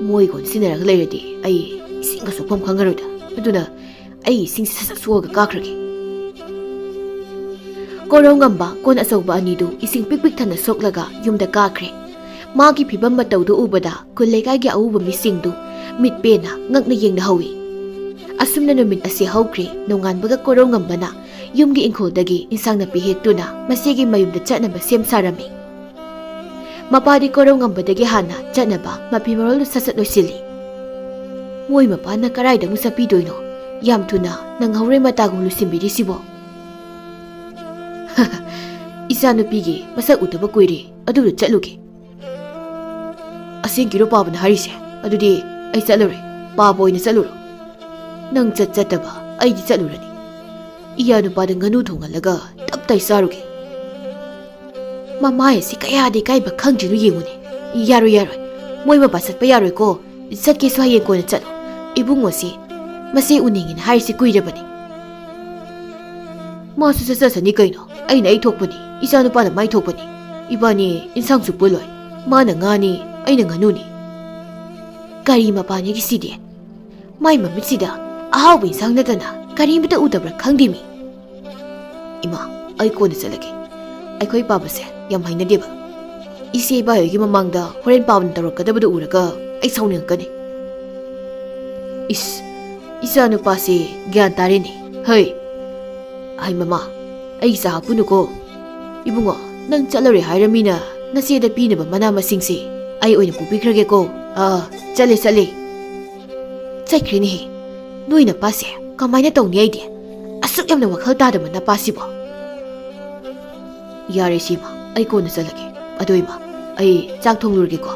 "ꯃꯣꯏꯒ ꯑꯣꯟꯁꯤꯟꯅꯔꯒ ꯂꯩꯔꯗꯤ ꯑꯩ ꯏꯁꯤꯡꯒ ꯁꯣꯛꯐꯝ ꯈꯪꯉꯔꯣꯏꯗ, ꯑꯗꯨꯅ ꯑꯩ ꯏꯁꯤꯡꯁꯦ ꯁꯠ ꯁꯠ ꯁꯣꯛꯑꯒ ꯀꯥꯈ꯭ꯔꯒꯦ꯫" ꯀꯣꯔꯧꯉꯝꯕ ꯀꯣꯟ ꯑꯆꯧꯕ ꯑꯅꯤꯗꯨ ꯏꯁꯤꯡ ꯄꯤꯛ ꯄꯤꯛ ꯊꯟꯅ ꯁꯣꯛꯂꯒ ꯌꯨꯝꯗ ꯀꯥꯈ꯭ꯔꯦ꯫ ꯃꯥꯒꯤ ꯐꯤꯕꯝ ꯃꯇꯧꯗꯨ ꯎꯕꯗ ꯈꯨꯜ ꯂꯩꯀꯥꯏꯒꯤ ꯑꯎꯕ ꯃꯤꯁꯤꯡꯗꯨ ꯃꯤꯠ ꯄꯦꯟꯅ ꯉꯛꯅ ꯌꯦꯡꯅꯍꯧꯏ꯫ ꯑꯁꯨꯝꯅ ꯅꯨꯃꯤꯠ ꯑꯁꯤ ꯍꯧꯈ꯭ꯔꯦ꯫ ꯅꯣꯡꯉꯥꯟꯕꯒ ꯀꯣꯔꯧꯉꯝꯕꯅ ꯌꯨꯝꯒꯤ ꯏꯪꯈꯣꯜꯗꯒꯤ ꯏꯟꯁꯥꯡ ꯅꯥꯄꯤ ꯍꯦꯛꯇꯨꯅ ꯃꯆꯦꯒꯤ ꯃꯌꯨꯝꯗ ꯆꯠꯅꯕ ꯁꯦꯝ ꯁꯥꯔꯝꯃꯤ꯫ ꯃꯄꯥꯗꯤ ꯀꯣꯔꯧꯉꯝꯕꯗꯒꯤ ꯍꯥꯟꯅ ꯆꯠꯅꯕ ꯃꯐꯤ ꯃꯔꯣꯜꯗꯨ ꯁꯠ ꯁꯠ ꯂꯣꯏꯁꯤꯜꯂꯤ꯫ ꯃꯣꯏ ꯃꯄꯥꯅ ꯀꯗꯥꯏꯗ ꯑꯃꯨꯛ ꯆꯠꯄꯤꯗꯣꯏꯅꯣ? ꯌꯥꯝ ꯊꯨꯅ ꯅꯪꯍꯧꯔꯣꯏ ꯃꯇꯥꯒꯨꯝ ꯂꯣꯏꯁꯤꯟꯕꯤꯔꯤꯁꯤꯕꯣ꯫ ꯏꯆꯥꯅꯨꯄꯤꯒꯤ ꯃꯁꯛ ꯎꯗꯕ ꯀꯨꯏꯔꯦ, ꯑꯗꯨꯗ ꯆꯠꯂꯨꯒꯦ꯫ ꯑꯁꯦꯡꯀꯤꯔꯣ ꯄꯥꯕꯅ ꯍꯥꯏꯔꯤꯁꯦ? ꯑꯗꯨꯗꯤ ꯑꯩ ꯆꯠꯂꯨꯔꯦ, ꯄꯥꯕ ꯑꯣꯏꯅ ꯆꯠꯂꯨꯔꯣ꯫ ꯅꯪ ꯆꯠ ꯆꯠꯇꯕ ꯑꯩꯗꯤ ꯆꯠꯂꯨꯔꯅꯤ꯫ ꯏꯌꯥ ꯅꯨꯄꯥꯗ ꯉꯥꯅꯨ ꯊꯣꯡꯍꯜꯂꯒ ꯇꯞ ꯇꯥꯏ ꯆꯥꯔꯨꯒꯦ꯫ ꯃꯃꯥ ꯑꯁꯤ ꯀꯌꯥꯗꯤ ꯏꯀꯥꯏꯕ ꯈꯪꯗ꯭ꯔꯤꯅꯣ ꯌꯦꯡꯉꯨꯅꯦ꯫ ꯌꯥꯔꯣꯏ, ꯌꯥꯔꯣꯏ, ꯃꯣꯏ ꯃꯄꯥ ꯆꯠꯄ ꯌꯥꯔꯣꯏꯀꯣ꯫ ꯆꯠꯀꯦꯁꯨ ꯍꯌꯦꯡ ꯀꯣꯟꯅ ꯆꯠꯂꯣ꯫ ꯏꯕꯨꯡꯉꯣꯁꯤ ꯃꯁꯤ ꯎꯅꯤꯡꯉꯤꯅ ꯍꯥꯏꯔꯤꯁꯤ ꯀꯨꯏꯔꯕꯅꯤ꯫ ꯃꯥꯁꯨ ꯆꯠꯆꯁꯅꯤ ꯀꯩꯅꯣ꯫ ꯑꯩꯅ ꯑꯩ ꯊꯣꯛꯄꯅꯤ, ꯏꯆꯥ ꯅꯨꯄꯥꯅ ꯃꯥꯏ ꯊꯣꯛꯄꯅꯤ꯫ ꯏꯕꯥꯅꯤ ꯏꯟꯁꯥꯡꯁꯨ ꯄꯨꯜꯂꯣꯏ, ꯃꯥꯅ ꯉꯥꯅꯤ, ꯑꯩꯅ ꯉꯥꯅꯨꯅꯤ꯫ ꯀꯔꯤ ꯃꯄꯥꯅꯤꯒꯤ ꯁꯤꯗꯤ? ꯃꯥꯏ ꯃꯃꯤꯠꯁꯤꯗ ꯑꯍꯥꯎꯕ ꯏꯟꯁꯥꯡ ꯅꯠꯇꯅ ꯀꯔꯤꯃꯇ ꯎꯗꯕ꯭ꯔꯥ ꯈꯪꯗꯦꯃꯤ꯫ ꯏꯃꯥ, ꯑꯩ ꯀꯣꯟꯅ ꯆꯠꯂꯒꯦ꯫ ꯑꯩꯈꯣꯏ ꯄꯥꯕꯁꯦ ꯌꯥꯝ ꯍꯩꯅꯗꯦꯕ꯫ ꯏꯆꯦ ꯏꯕꯥꯏꯍꯣꯏꯒꯤ ꯃꯃꯥꯡꯗ ꯍꯣꯔꯦꯟ ꯄꯥꯕꯅ ꯇꯧꯔꯛꯀꯗꯕꯗꯨ ꯎꯔꯒ ꯑꯩ ꯁꯥꯎꯅꯤꯡꯉꯛꯀꯅꯤ꯫ ꯏꯁ, ꯏꯆꯥ ꯅꯨꯄꯥꯁꯦ ꯒ꯭ꯌꯥꯟ ꯇꯥꯔꯦꯅꯦ꯫ ꯍꯩ, ꯍꯩ ꯃꯃꯥ, ꯑꯩ ꯆꯥ ꯍꯥꯞꯄꯨꯅꯨꯀꯣ꯫ ꯏꯕꯨꯡꯉꯣ, ꯅꯪ ꯆꯠꯂꯔꯣꯏ ꯍꯥꯏꯔꯃꯤꯅ ꯅꯆꯦꯗ ꯄꯤꯅꯕ ꯃꯅꯥ ꯃꯁꯤꯡꯁꯦ ꯑꯩ ꯑꯣꯏꯅ ꯄꯨꯕꯤꯈ꯭ꯔꯒꯦꯀꯣ꯫ ꯑꯥ, ꯆꯠꯂꯦ, ꯆꯠꯂꯦ꯫ ꯆꯠꯈ꯭ꯔꯦꯅꯦꯍꯦ꯫ ꯅꯣꯏ ꯅꯄꯥꯁꯦ ꯀꯃꯥꯏꯅ ꯇꯧꯅꯤ ꯑꯩꯗꯤ? ꯑꯁꯨꯛ ꯌꯥꯝꯅ ꯋꯥꯈꯜ ꯇꯥꯗꯕ ꯅꯄꯥꯁꯤꯕꯣ꯫ ꯌꯥꯔꯦ ꯁꯤꯃ, ꯑꯩ ꯀꯣꯟꯅ ꯆꯠꯂꯒꯦ꯫ ꯑꯗꯣ ꯏꯃꯥ, ꯑꯩ ꯆꯥꯛ ꯊꯣꯡꯂꯨꯔꯒꯦꯀꯣ꯫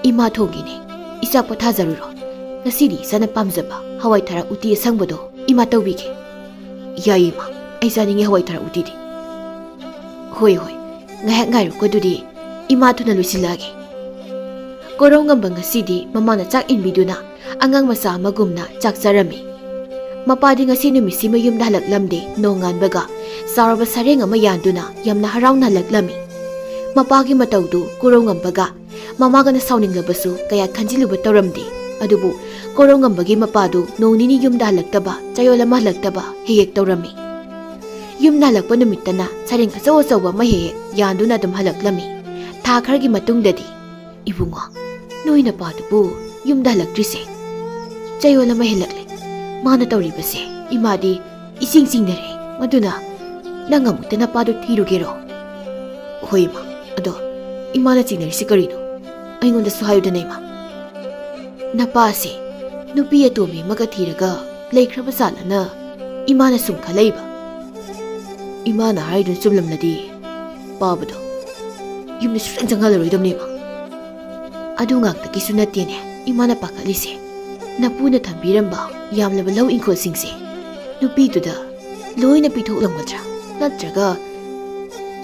ꯏꯃꯥ ꯊꯣꯡꯒꯦꯅꯦ꯫ ꯏꯆꯥ ꯄꯣꯊꯥꯖꯔꯨꯔꯣ꯫ ꯉꯁꯤꯗꯤ ꯏꯆꯥꯅ ꯄꯥꯝꯖꯕ ꯍꯋꯥꯏ ꯊꯔꯥꯛ ꯎꯇꯤ ꯑꯁꯪꯕꯗꯣ ꯏꯃꯥ ꯇꯧꯕꯤꯒꯦ꯫ ꯌꯥꯏꯌꯦ ꯏꯃꯥ, ꯑꯩ ꯆꯥꯅꯤꯡꯉꯦ ꯍꯋꯥꯏ ꯊꯔꯥꯛ ꯎꯇꯤꯗꯤ꯫ ꯍꯣꯏ, ꯍꯣꯏ, ꯉꯥꯏꯍꯥꯛ ꯉꯥꯏꯔꯣꯀꯣ ꯑꯗꯨꯗꯤ꯫ ꯏꯃꯥ ꯊꯨꯅ ꯂꯣꯏꯁꯤꯜꯂꯛꯑꯒꯦ꯫ ꯀꯣꯔꯧꯉꯝꯕ ꯉꯁꯤꯗꯤ ꯃꯃꯥꯅ ꯆꯥꯛ ꯏꯟꯕꯤꯗꯨꯅ ꯑꯉꯥꯡ ꯃꯆꯥ ꯑꯃꯒꯨꯝꯅ ꯆꯥꯛ ꯆꯥꯔꯝꯃꯤ꯫ ꯃꯄꯥꯗꯤ ꯉꯁꯤ ꯅꯨꯃꯤꯠꯁꯤꯃ ꯌꯨꯝꯗ ꯍꯜꯂꯛꯂꯝꯗꯦ꯫ ꯅꯣꯡꯉꯥꯟꯕꯒ ꯆꯥꯎꯔꯕ ꯁꯔꯦꯡ ꯑꯃ ꯌꯥꯟꯗꯨꯅ ꯌꯥꯝꯅ ꯍꯔꯥꯎꯅ ꯍꯜꯂꯛꯂꯝꯃꯤ꯫ ꯃꯄꯥꯒꯤ ꯃꯇꯧꯗꯨ ꯀꯣꯔꯧꯉꯝꯕꯒ ꯃꯃꯥꯒꯅ ꯁꯥꯎꯅꯤꯡꯂꯕꯁꯨ ꯀꯌꯥ ꯈꯟꯖꯤꯜꯂꯨꯕ ꯇꯧꯔꯝꯗꯦ꯫ ꯑꯗꯨꯕꯨ ꯀꯣꯔꯧꯉꯝꯕꯒꯤ ꯃꯄꯥꯗꯨ ꯅꯣꯡ ꯅꯤꯅꯤ ꯌꯨꯝꯗ ꯍꯜꯂꯛꯇꯕ, ꯆꯌꯣꯜ ꯑꯃ ꯍꯜꯂꯛꯇꯕ ꯍꯦꯛ ꯍꯦꯛ ꯇꯧꯔꯝꯃꯤ꯫ ꯌꯨꯝꯗ ꯍꯜꯂꯛꯄ ꯅꯨꯃꯤꯠꯇꯅ ꯁꯔꯦꯡ ꯑꯆꯧ ꯑꯆꯧꯕ ꯑꯃ ꯍꯦꯛ ꯍꯦꯛ ꯌꯥꯟꯗꯨꯅ ꯑꯗꯨꯝ ꯍꯜꯂꯛꯂꯝꯃꯤ꯫ ꯊꯥ ꯈꯔꯒꯤ ꯃꯇꯨꯡꯗꯗꯤ, "ꯏꯕꯨꯡꯉꯣ, ꯅꯣꯏ ꯅꯄꯥꯗꯨꯕꯨ ꯌꯨꯝꯗ ꯍꯜꯂꯛꯇ꯭ꯔꯤꯁꯦ ꯆꯌꯣꯜ ꯑꯃ ꯍꯦꯜꯂꯛꯂꯦ꯫ ꯃꯥꯅ ꯇꯧꯔꯤꯕꯁꯦ ꯏꯃꯥꯗꯤ ꯏꯁꯤꯡ ꯆꯤꯡꯅꯔꯦ꯫ ꯃꯗꯨꯅ ꯅꯪ ꯑꯃꯨꯛꯇ ꯅꯄꯥꯗꯨ ꯊꯤꯔꯨꯒꯦꯔꯣ?" "ꯍꯣꯏ ꯏꯃꯥ, ꯑꯗꯣ ꯏꯃꯥꯅ ꯆꯤꯡꯅꯔꯤꯁꯤ ꯀꯔꯤꯅꯣ? ꯑꯩꯉꯣꯟꯗꯁꯨ ꯍꯥꯏꯌꯨꯗꯅ ꯏꯃꯥ꯫ ꯅꯄꯥꯁꯦ ꯅꯨꯄꯤ ꯑꯇꯣꯝꯕꯤ ꯑꯃꯒ ꯊꯤꯔꯒ ꯂꯩꯈ꯭ꯔꯕ ꯖꯥꯠꯂꯅ ꯏꯃꯥꯅ ꯁꯨꯝ ꯈꯜꯂꯛꯏꯕ꯫ ꯏꯃꯥꯅ ꯍꯥꯏꯗꯨꯅ ꯆꯨꯝꯂꯝꯂꯗꯤ ꯄꯥꯕꯗꯣ ꯌꯨꯝꯗ ꯁꯨꯡꯆꯪ ꯆꯪꯍꯜꯂꯔꯣꯏꯗꯕꯅꯦꯕ꯫ ꯑꯗꯨ ꯉꯥꯛꯇꯒꯤꯁꯨ ꯅꯠꯇꯦꯅꯦ ꯏꯃꯥꯅ ꯄꯥꯈꯠꯂꯤꯁꯦ, ꯅꯄꯨꯅ ꯊꯝꯕꯤꯔꯝꯕ ꯌꯥꯝꯂꯕ ꯂꯧ ꯏꯪꯈꯣꯜꯁꯤꯡꯁꯦ ꯅꯨꯄꯤꯗꯨꯗ ꯂꯣꯏꯅ ꯄꯤꯊꯣꯛꯂꯝꯒꯗ꯭ꯔꯥ, ꯅꯠꯇ꯭ꯔꯒ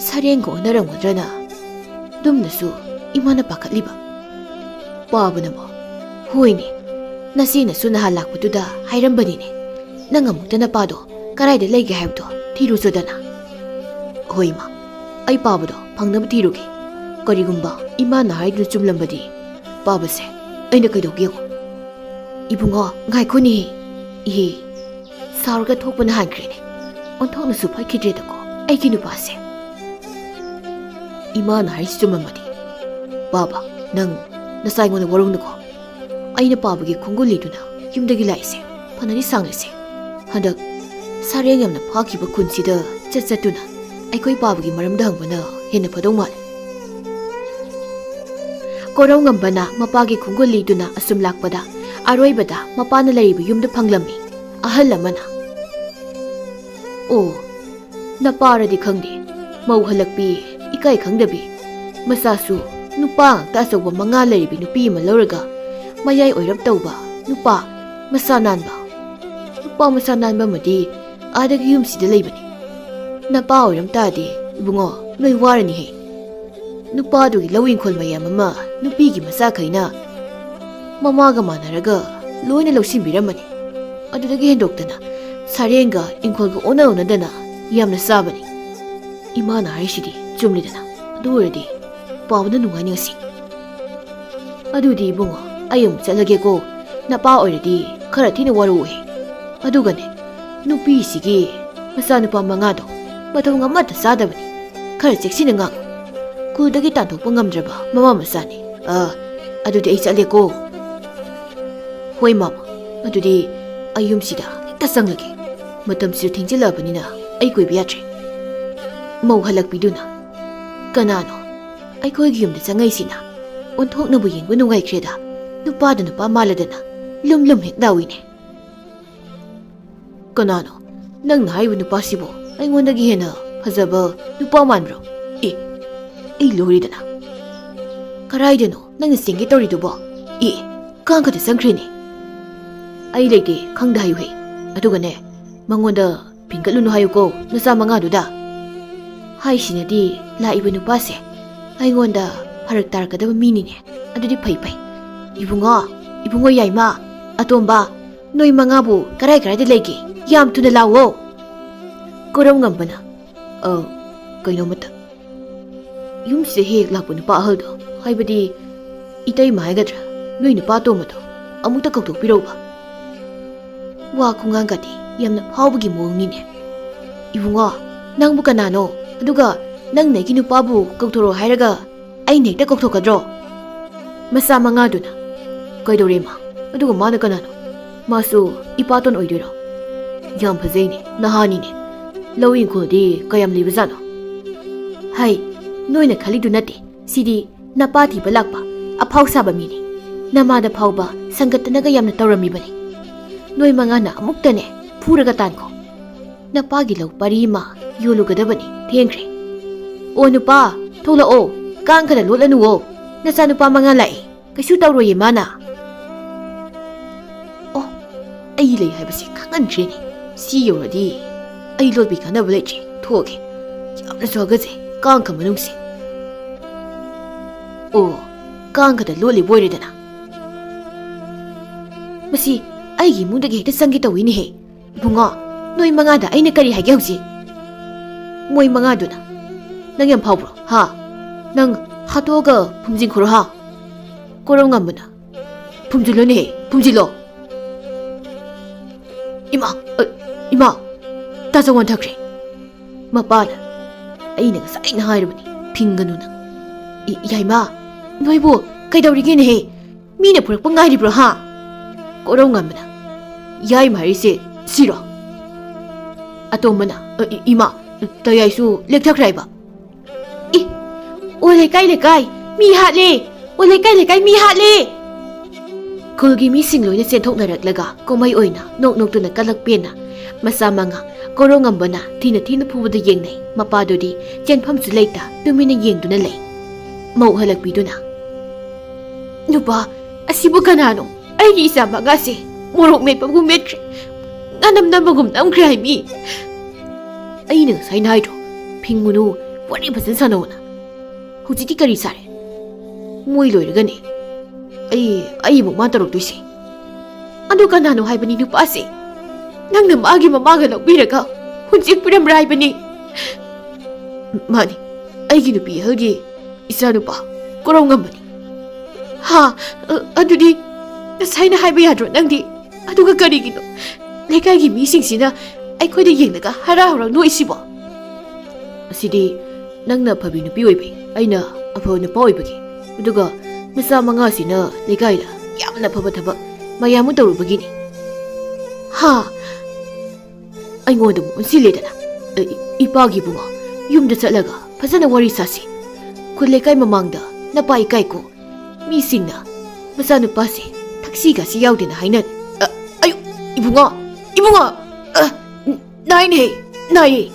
ꯁꯔꯦꯡꯒ ꯑꯣꯟꯅꯔꯝꯒꯗ꯭ꯔꯅ ꯑꯗꯨꯝꯅꯁꯨ ꯏꯃꯥꯅ ꯄꯥꯈꯠꯂꯤꯕ꯫" ꯄꯥꯕꯅꯕꯣ, "ꯍꯣꯏꯅꯦ, ꯅꯆꯦꯅꯁꯨ ꯅꯍꯥꯟ ꯂꯥꯛꯄꯗꯨꯗ ꯍꯥꯏꯔꯝꯕꯅꯤꯅꯦ, ꯅꯪ ꯑꯃꯨꯛꯇ ꯅꯄꯥꯗꯣ ꯀꯗꯥꯏꯗ ꯂꯩꯒꯦ ꯍꯥꯏꯕꯗꯣ ꯊꯤꯔꯨꯆꯣꯗꯅ꯫" "ꯍꯣꯏ ꯏꯃꯥ, ꯑꯩ ꯄꯥꯕꯗꯣ ꯐꯪꯅꯕ ꯊꯤꯔꯨꯒꯦ꯫ ꯀꯔꯤꯒꯨꯝꯕ ꯏꯃꯥꯅ ꯍꯥꯏꯗꯨꯅ ꯆꯨꯝꯂꯝꯕꯗꯤ ꯄꯥꯕꯁꯦ ꯑꯩꯅ ꯀꯩꯗꯧꯒꯦ ꯌꯦꯡꯉꯣ꯫" "ꯏꯕꯨꯡꯉꯣ, ꯉꯥꯏꯈꯣꯅꯦꯍꯦ꯫ ꯏꯍꯦ, ꯁꯥꯎꯔꯒ ꯊꯣꯛꯄꯅ ꯍꯥꯟꯈ꯭ꯔꯦꯅꯦ꯫ ꯑꯣꯟꯊꯣꯛꯅꯁꯨ ꯐꯠꯈꯤꯗ꯭ꯔꯦꯗꯀꯣ ꯑꯩꯒꯤ ꯅꯨꯄꯥꯁꯦ꯫" "ꯏꯃꯥꯅ ꯍꯥꯏꯔꯤꯁꯤ ꯆꯨꯝꯃꯝꯃꯗꯤ ꯄꯥꯕ, ꯅꯪ ꯅꯆꯥ ꯑꯩꯉꯣꯟꯗ ꯋꯥꯔꯧꯅꯨꯀꯣ꯫ ꯑꯩꯅ ꯄꯥꯕꯒꯤ ꯈꯣꯡꯒꯨꯜ ꯂꯤꯗꯨꯅ ꯌꯨꯝꯗꯒꯤ ꯂꯥꯛꯏꯁꯦ ꯐꯅꯗꯤ ꯁꯥꯡꯂꯁꯦ꯫ ꯍꯟꯗꯛ ꯁꯥꯔꯦꯡ ꯌꯥꯝꯅ ꯐꯥꯈꯤꯕ ꯈꯨꯟꯁꯤꯗ ꯆꯠ ꯆꯠꯇꯨꯅ ꯑꯩꯈꯣꯏ ꯄꯥꯕꯒꯤ ꯃꯔꯝꯗ ꯍꯪꯕꯅ ꯍꯦꯟꯅ ꯐꯗꯧ ꯃꯥꯜꯂꯦ꯫" ꯀꯣꯔꯧꯉꯝꯕꯅ ꯃꯄꯥꯒꯤ ꯈꯣꯡꯒꯨꯜ ꯂꯤꯗꯨꯅ ꯑꯁꯨꯝ ꯂꯥꯛꯄꯗ, ꯑꯔꯣꯏꯕꯗ ꯃꯄꯥꯅ ꯂꯩꯔꯤꯕ ꯌꯨꯝꯗꯨ ꯐꯪꯂꯝꯃꯤ꯫ ꯑꯍꯜ ꯑꯃꯅ, "ꯑꯣ, ꯅꯄꯥꯔꯗꯤ ꯈꯪꯗꯦ, ꯃꯧ ꯍꯜꯂꯛꯄꯤ, ꯏꯀꯥꯏ ꯈꯪꯗꯕꯤ, ꯃꯆꯥꯁꯨ ꯅꯨꯄꯥ ꯉꯥꯛꯇ ꯑꯆꯧꯕ ꯃꯉꯥ ꯂꯩꯔꯤꯕꯤ ꯅꯨꯄꯤ ꯑꯃ ꯂꯧꯔꯒ ꯃꯌꯥꯏ ꯑꯣꯏꯔꯞ ꯇꯧꯕ ꯅꯨꯄꯥ ꯃꯁꯥ ꯅꯥꯟꯕ꯫ ꯅꯨꯄꯥ ꯃꯁꯥ ꯅꯥꯟꯕ ꯑꯃꯗꯤ ꯑꯥꯗꯒꯤ ꯌꯨꯝꯁꯤꯗ ꯂꯩꯕꯅꯤ꯫ ꯅꯄꯥ ꯑꯣꯏꯔꯝ ꯇꯥꯔꯗꯤ ꯏꯕꯨꯡꯉꯣ, ꯅꯣꯏ ꯋꯥꯔꯅꯤꯍꯦ꯫ ꯅꯨꯄꯥꯗꯨꯒꯤ ꯂꯧ ꯏꯪꯈꯣꯜ ꯃꯌꯥꯝ ꯑꯃ ꯅꯨꯄꯤꯒꯤ ꯃꯆꯥꯈꯩꯅ ꯃꯃꯥꯒ ꯃꯥꯟꯅꯔꯒ ꯂꯣꯏꯅ ꯂꯧꯁꯤꯟꯕꯤꯔꯝꯃꯅꯤ꯫ ꯑꯗꯨꯗꯒꯤ ꯍꯦꯟꯗꯣꯛꯇꯅ ꯁꯥꯔꯦꯡꯒ ꯏꯪꯈꯣꯜꯒ ꯑꯣꯟꯅ ꯑꯣꯟꯅꯗꯅ ꯌꯥꯝꯅ ꯆꯥꯕꯅꯤ꯫ ꯏꯃꯥꯅ ꯍꯥꯏꯔꯤꯁꯤꯗꯤ ꯆꯨꯝꯂꯤꯗꯅ꯫ ꯑꯗꯨ ꯑꯣꯏꯔꯗꯤ ꯄꯥꯕꯅ ꯅꯨꯡꯉꯥꯏꯅꯤ ꯉꯁꯤ꯫ ꯑꯗꯨꯗꯤ ꯏꯕꯨꯡꯉꯣ, ꯑꯩ ꯑꯃꯨꯛ ꯆꯠꯂꯒꯦꯀꯣ꯫ ꯅꯄꯥ ꯑꯣꯏꯔꯗꯤ ꯈꯔ ꯊꯤꯅ ꯋꯥꯔꯧꯍꯦ꯫ ꯑꯗꯨꯒꯅꯦ, ꯅꯨꯄꯤꯁꯤꯒꯤ ꯃꯆꯥꯅꯨꯄꯥ ꯃꯉꯥꯗꯣ ꯃꯊꯣꯡ ꯑꯃꯠꯇ ꯆꯥꯗꯕꯅꯤ꯫ ꯈꯔ ꯆꯦꯛꯁꯤꯟꯅ ꯉꯥꯡꯉꯨ꯫ ꯁ꯭ꯀꯨꯜꯗꯒꯤ ꯇꯥꯟꯊꯣꯛꯄ ꯉꯝꯗ꯭ꯔꯕ ꯃꯃꯥ ꯃꯆꯥꯅꯤ꯫ ꯑ, ꯑꯗꯨꯗꯤ ꯑꯩ ꯆꯠꯂꯦꯀꯣ꯫ ꯍꯣꯏ ꯃꯥꯃ, ꯑꯗꯨꯗꯤ ꯑꯩ ꯌꯨꯝꯁꯤꯗ ꯍꯦꯛꯇ ꯆꯪꯂꯒꯦ꯫ ꯃꯇꯝꯁꯤꯁꯨ ꯊꯦꯡꯖꯤꯜꯂꯛꯑꯕꯅꯤꯅ ꯑꯩ ꯀꯣꯏꯕ ꯌꯥꯗ꯭ꯔꯦ꯫ ꯃꯧ ꯍꯜꯂꯛꯄꯤꯗꯨꯅ, "ꯀꯅꯥꯅꯣ ꯑꯩꯈꯣꯏꯒꯤ ꯌꯨꯝꯗ ꯆꯪꯉꯛꯏꯁꯤꯅ? ꯑꯣꯟꯊꯣꯛꯅꯕꯨ ꯌꯦꯡꯕ ꯅꯨꯡꯉꯥꯏꯈ꯭ꯔꯦꯗ꯫ ꯅꯨꯄꯥꯗ ꯅꯨꯄꯥ ꯃꯥꯜꯂꯗꯅ ꯂꯨꯝ ꯂꯨꯝ ꯍꯦꯛ ꯂꯥꯎꯏꯅꯦ꯫" "ꯀꯅꯥꯅꯣ? ꯅꯪꯅ ꯍꯥꯏꯔꯤꯕ ꯅꯨꯄꯥꯁꯤꯕꯨ ꯑꯩꯉꯣꯟꯗꯒꯤ ꯍꯦꯟꯅ ꯐꯖꯕ ꯅꯨꯄꯥ ꯃꯥꯟꯕ꯭ꯔꯣ?" "ꯑꯦ, ꯑꯩ ꯂꯣꯏꯔꯦꯗꯅ꯫ ꯀꯔꯥꯏꯗꯅꯣ ꯅꯪꯅ ꯆꯦꯟꯒꯦ ꯇꯧꯔꯤꯗꯨꯕꯣ? ꯑꯦ, ꯀꯥꯡ ꯈꯛꯇ ꯆꯪꯈ꯭ꯔꯦꯅꯦ꯫" "ꯑꯩ ꯂꯩꯇꯦ, ꯈꯪꯗ ꯍꯥꯏꯌꯨꯍꯦ꯫ ꯑꯗꯨꯒꯅꯦ, ꯃꯉꯣꯟꯗ ꯐꯤꯡꯒꯠꯂꯨꯅꯨ ꯍꯥꯏꯌꯨꯀꯣ, ꯅꯆꯥ ꯃꯉꯥꯗꯨꯗ꯫" ꯍꯥꯏꯁꯤꯅꯗꯤ ꯂꯥꯛꯏꯕ ꯅꯨꯄꯥꯁꯦ ꯑꯩꯉꯣꯟꯗ ꯐꯔꯛ ꯇꯥꯔꯛꯀꯗꯕ ꯃꯤꯅꯤꯅꯦ꯫ ꯑꯗꯨꯗꯤ ꯐꯩ ꯐꯩ꯫ "ꯏꯕꯨꯡꯉꯣ, ꯏꯕꯨꯡꯉꯣ ꯌꯥꯏꯃ, ꯑꯇꯣꯝꯕ, ꯅꯣꯏ ꯃꯉꯥꯕꯨ ꯀꯔꯥꯏ ꯀꯔꯥꯏꯗ ꯂꯩꯒꯦ? ꯌꯥꯝ ꯊꯨꯅ ꯂꯥꯛꯑꯣ꯫" ꯀꯣꯔꯝꯉꯝꯕꯅ, "ꯑ, ꯀꯩꯅꯣꯃꯇ, ꯌꯨꯝꯁꯤꯗ ꯍꯦꯛ ꯍꯦꯛ ꯂꯥꯛꯄ ꯅꯨꯄꯥ ꯑꯍꯜꯗꯣ, ꯍꯥꯏꯕꯗꯤ ꯏꯇꯩꯃ ꯍꯥꯏꯒꯗ꯭ꯔꯥ, ꯅꯣꯏ ꯅꯨꯄꯥ ꯑꯇꯣꯝꯕꯗꯣ ꯑꯃꯨꯛꯇ ꯀꯧꯊꯣꯛꯄꯤꯔꯛꯎꯕ꯫" ꯋꯥ ꯈꯣꯡꯉꯥꯡꯒꯗꯤ ꯌꯥꯝꯅ ꯐꯥꯎꯕꯒꯤ ꯃꯑꯣꯡꯅꯤꯅꯦ꯫ "ꯏꯕꯨꯡꯉꯣ, ꯅꯪꯕꯨ ꯀꯅꯥꯅꯣ? ꯑꯗꯨꯒ ꯅꯪ ꯅꯩꯒꯤ ꯅꯨꯄꯥꯕꯨ ꯀꯧꯊꯣꯔꯛꯑꯣ ꯍꯥꯏꯔꯒ ꯑꯩꯅ ꯍꯦꯛꯇ ꯀꯧꯊꯣꯛꯀꯗ꯭ꯔꯣ?" ꯃꯆꯥ ꯃꯉꯥꯗꯨꯅ, "ꯀꯩꯗꯧꯔꯦ ꯏꯃꯥ? ꯑꯗꯨꯒ ꯃꯥꯅ ꯀꯅꯥꯅꯣ? ꯃꯥꯁꯨ ꯏꯄꯥꯇꯣꯟ ꯑꯣꯏꯗꯣꯏꯔꯣ? ꯌꯥꯝ ꯐꯖꯩꯅꯦ, ꯅꯍꯥꯅꯤꯅꯦ꯫ ꯂꯧ ꯏꯪꯈꯣꯜꯗꯤ ꯀꯌꯥꯝ ꯂꯩꯕꯖꯥꯠꯅꯣ?" "ꯍꯩ, ꯅꯣꯏꯅ ꯈꯜꯂꯤꯗꯨ ꯅꯠꯇꯦ꯫ ꯁꯤꯗꯤ ꯅꯄꯥ ꯊꯤꯕ ꯂꯥꯛꯄ ꯑꯐꯥꯎ ꯁꯥꯕ ꯃꯤꯅꯤ꯫ ꯅꯃꯥꯗ ꯐꯥꯎꯕ ꯁꯪꯒꯠꯇꯅꯒ ꯌꯥꯝꯅ ꯇꯧꯔꯝꯃꯤꯕꯅꯤ꯫ ꯅꯣꯏ ꯃꯉꯥꯅ ꯑꯃꯨꯛꯇꯅꯦ ꯐꯨꯔꯒ ꯇꯥꯟꯈꯣ꯫ ꯅꯄꯥꯒꯤ ꯂꯧ ꯄꯔꯤ ꯑꯃ ꯌꯣꯜꯂꯨꯒꯗꯕꯅꯤ, ꯊꯦꯡꯈ꯭ꯔꯦ꯫ ꯑꯣ ꯅꯨꯄꯥ, ꯊꯣꯛꯂꯛꯑꯣ, ꯀꯥꯡ ꯈꯔ ꯂꯣꯠꯂꯅꯨꯋꯣ꯫ ꯅꯆꯥꯅꯨꯄꯥ ꯃꯉꯥ ꯂꯥꯛꯑꯦ, ꯀꯩꯁꯨ ꯇꯧꯔꯣꯏꯌꯦ ꯃꯥꯅ꯫" ꯑꯣ, ꯑꯩ ꯂꯩ ꯍꯥꯏꯕꯁꯤ ꯈꯪꯍꯟꯗ꯭ꯔꯦꯅꯦ꯫ ꯁꯤ ꯌꯧꯔꯗꯤ ꯑꯩ ꯂꯣꯠꯄꯤ ꯀꯥꯟꯅꯕ ꯂꯩꯇ꯭ꯔꯦ, ꯊꯣꯛꯑꯒꯦ꯫ ꯌꯥꯝꯅꯁꯨ ꯍꯥꯒꯠꯆꯩ, ꯀꯥꯡꯈ ꯃꯅꯨꯡꯁꯦ꯫ ꯑꯣ, ꯀꯥꯡꯈꯗ ꯂꯣꯠꯂꯤꯕ ꯑꯣꯏꯔꯦꯗꯅ꯫ ꯃꯁꯤ ꯑꯩꯒꯤ ꯏꯃꯨꯡꯗꯒꯤ ꯍꯦꯛꯇ ꯆꯪꯒꯦ ꯇꯧꯏꯅꯦꯍꯦ꯫ ꯏꯕꯨꯡꯉꯣ, ꯅꯣꯏ ꯃꯉꯥꯗ ꯑꯩꯅ ꯀꯔꯤ ꯍꯥꯏꯒꯦ ꯍꯧꯖꯤꯛ? ꯃꯣꯏ ꯃꯉꯥꯗꯨꯅ, "ꯅꯪ ꯌꯥꯝ ꯐꯥꯎꯕ꯭ꯔꯣ, ꯍꯥ? ꯅꯪ ꯍꯥꯠꯇꯣꯛꯑꯒ ꯐꯨꯝꯖꯤꯟꯈ꯭ꯔꯣ, ꯍꯥ?" ꯀꯣꯔꯧꯉꯝꯕꯅ, "ꯐꯨꯝꯖꯤꯜꯂꯣꯅꯦꯍꯦ, ꯐꯨꯝꯖꯤꯜꯂꯣ꯫" ꯏꯃꯥ, ꯑ, ꯏꯃꯥ, ꯇꯥꯖꯧ ꯋꯥꯟꯊꯈ꯭ꯔꯦ꯫ ꯃꯄꯥꯅ, "ꯑꯩꯅ ꯉꯁꯥꯏꯅ ꯍꯥꯏꯔꯕꯅꯤ, ꯐꯤꯡꯒꯅꯨꯅ꯫ "ꯏ-, ꯌꯥꯏꯃ, ꯅꯣꯏꯕꯨ ꯀꯩꯗꯧꯔꯤꯒꯦꯅꯦꯍꯦ? ꯃꯤꯅ ꯐꯨꯔꯛꯄ ꯉꯥꯏꯔꯤꯕ꯭ꯔꯣ, ꯍꯥ?" ꯀꯣꯔꯧꯉꯝꯕꯅ, "ꯌꯥꯏꯃ ꯍꯥꯏꯔꯤꯁꯦ ꯁꯤꯔꯣ?" ꯑꯇꯣꯝꯕꯅ, "ꯑ, ꯏ-, ꯏꯃꯥ, ꯇꯌꯥꯏꯁꯨ ꯂꯦꯛꯊꯈ꯭ꯔꯦ ꯍꯥꯏꯕ?" "ꯏ, ꯑꯣ ꯂꯩꯀꯥꯏ ꯂꯩꯀꯥꯏ ꯃꯤ ꯍꯥꯠꯂꯦ! ꯑꯣ ꯂꯩꯀꯥꯏ ꯂꯩꯀꯥꯏ ꯃꯤ ꯍꯥꯠꯂꯦ!" ꯈꯨꯜꯒꯤ ꯃꯤꯁꯤꯡ ꯂꯣꯏꯅ ꯆꯦꯟꯊꯣꯛꯅꯔꯛꯂꯒ ꯀꯨꯝꯍꯩ ꯑꯣꯏꯅ ꯅꯣꯛ ꯅꯣꯛꯇꯨꯅ ꯀꯂꯛ ꯄꯦꯟꯅ ꯃꯆꯥ ꯃꯉꯥ ꯀꯣꯔꯧꯉꯝꯕꯅ ꯊꯤꯅ ꯊꯤꯅ ꯐꯨꯕꯗ ꯌꯦꯡꯅꯩ꯫ ꯃꯄꯥꯗꯨꯗꯤ ꯆꯦꯟꯐꯝꯁꯨ ꯂꯩꯇ ꯇꯨꯃꯤꯟꯅ ꯌꯦꯡꯗꯨꯅ ꯂꯩ꯫ ꯃꯧ ꯍꯜꯂꯛꯄꯤꯗꯨꯅ, "ꯅꯨꯄꯥ, ꯑꯁꯤꯕꯨ ꯀꯅꯥꯅꯣ? ꯑꯩꯒꯤ ꯏꯆꯥ ꯃꯉꯥꯁꯦ ꯃꯣꯔꯣꯛ ꯃꯦꯠꯄꯕꯨ ꯃꯦꯠꯈ꯭ꯔꯦ, ꯉꯥꯅꯝ ꯅꯝꯕꯒꯨꯝ ꯅꯝꯈ꯭ꯔꯦ ꯍꯥꯏꯃꯤ!" "ꯑꯩꯅ ꯉꯁꯥꯏꯅ ꯍꯥꯏꯗ꯭ꯔꯣ, ꯐꯤꯡꯉꯨꯅꯨ, ꯋꯥꯔꯤ ꯐꯖꯅ ꯁꯥꯟꯅꯧꯅ? ꯍꯧꯖꯤꯛꯇꯤ ꯀꯔꯤ ꯁꯥꯔꯦ? ꯃꯣꯏ ꯂꯣꯏꯔꯒꯅꯦ ꯑꯩ, ꯑꯩ ꯑꯃꯨꯛ ꯃꯥ ꯇꯧꯔꯛꯇꯣꯏꯁꯦ꯫ ꯑꯗꯨ ꯀꯅꯥꯅꯣ ꯍꯥꯏꯕꯅꯤ ꯅꯨꯄꯥꯁꯦ? ꯅꯪꯅ ꯃꯥꯒꯤ ꯃꯃꯥꯒ ꯂꯧꯕꯤꯔꯒ ꯍꯨꯟꯖꯤꯟ ꯄꯤꯔꯝꯕ꯭ꯔꯥ ꯍꯥꯏꯕꯅꯤ?" "ꯃꯥꯅꯤ, ꯑꯩꯒꯤ ꯅꯨꯄꯤ ꯑꯍꯜꯒꯤ ꯏꯆꯥꯅꯨꯄꯥ ꯀꯣꯔꯧꯉꯝꯕꯅꯤ꯫" "ꯍꯥ? ꯑ-, ꯑꯗꯨꯗꯤ ꯉꯁꯥꯏꯅ ꯍꯥꯏꯕ ꯌꯥꯗ꯭ꯔꯣ ꯅꯪꯗꯤ? ꯑꯗꯨꯒ ꯀꯔꯤꯒꯤꯅꯣ ꯂꯩꯀꯥꯏꯒꯤ ꯃꯤꯁꯤꯡꯁꯤꯅ ꯑꯩꯈꯣꯏꯗ ꯌꯦꯡꯂꯒ ꯍꯔꯥꯎ ꯍꯔꯥꯎ ꯅꯣꯛꯏꯁꯤꯕꯣ?" "ꯑꯁꯤꯗꯤ ꯅꯪꯅ ꯑꯐꯕꯤ ꯅꯨꯄꯤ ꯑꯣꯏꯕꯩ, ꯑꯩꯅ ꯑꯐꯕ ꯅꯨꯄꯥ ꯑꯣꯏꯕꯒꯤ, ꯑꯗꯨꯒ ꯃꯆꯥ ꯃꯉꯥꯁꯤꯅ ꯂꯩꯀꯥꯏꯗ ꯌꯥꯝꯅ ꯐꯕ ꯊꯕꯛ ꯃꯌꯥꯝ ꯑꯃ ꯇꯧꯔꯨꯕꯒꯤꯅꯤ꯫" "ꯍꯥ? ꯑꯩꯉꯣꯟꯗ ꯑꯃꯨꯛ ꯑꯣꯟꯁꯤꯜꯂꯦꯗꯅ꯫ ꯑ, ꯏ-, ꯏꯄꯥꯒꯤ ꯏꯕꯨꯡꯉꯣ, ꯌꯨꯝꯗ ꯆꯠꯂꯒ ꯐꯖꯅ ꯋꯥꯔꯤ ꯁꯥꯁꯤ꯫ ꯈꯨꯜ ꯂꯩꯀꯥꯏ ꯃꯃꯥꯡꯗ ꯅꯄꯥ ꯏꯀꯥꯏꯀꯣ꯫ ꯃꯤꯁꯤꯡꯅ ꯃꯆꯥꯅꯨꯄꯥꯁꯦ ꯊꯛꯁꯤ ꯈꯥꯁꯤ ꯌꯥꯎꯗꯦꯅ ꯍꯥꯏꯅꯔꯦ꯫ ꯑ, ꯑꯌꯨ, ꯏꯕꯨꯡꯉꯣ, ꯏꯕꯨꯡꯉꯣ! ꯑ, ꯅ-, ꯅꯥꯏꯅꯦꯍꯦ, ꯅꯥꯏꯌꯦ!"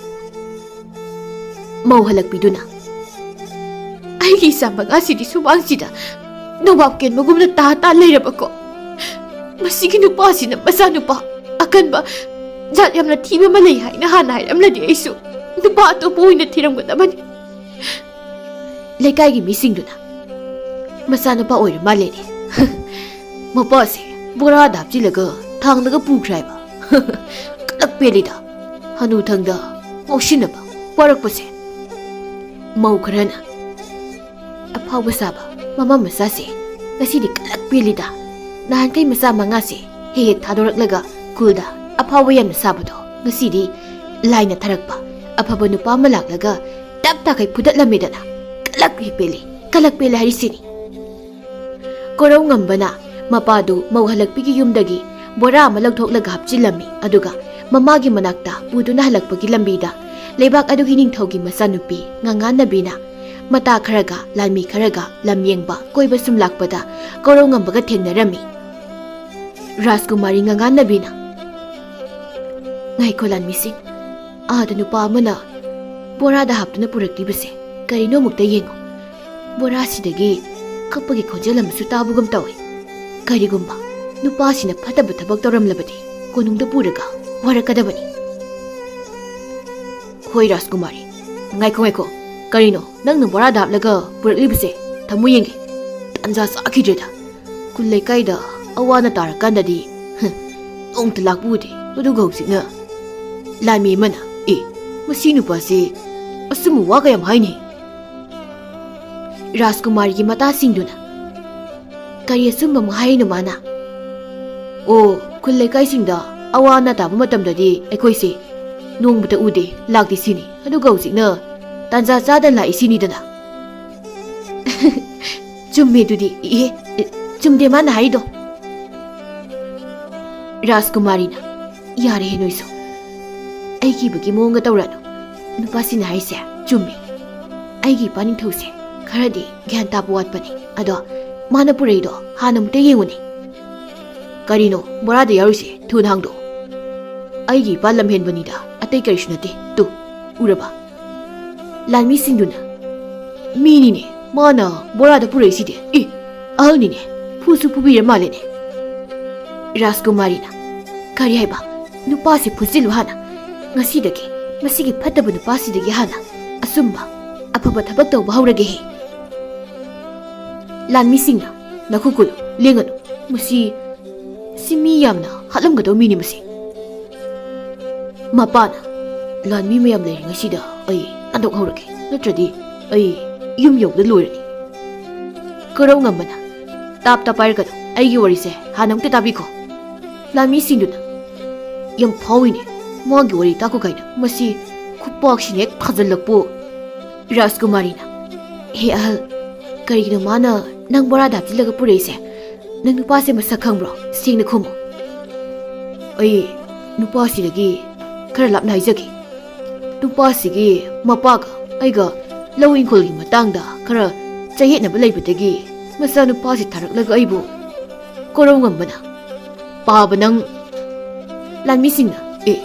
ꯃꯧ ꯍꯜꯂꯛꯄꯤꯗꯨꯅ, "ꯑꯩꯒꯤ ꯏꯆꯥ ꯃꯉꯥꯁꯤꯗꯤ ꯁꯨꯃꯥꯡꯁꯤꯗ ꯅꯣꯕꯥꯞ ꯀꯦꯟꯕꯒꯨꯝꯅ ꯇꯥ ꯇꯥ ꯂꯩꯔꯕꯀꯣ꯫ ꯃꯁꯤꯒꯤ ꯅꯨꯄꯥꯁꯤꯅ ꯃꯆꯥꯅꯨꯄꯥ ꯑꯀꯟꯕ, ꯖꯥꯠ ꯌꯥꯝꯅ ꯊꯤꯕ ꯑꯃ ꯂꯩ ꯍꯥꯏꯅ ꯍꯥꯟꯅ ꯍꯥꯏꯔꯝꯂꯗꯤ ꯑꯩꯁꯨ ꯅꯨꯄꯥ ꯑꯇꯣꯞꯄ ꯑꯣꯏꯅ ꯊꯤꯔꯝꯒꯗꯕꯅꯤ꯫" ꯂꯩꯀꯥꯏꯒꯤ ꯃꯤꯁꯤꯡꯗꯨꯅ, "ꯃꯆꯥꯅꯨꯄꯥ ꯑꯣꯏꯔ ꯃꯥꯜꯂꯦꯅꯦ꯫ ꯃꯄꯥꯁꯦ ꯕꯣꯔꯥꯗ ꯍꯥꯞꯆꯤꯜꯂꯒ ꯊꯥꯡꯗꯒ ꯄꯨꯈ꯭ꯔꯦ ꯍꯥꯏꯕ꯫ ꯀꯂꯛ ꯄꯦꯜꯂꯤꯗ, ꯍꯅꯨꯊꯪꯗ ꯉꯥꯎꯁꯤꯟꯅꯕ ꯋꯥꯔꯛꯄꯁꯦ꯫" ꯃꯧ ꯈꯔꯅ, "ꯑꯐꯥꯎꯕ ꯁꯥꯕ ꯃꯃꯥ ꯃꯆꯥꯁꯦ ꯉꯁꯤꯗꯤ ꯀꯂꯛ ꯄꯦꯜꯂꯤꯗ꯫ ꯅꯍꯥꯟꯈꯩ ꯃꯆꯥ ꯃꯉꯥꯁꯦ ꯍꯦꯛ ꯍꯦꯛ ꯊꯥꯗꯣꯔꯛꯂꯒ ꯈꯨꯜꯗ ꯑꯐꯥꯎꯕ ꯌꯥꯝꯅ ꯁꯥꯕꯗꯣ, ꯉꯁꯤꯗꯤ ꯂꯥꯏꯅ ꯊꯥꯔꯛꯄ ꯑꯐꯕ ꯅꯨꯄꯥ ꯑꯃ ꯂꯥꯛꯂꯒ ꯇꯞ ꯇꯥꯈꯩ ꯐꯨꯗꯠꯂꯝꯃꯦꯗꯅ꯫ ꯀꯂꯛ ꯍꯦꯛ ꯄꯦꯜꯂꯤ꯫ ꯀꯂꯛ ꯄꯦꯜꯂꯦ ꯍꯥꯏꯔꯤꯁꯤꯅꯤ꯫ ꯀꯣꯔꯧꯉꯝꯕꯅ ꯃꯄꯥꯗꯨ ꯃꯧ ꯍꯜꯂꯛꯄꯤꯒꯤ ꯌꯨꯝꯗꯒꯤ ꯕꯣꯔꯥ ꯑꯃ ꯂꯧꯊꯣꯛꯂꯒ ꯍꯥꯞꯆꯤꯜꯂꯝꯃꯤ, ꯑꯗꯨꯒ ꯃꯃꯥꯒꯤ ꯃꯅꯥꯛꯇ ꯄꯨꯗꯨꯅ ꯍꯜꯂꯛꯄꯒꯤ ꯂꯝꯕꯤꯗ ꯂꯩꯕꯥꯛ ꯑꯗꯨꯒꯤ ꯅꯤꯡꯊꯧꯒꯤ ꯃꯆꯥꯅꯨꯄꯤ ꯉꯉꯥꯟꯅꯕꯤꯅ ꯃꯇꯥ ꯈꯔꯒ ꯂꯥꯟꯃꯤ ꯈꯔꯒ ꯂꯝ ꯌꯦꯡꯕ ꯀꯣꯏꯕ ꯁꯨꯝ ꯂꯥꯛꯄꯗ ꯀꯣꯔꯧꯉꯝꯕꯒ ꯊꯦꯡꯅꯔꯝꯃꯤ꯫ ꯔꯥꯖꯀꯨꯃꯥꯔꯤ ꯉꯉꯥꯟꯅꯕꯤꯅ, "ꯉꯥꯏꯈꯣ ꯂꯥꯟꯃꯤꯁꯤꯡ, ꯑꯥꯗ ꯅꯨꯄꯥ ꯑꯃꯅ ꯕꯣꯔꯥꯗ ꯍꯥꯞꯇꯨꯅ ꯄꯨꯔꯛꯂꯤꯕꯁꯦ ꯀꯔꯤꯅꯣ ꯑꯃꯨꯛꯇ ꯌꯦꯡꯉꯨ꯫ ꯕꯣꯔꯥꯁꯤꯗꯒꯤ ꯀꯞꯄꯒꯤ ꯈꯣꯟꯖꯦꯜ ꯑꯃꯁꯨ ꯇꯥꯕꯒꯨꯝ ꯇꯧꯏ꯫ ꯀꯔꯤꯒꯨꯝꯕ ꯅꯨꯄꯥꯁꯤꯅ ꯐꯠꯇꯕ ꯊꯕꯛ ꯇꯧꯔꯝꯂꯕꯗꯤ ꯀꯣꯅꯨꯡꯗ ꯄꯨꯔꯒ ꯋꯥꯔꯛꯀꯗꯕꯅꯤ꯫" "ꯍꯣꯏ ꯔꯥꯖꯀꯨꯃꯥꯔꯤ, ꯉꯥꯏꯈꯣ ꯉꯥꯏꯈꯣ, ꯀꯔꯤꯅꯣ ꯅꯪꯅ ꯕꯣꯔꯥꯗ ꯍꯥꯞꯂꯒ ꯄꯨꯔꯛꯂꯤꯕꯁꯦ? ꯊꯝꯃꯨ ꯌꯦꯡꯒꯦ꯫ ꯇꯥꯟꯖꯥ ꯆꯥꯈꯤꯗ꯭ꯔꯦꯗ꯫ ꯈꯨꯜ ꯂꯩꯀꯥꯏꯗ ꯑꯋꯥ ꯑꯅꯥ ꯇꯥꯔꯀꯥꯟꯗꯗꯤ, ꯍ, ꯅꯣꯡꯇ ꯂꯥꯛꯄ ꯎꯗꯦ, ꯑꯗꯨꯒ ꯍꯧꯖꯤꯛꯅ?" ꯂꯥꯟꯃꯤ ꯑꯃꯅ, "ꯑꯦ, ꯃꯁꯤ ꯅꯨꯄꯥꯁꯤ ꯑꯆꯨꯝꯕ ꯋꯥꯒ ꯌꯥꯝ ꯍꯥꯏꯅꯦ꯫" ꯔꯥꯖꯀꯨꯃꯥꯔꯤꯒꯤ ꯃꯇꯥꯁꯤꯡꯗꯨꯅ, "ꯀꯔꯤ ꯑꯆꯨꯝꯕ ꯑꯃꯨꯛ ꯍꯥꯏꯔꯤꯅꯣ ꯃꯥꯅ?" "ꯑꯣ, ꯈꯨꯜ ꯂꯩꯀꯥꯏꯁꯤꯡꯗ ꯑꯋꯥ ꯑꯅꯥ ꯇꯥꯕ ꯃꯇꯝꯗꯗꯤ ꯑꯩꯈꯣꯏꯁꯦ ꯅꯣꯡꯃꯇ ꯎꯗꯦ, ꯂꯥꯛꯇꯦ ꯁꯤꯅꯤ꯫ ꯑꯗꯨꯒ ꯍꯧꯖꯤꯛꯅ ꯇꯥꯟꯖꯥ ꯆꯥꯗꯅ ꯂꯥꯛꯏ ꯁꯤꯅꯤꯗꯅ꯫" "ꯆꯨꯝꯃꯦ ꯑꯗꯨꯗꯤ, ꯏꯍꯦ, ꯆꯨꯝꯗꯦ ꯃꯥꯅ ꯍꯥꯏꯔꯤꯗꯣ꯫" ꯔꯥꯖꯀꯨꯃꯥꯔꯤꯅ, "ꯌꯥꯔꯦꯍꯦ ꯅꯣꯏꯁꯨ꯫ ꯑꯩꯒꯤ ꯏꯕꯒꯤ ꯃꯑꯣꯡꯒ ꯇꯧꯔꯛꯑꯅꯨ꯫ ꯅꯨꯄꯥꯁꯤꯅ ꯍꯥꯏꯁꯦ ꯆꯨꯝꯃꯦ꯫ ꯑꯩꯒꯤ ꯏꯄꯥ ꯅꯤꯡꯊꯧꯁꯦ ꯈꯔꯗꯤ ꯒ꯭ꯌꯥꯟ ꯇꯥꯕ ꯋꯥꯠꯄꯅꯦ꯫ ꯑꯗꯣ ꯃꯥꯅ ꯄꯨꯔꯛꯏꯗꯣ ꯍꯥꯟꯅ ꯑꯃꯨꯛꯇ ꯌꯦꯡꯉꯨꯅꯦ꯫ ꯀꯔꯤꯅꯣ ꯕꯣꯔꯥꯗ ꯌꯥꯎꯔꯤꯁꯦ? ꯊꯨꯅ ꯍꯥꯡꯗꯣꯛꯑꯣ꯫ ꯑꯩꯒꯤ ꯏꯄꯥ ꯂꯝꯍꯦꯟꯕꯅꯤꯗ, ꯑꯇꯩ ꯀꯔꯤꯁꯨ ꯅꯠꯇꯦ꯫ ꯇꯨ, ꯎꯔꯕ?" ꯂꯥꯟꯃꯤꯁꯤꯡꯗꯨꯅ, "ꯃꯤꯅꯤꯅꯦ ꯃꯥꯅ ꯕꯣꯔꯥꯗ ꯄꯨꯔꯛꯏꯁꯤꯗꯤ꯫ ꯑꯦ, ꯑꯍꯜꯅꯤꯅꯦ, ꯐꯨꯁꯨ ꯐꯨꯕꯤꯔ ꯃꯥꯜꯂꯦꯅꯦ꯫" ꯔꯥꯖꯀꯨꯃꯥꯔꯤꯅ, "ꯀꯔꯤ ꯍꯥꯏꯕ? ꯅꯨꯄꯥꯁꯤ ꯐꯨꯖꯤꯜꯂꯨ ꯍꯥꯟꯅ꯫ ꯉꯁꯤꯗꯒꯤ ꯃꯁꯤꯒꯤ ꯐꯠꯇꯕ ꯅꯨꯄꯥꯁꯤꯗꯒꯤ ꯍꯥꯟꯅ ꯑꯆꯨꯝꯕ, ꯑꯐꯕ ꯊꯕꯛ ꯇꯧꯕ ꯍꯧꯔꯒꯦꯍꯦ꯫" ꯂꯥꯟꯃꯤꯁꯤꯡꯅ, "ꯅꯈꯨ ꯀꯨꯜꯂꯨ, ꯂꯦꯡꯒꯅꯨ꯫ ꯃꯁꯤ, ꯁꯤ ꯃꯤ ꯌꯥꯝꯅ ꯍꯥꯠꯂꯝꯒꯗꯧ ꯃꯤꯅꯤ ꯃꯁꯤ꯫" ꯃꯄꯥꯅ, "ꯂꯥꯟꯃꯤ ꯃꯌꯥꯝ ꯂꯩꯔꯤꯉꯩꯁꯤꯗ ꯑꯩ ꯅꯥꯟꯊꯣꯛꯍꯧꯔꯒꯦ, ꯅꯠꯇ꯭ꯔꯗꯤ ꯑꯩ ꯌꯨꯝ ꯌꯧꯕꯗ ꯂꯣꯏꯔꯅꯤ꯫" ꯀꯣꯔꯧꯉꯝꯕꯅ, "ꯇꯥꯞ ꯇꯥꯞ ꯄꯥꯏꯔꯒꯅꯨ, ꯑꯩꯒꯤ ꯋꯥꯔꯤꯁꯦ ꯍꯥꯟꯅ ꯑꯃꯨꯛꯇ ꯇꯥꯕꯤꯈꯣ꯫" ꯂꯥꯟꯃꯤꯁꯤꯡꯗꯨꯅ, "ꯌꯥꯝ ꯐꯥꯎꯏꯅꯦ, ꯃꯥꯒꯤ ꯋꯥꯔꯤ ꯇꯥꯈꯣ ꯀꯥꯏꯅ, ꯃꯁꯤ ꯈꯨꯄꯥꯛꯁꯤꯅ ꯍꯦꯛ ꯊꯥꯖꯤꯜꯂꯛꯄꯨ꯫" ꯔꯥꯖꯀꯨꯃꯥꯔꯤꯅ, "ꯍꯦ ꯑꯍꯜ, ꯀꯔꯤꯒꯤꯅꯣ ꯃꯥꯅ ꯅꯪ ꯕꯣꯔꯥꯗ ꯍꯥꯞꯆꯤꯜꯂꯒ ꯄꯨꯔꯛꯏꯁꯦ? ꯅꯪ ꯅꯨꯄꯥꯁꯦ ꯃꯁꯛ ꯈꯪꯕ꯭ꯔꯣ? ꯁꯦꯡꯅ ꯈꯨꯝꯃꯨ꯫ ꯑꯩ ꯅꯨꯄꯥꯁꯤꯗꯒꯤ ꯈꯔ ꯂꯥꯞꯅ ꯍꯥꯏꯖꯒꯦ꯫ ꯅꯨꯄꯥꯁꯤꯒꯤ ꯃꯄꯥꯒ ꯑꯩꯒ ꯂꯧ ꯏꯪꯈꯣꯜꯒꯤ ꯃꯇꯥꯡꯗ ꯈꯔ ꯆꯌꯦꯠꯅꯕ ꯂꯩꯕꯗꯒꯤ ꯃꯆꯥꯅꯨꯄꯥꯁꯤ ꯊꯥꯔꯛꯂꯒ ꯑꯩꯕꯨ ꯀꯣꯔꯧꯉꯝꯕꯅ꯫ ꯄꯥꯕ ꯅꯪ꯫ ꯂꯥꯟꯃꯤꯁꯤꯡꯅ, "ꯑꯦ,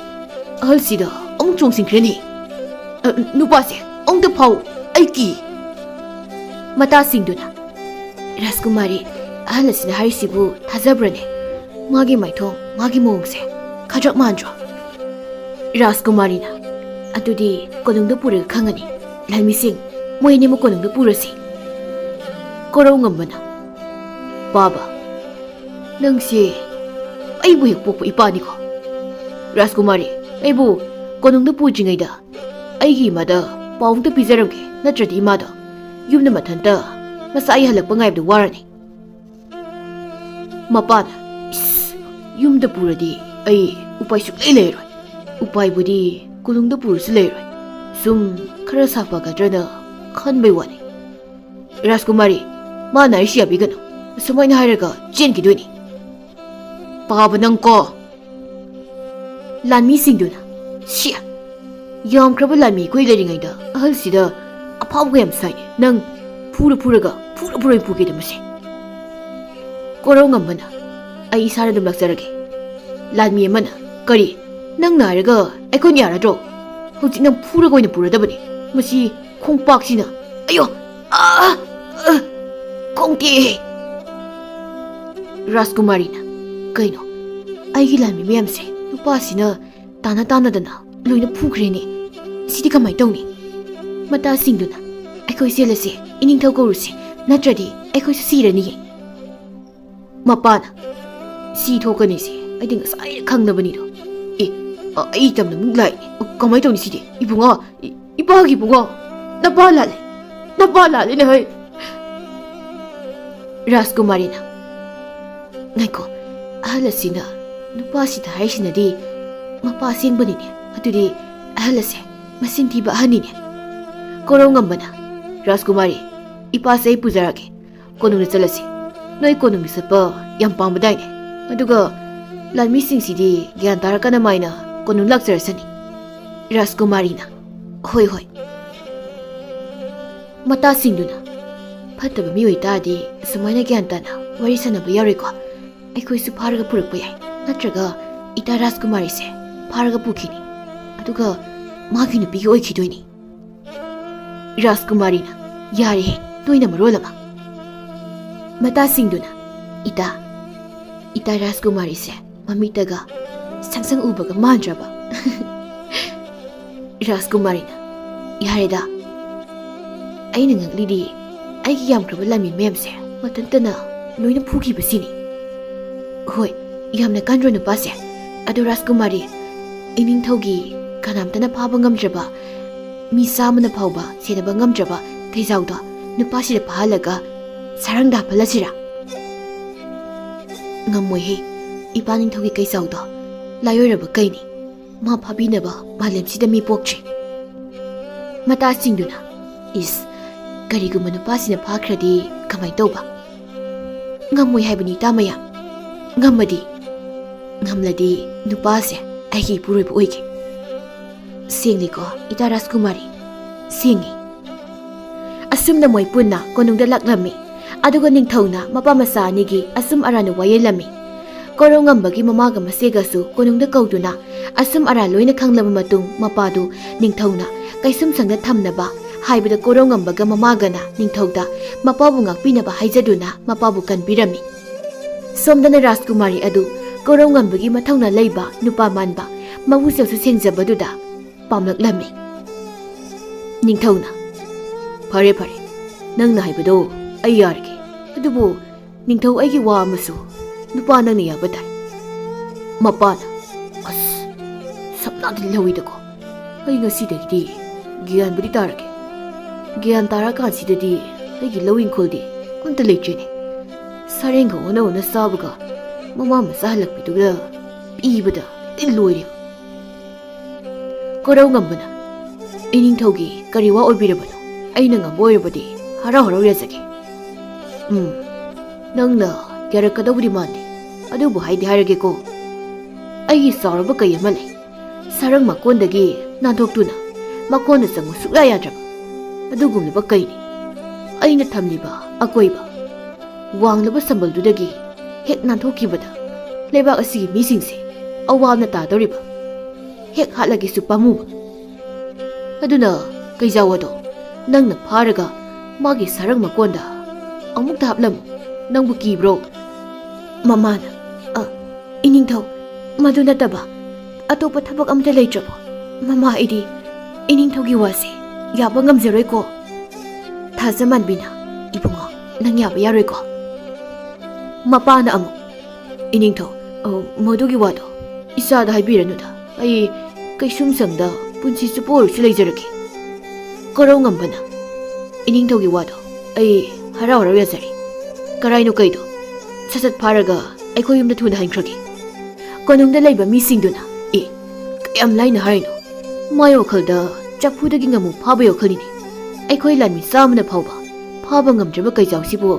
ꯑꯍꯜꯁꯤꯗ ꯑꯃꯨꯛ ꯆꯣꯡꯁꯤꯟꯈ꯭ꯔꯦꯅꯦ꯫ ꯑ, ꯅꯨꯄꯥꯁꯦ ꯑꯃꯨꯛꯇ ꯐꯥꯎ, ꯑꯩ ꯀꯤ꯫" ꯃꯇꯥꯁꯤꯡꯗꯨꯅ, "ꯔꯥꯖꯀꯨꯃꯥꯔꯤ, ꯑꯍꯜ ꯑꯁꯤꯅ ꯍꯥꯏꯔꯤꯁꯤꯕꯨ ꯊꯥꯖꯕ꯭ꯔꯅꯦ? ꯃꯥꯒꯤ ꯃꯥꯏꯊꯣꯡ, ꯃꯥꯒꯤ ꯃꯑꯣꯡꯁꯦ ꯈꯗ꯭ꯔꯛ ꯃꯥꯟꯗ꯭ꯔꯣ?" ꯔꯥꯖꯀꯨꯃꯥꯔꯤꯅ, "ꯑꯗꯨꯗꯤ ꯀꯣꯅꯨꯡꯗ ꯄꯨꯔꯒ ꯈꯪꯉꯅꯤ꯫ ꯂꯥꯟꯃꯤꯁꯤꯡ, ꯃꯣꯏ ꯑꯅꯤꯃꯛ ꯀꯣꯅꯨꯡꯗ ꯄꯨꯔꯁꯤ꯫" ꯀꯣꯔꯧꯉꯝꯕꯅ, "ꯄꯥꯕ, ꯅꯪꯁꯦ ꯑꯩꯕꯨ ꯍꯦꯛ ꯄꯣꯛꯄ ꯏꯄꯥꯅꯤꯀꯣ꯫ ꯔꯥꯖꯀꯨꯃꯥꯔꯤ, ꯑꯩꯕꯨ ꯀꯣꯅꯨꯡꯗ ꯄꯨꯗ꯭ꯔꯤꯉꯩꯗ ꯑꯩꯒꯤ ꯏꯃꯥꯗ ꯄꯥꯎ ꯑꯝꯇ ꯄꯤꯖꯔꯝꯒꯦ, ꯅꯠꯇ꯭ꯔꯗꯤ ꯏꯃꯥꯗꯣ ꯌꯨꯝꯗ ꯃꯊꯟꯇ ꯃꯆꯥ ꯑꯩ ꯍꯜꯂꯛꯄ ꯉꯥꯏꯕꯗ ꯋꯥꯔꯅꯤ꯫" ꯃꯄꯥꯅ, "ꯏꯁ, ꯌꯨꯝꯗ ꯄꯨꯔꯗꯤ ꯑꯩ ꯎꯄꯥꯏ ꯁꯨꯛꯂꯩ ꯂꯩꯔꯣꯏ꯫ ꯎꯄꯥꯏꯕꯨꯗꯤ ꯀꯣꯅꯨꯡꯗ ꯄꯨꯔꯁꯨ ꯂꯩꯔꯣꯏ꯫ ꯁꯨꯝ ꯈꯔ ꯁꯥꯐꯒꯗ꯭ꯔꯅ ꯈꯟꯕꯩ ꯋꯥꯅꯤ꯫" "ꯔꯥꯖꯀꯨꯃꯥꯔꯤ, ꯃꯥꯅ ꯑꯩꯁꯤ ꯌꯥꯕꯤꯒꯅꯨ꯫ ꯑꯁꯨꯃꯥꯏꯅ ꯍꯥꯏꯔꯒ ꯆꯦꯟꯈꯤꯗꯣꯏꯅꯤ꯫" "ꯄꯥꯕ ꯅꯪ ꯀꯣ꯫" ꯂꯥꯟꯃꯤꯁꯤꯡꯗꯨꯅ, "ꯁꯤ, ꯌꯥꯝꯈ꯭ꯔꯕ ꯂꯥꯟꯃꯤ ꯑꯩꯈꯣꯏ ꯂꯩꯔꯤꯉꯩꯗ ꯑꯍꯜꯁꯤꯗ ꯑꯐꯥꯎꯕ ꯌꯥꯝ ꯁꯥꯏꯅꯦ꯫ ꯅꯪ ꯐꯨꯔ ꯐꯨꯔꯒ, ꯐꯨꯔ ꯐꯨꯔꯒ ꯄꯨꯒꯦꯗ ꯃꯁꯦ꯫" ꯀꯣꯔꯧꯉꯝꯕꯅ, "ꯑꯩ ꯏꯁꯥꯅ ꯑꯗꯨꯝ ꯂꯥꯛꯆꯔꯒꯦ꯫" ꯂꯥꯟꯃꯤ ꯑꯃꯅ, "ꯀꯔꯤ? ꯅꯪ ꯅꯥꯏꯔꯒ ꯑꯩꯈꯣꯏꯅ ꯌꯥꯔꯗ꯭ꯔꯣ? ꯍꯧꯖꯤꯛ ꯅꯪ ꯐꯨꯔꯒ ꯑꯣꯏꯅ ꯄꯨꯔꯗꯕꯅꯤ꯫ ꯃꯁꯤ ꯈꯣꯡꯄꯥꯛꯁꯤꯅ, ꯑꯌꯣ! ꯑꯥ! ꯑꯥ! ꯈꯣꯡꯇꯦꯛꯑꯦ!" ꯔꯥꯖꯀꯨꯃꯥꯔꯤꯅ, "ꯀꯩꯅꯣ? ꯑꯩꯒꯤ ꯂꯥꯟꯃꯤ ꯃꯌꯥꯝꯁꯦ ꯅꯨꯄꯥꯁꯤꯅ ꯇꯥꯅ ꯇꯥꯅꯗꯅ ꯂꯣꯏꯅ ꯐꯨꯈ꯭ꯔꯦꯅꯦ꯫ ꯁꯤꯗꯤ ꯀꯃꯥꯏꯅ ꯇꯧꯅꯤ?" ꯃꯇꯥꯁꯤꯡꯗꯨꯅ, "ꯑꯩꯈꯣꯏ ꯆꯦꯜꯂꯁꯦ, ꯏꯅꯤꯡꯊꯧ ꯀꯧꯔꯨꯁꯦ, ꯅꯠꯇ꯭ꯔꯗꯤ ꯑꯩꯈꯣꯏꯁꯨ ꯁꯤꯔꯅꯤꯌꯦ꯫" ꯃꯄꯥꯅ, "ꯁꯤ ꯊꯣꯛꯀꯅꯤꯁꯦ ꯑꯩꯗꯤ ꯉꯁꯥꯏꯅ ꯈꯪꯅꯕꯅꯤꯗꯣ꯫ ꯑꯦ, ꯑ-, ꯑꯩ ꯇꯝꯅ ꯑꯃꯨꯛ ꯂꯥꯛꯏꯅꯦ꯫ ꯑ, ꯀꯃꯥꯏꯅ ꯇꯧꯅꯤ ꯁꯤꯗꯤ? ꯏꯕꯨꯡꯉꯣ, ꯏ-, ꯏꯄꯥꯒꯤ ꯏꯕꯨꯡꯉꯣ, ꯅꯄꯥ ꯂꯥꯜꯂꯦ, ꯅꯄꯥ ꯂꯥꯜꯂꯦꯅꯦ ꯍꯩ꯫" ꯔꯥꯖꯀꯨꯃꯥꯔꯤꯅ, "ꯉꯥꯏꯈꯣ, ꯑꯍꯜ ꯑꯁꯤꯅ ꯅꯨꯄꯥꯁꯤꯗ ꯍꯥꯏꯔꯤꯁꯤꯅꯗꯤ ꯃꯄꯥ ꯑꯁꯦꯡꯕꯅꯤꯅꯦ꯫ ꯑꯗꯨꯗꯤ ꯑꯍꯜ ꯑꯁꯦ ꯃꯆꯤꯟ ꯊꯤꯕ ꯑꯍꯟꯅꯤꯅꯦ꯫" ꯀꯣꯔꯧꯉꯝꯕꯅ, "ꯔꯥꯖꯀꯨꯃꯥꯔꯤ, ꯏꯄꯥꯁꯦ ꯑꯩ ꯄꯨꯖꯔꯛꯀꯦ꯫ ꯀꯣꯅꯨꯡꯗ ꯆꯠꯂꯁꯤ꯫ ꯅꯣꯏ ꯀꯣꯅꯨꯡꯗ ꯆꯠꯄ ꯌꯥꯝ ꯄꯥꯝꯕꯗꯥꯏꯅꯦ? ꯑꯗꯨꯒ ꯂꯥꯟꯃꯤꯁꯤꯡꯁꯤꯗꯤ ꯒ꯭ꯌꯥꯟ ꯇꯥꯔꯀꯥꯟꯗ ꯃꯥꯏꯅ ꯀꯣꯅꯨꯡ ꯂꯥꯛꯆꯔꯁꯅꯤ꯫ ꯔꯥꯖꯀꯨꯃꯥꯔꯤꯅ, "ꯍꯣꯏ, ꯍꯣꯏ꯫" ꯃꯇꯥꯁꯤꯡꯗꯨꯅ, "ꯐꯠꯇꯕ ꯃꯤ ꯑꯣꯏꯇꯥꯔꯗꯤ ꯁꯨꯃꯥꯏꯅ ꯒ꯭ꯌꯥꯟ ꯇꯥꯅ ꯋꯥꯔꯤ ꯁꯥꯟꯅꯕ ꯌꯥꯔꯣꯏꯀꯣ꯫ ꯑꯩꯈꯣꯏꯁꯨ ꯐꯥꯔꯒ ꯄꯨꯔꯛꯄ ꯌꯥꯏ, ꯅꯠꯇ꯭ꯔꯒ ꯏꯇꯥ ꯔꯥꯖꯀꯨꯃꯥꯔꯤꯁꯦ ꯐꯥꯔꯒ ꯄꯨꯈꯤꯅꯤ, ꯑꯗꯨꯒ ꯃꯥꯒꯤ ꯅꯨꯄꯤꯒꯤ ꯑꯣꯏꯈꯤꯗꯣꯏꯅꯤ꯫" ꯔꯥꯖꯀꯨꯃꯥꯔꯤꯅ, "ꯌꯥꯔꯦꯍꯦ, ꯅꯣꯏꯅ ꯃꯔꯣꯜ ꯑꯃ꯫" ꯃꯇꯥꯁꯤꯡꯗꯨꯅ, "ꯏꯇꯥ, ꯏꯇꯥ ꯔꯥꯖꯀꯨꯃꯥꯔꯤꯁꯦ ꯃꯃꯤꯠꯇꯒ ꯁꯪ ꯁꯪ ꯎꯕꯒ ꯃꯥꯟꯗ꯭ꯔꯕ?" ꯔꯥꯖꯀꯨꯃꯥꯔꯤꯅ, "ꯌꯥꯔꯦꯗ, ꯑꯩꯅ ꯉꯛꯂꯤꯗꯤ ꯑꯩꯒꯤ ꯌꯥꯝꯈ꯭ꯔꯕ ꯂꯥꯟꯃꯤ ꯃꯌꯥꯝꯁꯦ ꯃꯊꯟꯇꯅ ꯂꯣꯏꯅ ꯐꯨꯈꯤꯕꯁꯤꯅꯤ꯫" "ꯍꯣꯏ, ꯌꯥꯝꯅ ꯀꯟꯗ꯭ꯔꯣ ꯅꯨꯄꯥꯁꯦ? ꯑꯗꯣ ꯔꯥꯖꯀꯨꯃꯥꯔꯤ, ꯏꯅꯤꯡꯊꯧꯒꯤ ꯀꯅꯥꯝꯇꯅ ꯐꯥꯕ ꯉꯝꯗ꯭ꯔꯕ, ꯃꯤ ꯆꯥꯝꯃꯅ ꯐꯥꯎꯕ ꯁꯦꯟꯅꯕ ꯉꯝꯗ꯭ꯔꯕ ꯀꯩꯖꯥꯎꯗꯣ ꯅꯨꯄꯥꯁꯤꯗ ꯐꯥꯍꯜꯂꯒ ꯁꯔꯪꯗ ꯍꯥꯞꯍꯜꯂꯁꯤꯔꯥ?" "ꯉꯝꯃꯣꯏꯍꯦ, ꯏꯄꯥ ꯅꯤꯡꯊꯧꯒꯤ ꯀꯩꯖꯥꯎꯗꯣ ꯂꯥꯏꯑꯣꯏꯔꯕ ꯀꯩꯅꯤ꯫ ꯃꯥ ꯐꯥꯕꯤꯅꯕ ꯃꯥꯂꯦꯝꯁꯤꯗ ꯃꯤ ꯄꯣꯛꯇ꯭ꯔꯤ꯫" ꯃꯇꯥꯁꯤꯡꯗꯨꯅ, "ꯏꯁ, ꯀꯔꯤꯒꯨꯝꯕ ꯅꯨꯄꯥꯁꯤꯅ ꯐꯥꯈ꯭ꯔꯗꯤ ꯀꯃꯥꯏ ꯇꯧꯕ?" "ꯉꯝꯃꯣꯏ ꯍꯥꯏꯕꯅꯤ ꯏꯇꯥ ꯃꯌꯥꯝ꯫ ꯉꯝꯃꯗꯤ, ꯉꯝꯂꯗꯤ ꯅꯨꯄꯥꯁꯦ ꯑꯩꯒꯤ ꯏꯄꯨꯔꯣꯏꯕ ꯑꯣꯏꯒꯦ꯫" "ꯁꯦꯡꯂꯦꯀꯣ, ꯏꯇꯥ ꯔꯥꯖꯀꯨꯃꯥꯔꯤ?" "ꯁꯦꯡꯉꯤ꯫" ꯑꯁꯨꯝꯅ ꯃꯣꯏ ꯄꯨꯟꯅ ꯀꯣꯅꯨꯡꯗ ꯂꯥꯛꯂꯝꯃꯤ꯫ ꯑꯗꯨꯒ ꯅꯤꯡꯊꯧꯅ ꯃꯄꯥ ꯃꯆꯥ ꯑꯅꯤꯒꯤ ꯑꯁꯨꯝ ꯑꯔꯥꯟꯅ ꯋꯥꯌꯦꯜꯂꯝꯃꯤ꯫ ꯀꯣꯔꯧꯉꯝꯕꯒꯤ ꯃꯃꯥꯒ ꯃꯆꯦꯒꯁꯨ ꯀꯣꯅꯨꯡꯗ ꯀꯧꯗꯨꯅ ꯑꯁꯨꯝ ꯑꯔꯥꯟ ꯂꯣꯏꯅ ꯈꯪꯂꯕ ꯃꯇꯨꯡ ꯃꯄꯥꯗꯨ ꯅꯤꯡꯊꯧꯅ ꯀꯩꯁꯨꯝꯁꯪꯗ ꯊꯝꯅꯕ ꯍꯥꯏꯕꯗ ꯀꯣꯔꯧꯉꯝꯕꯒ ꯃꯃꯥꯒꯅ ꯅꯤꯡꯊꯧꯗ ꯃꯄꯥꯕꯨ ꯉꯥꯛꯄꯤꯅꯕ ꯍꯥꯏꯖꯗꯨꯅ ꯃꯄꯥꯕꯨ ꯀꯟꯕꯤꯔꯝꯃꯤ꯫ ꯁꯣꯝꯗꯅ ꯔꯥꯖꯀꯨꯃꯥꯔꯤ ꯑꯗꯨ ꯀꯣꯔꯧꯉꯝꯕꯒꯤ ꯃꯊꯧꯅꯥ ꯂꯩꯕ ꯅꯨꯄꯥ ꯃꯥꯟꯕ ꯃꯕꯨꯛꯆꯦꯜꯁꯨ ꯁꯦꯡꯖꯕꯗꯨꯗ ꯄꯥꯝꯂꯛꯂꯝꯃꯤ꯫ ꯅꯤꯡꯊꯧꯅ, "ꯐꯔꯦ, ꯐꯔꯦ, ꯅꯪꯅ ꯍꯥꯏꯕꯗꯣ ꯑꯩ ꯌꯥꯔꯒꯦ꯫ ꯑꯗꯨꯕꯨ ꯅꯤꯡꯊꯧ, ꯑꯩꯒꯤ ꯋꯥ ꯑꯃꯁꯨ ꯅꯨꯄꯥ ꯅꯪꯅ ꯌꯥꯕ ꯇꯥꯏ꯫" ꯃꯄꯥꯅ, "ꯑꯁ, ꯁꯞꯅꯥꯗꯤ ꯂꯧꯏꯗꯀꯣ꯫ ꯑꯩ ꯉꯁꯤꯗꯒꯤꯗꯤ ꯒ꯭ꯌꯥꯟꯕꯨꯗꯤ ꯇꯥꯔꯒꯦ꯫ ꯒ꯭ꯌꯥꯟ ꯇꯥꯔꯀꯥꯟꯁꯤꯗꯗꯤ ꯑꯩꯒꯤ ꯂꯧ ꯏꯪꯈꯣꯜꯗꯤ ꯑꯝꯇ ꯂꯩꯇ꯭ꯔꯦꯅꯦ꯫ ꯁꯔꯦꯡꯒ ꯑꯣꯟꯅ ꯑꯣꯟꯅ ꯆꯥꯕꯒ ꯃꯃꯥ ꯃꯆꯥ ꯍꯜꯂꯛꯄꯤꯗꯨꯒ ꯄꯤꯕꯗ ꯑꯩ ꯂꯣꯏꯔꯦ꯫" ꯀꯣꯔꯧꯉꯝꯕꯅ, "ꯏꯅꯤꯡꯊꯧꯒꯤ ꯀꯔꯤ ꯋꯥ ꯑꯣꯏꯕꯤꯔꯕꯅꯣ? ꯑꯩꯅ ꯉꯝꯕ ꯑꯣꯏꯔꯕꯗꯤ ꯍꯔꯥꯎ ꯍꯔꯥꯎ ꯌꯥꯖꯒꯦ꯫ ꯎꯝ, ꯅꯪꯅ ꯌꯥꯔꯛꯀꯗꯧꯕꯗꯤ ꯃꯥꯟꯗꯦ, ꯑꯗꯨꯕꯨ ꯍꯥꯏꯗꯤ ꯍꯥꯏꯔꯒꯦꯀꯣ꯫ ꯑꯩꯒꯤ ꯆꯥꯎꯔꯕ ꯀꯩ ꯑꯃ ꯂꯩ꯫ ꯁꯔꯪ ꯃꯀꯣꯟꯗꯒꯤ ꯅꯥꯟꯊꯣꯛꯇꯨꯅ ꯃꯀꯣꯟꯗ ꯆꯪꯉꯨ ꯁꯨꯛꯌꯥ ꯌꯥꯗ꯭ꯔꯕ ꯑꯗꯨꯒꯨꯝꯂꯕ ꯀꯩꯅꯤ꯫ ꯑꯩꯅ ꯊꯝꯂꯤꯕ ꯑꯀꯣꯏꯕ ꯋꯥꯡꯂꯕ ꯁꯝꯕꯜꯗꯨꯗꯒꯤ ꯍꯦꯛ ꯅꯥꯟꯊꯣꯛꯈꯤꯕꯗ ꯂꯩꯕꯥꯛ ꯑꯁꯤꯒꯤ ꯃꯤꯁꯤꯡꯁꯦ ꯑꯋꯥꯕꯅ ꯇꯥꯗꯧꯔꯤꯕ꯫ ꯍꯦꯛ ꯍꯥꯠꯂꯒꯦꯁꯨ ꯄꯥꯝꯃꯨꯕ꯫ ꯑꯗꯨꯅ ꯀꯩꯖꯥꯎ ꯑꯗꯣ ꯅꯪꯅ ꯐꯥꯔꯒ ꯃꯥꯒꯤ ꯁꯔꯪ ꯃꯀꯣꯟꯗ ꯑꯃꯨꯛꯇ ꯍꯥꯞꯂꯝꯃꯨ꯫ ꯅꯪꯕꯨ ꯀꯤꯕ꯭ꯔꯣ? ꯃꯃꯥꯅ, "ꯑ, ꯏꯅꯤꯡꯊꯧ, ꯃꯗꯨ ꯅꯠꯇꯕ ꯑꯇꯣꯞꯄ ꯊꯕꯛ ꯑꯃꯠꯇ ꯂꯩꯇ꯭ꯔꯕꯣ? ꯃꯃꯥ, ꯑꯩꯗꯤ ꯏꯅꯤꯡꯊꯧꯒꯤ ꯋꯥꯁꯦ ꯌꯥꯕ ꯉꯝꯖꯔꯣꯏꯀꯣ꯫" ꯊꯥꯖꯃꯥꯟꯕꯤꯅ, "ꯏꯕꯨꯡꯉꯣ, ꯅꯪ ꯌꯥꯕ ꯌꯥꯔꯣꯏꯀꯣ꯫" ꯃꯄꯥꯅ ꯑꯃꯨꯛ, "ꯏꯅꯤꯡꯊꯧ, ꯑ, ꯃꯗꯨꯒꯤ ꯋꯥꯗꯣ ꯏꯆꯥꯗ ꯍꯥꯏꯕꯤꯔꯅꯨꯗ꯫ ꯑꯩ ꯀꯩꯁꯨꯝꯁꯪꯗ ꯄꯨꯟꯁꯤ ꯆꯨꯞꯄ ꯑꯣꯏꯔꯁꯨ ꯂꯩꯖꯔꯒꯦ꯫" ꯀꯣꯔꯧꯉꯝꯕꯅ, "ꯏꯅꯤꯡꯊꯧꯒꯤ ꯋꯥꯗꯣ ꯑꯩ ꯍꯔꯥꯎ ꯍꯔꯥꯎ ꯌꯥꯖꯔꯦ꯫ ꯀꯔꯥꯏꯅꯣ ꯀꯩꯗꯣ? ꯁꯠ ꯁꯠ ꯐꯥꯔꯒ ꯑꯩꯈꯣꯏ ꯌꯨꯝꯗ ꯊꯨꯅ ꯍꯟꯈ꯭ꯔꯒꯦ꯫" ꯀꯣꯅꯨꯡꯗ ꯂꯩꯕ ꯃꯤꯁꯤꯡꯗꯨꯅ, "ꯑꯦ, ꯀꯌꯥꯝ ꯂꯥꯏꯅ ꯍꯥꯏꯔꯤꯅꯣ? ꯃꯥꯏ ꯋꯥꯈꯜꯗ ꯆꯐꯨꯗꯒꯤ ꯉꯥꯃꯨ ꯐꯥꯕꯒꯤ ꯋꯥꯈꯜꯅꯤꯅꯦ꯫ ꯑꯩꯈꯣꯏ ꯂꯥꯟꯃꯤ ꯆꯥꯝꯃꯅ ꯐꯥꯎꯕ ꯐꯥꯕ ꯉꯝꯗ꯭ꯔꯕ ꯀꯩꯖꯥꯎꯁꯤꯕꯨ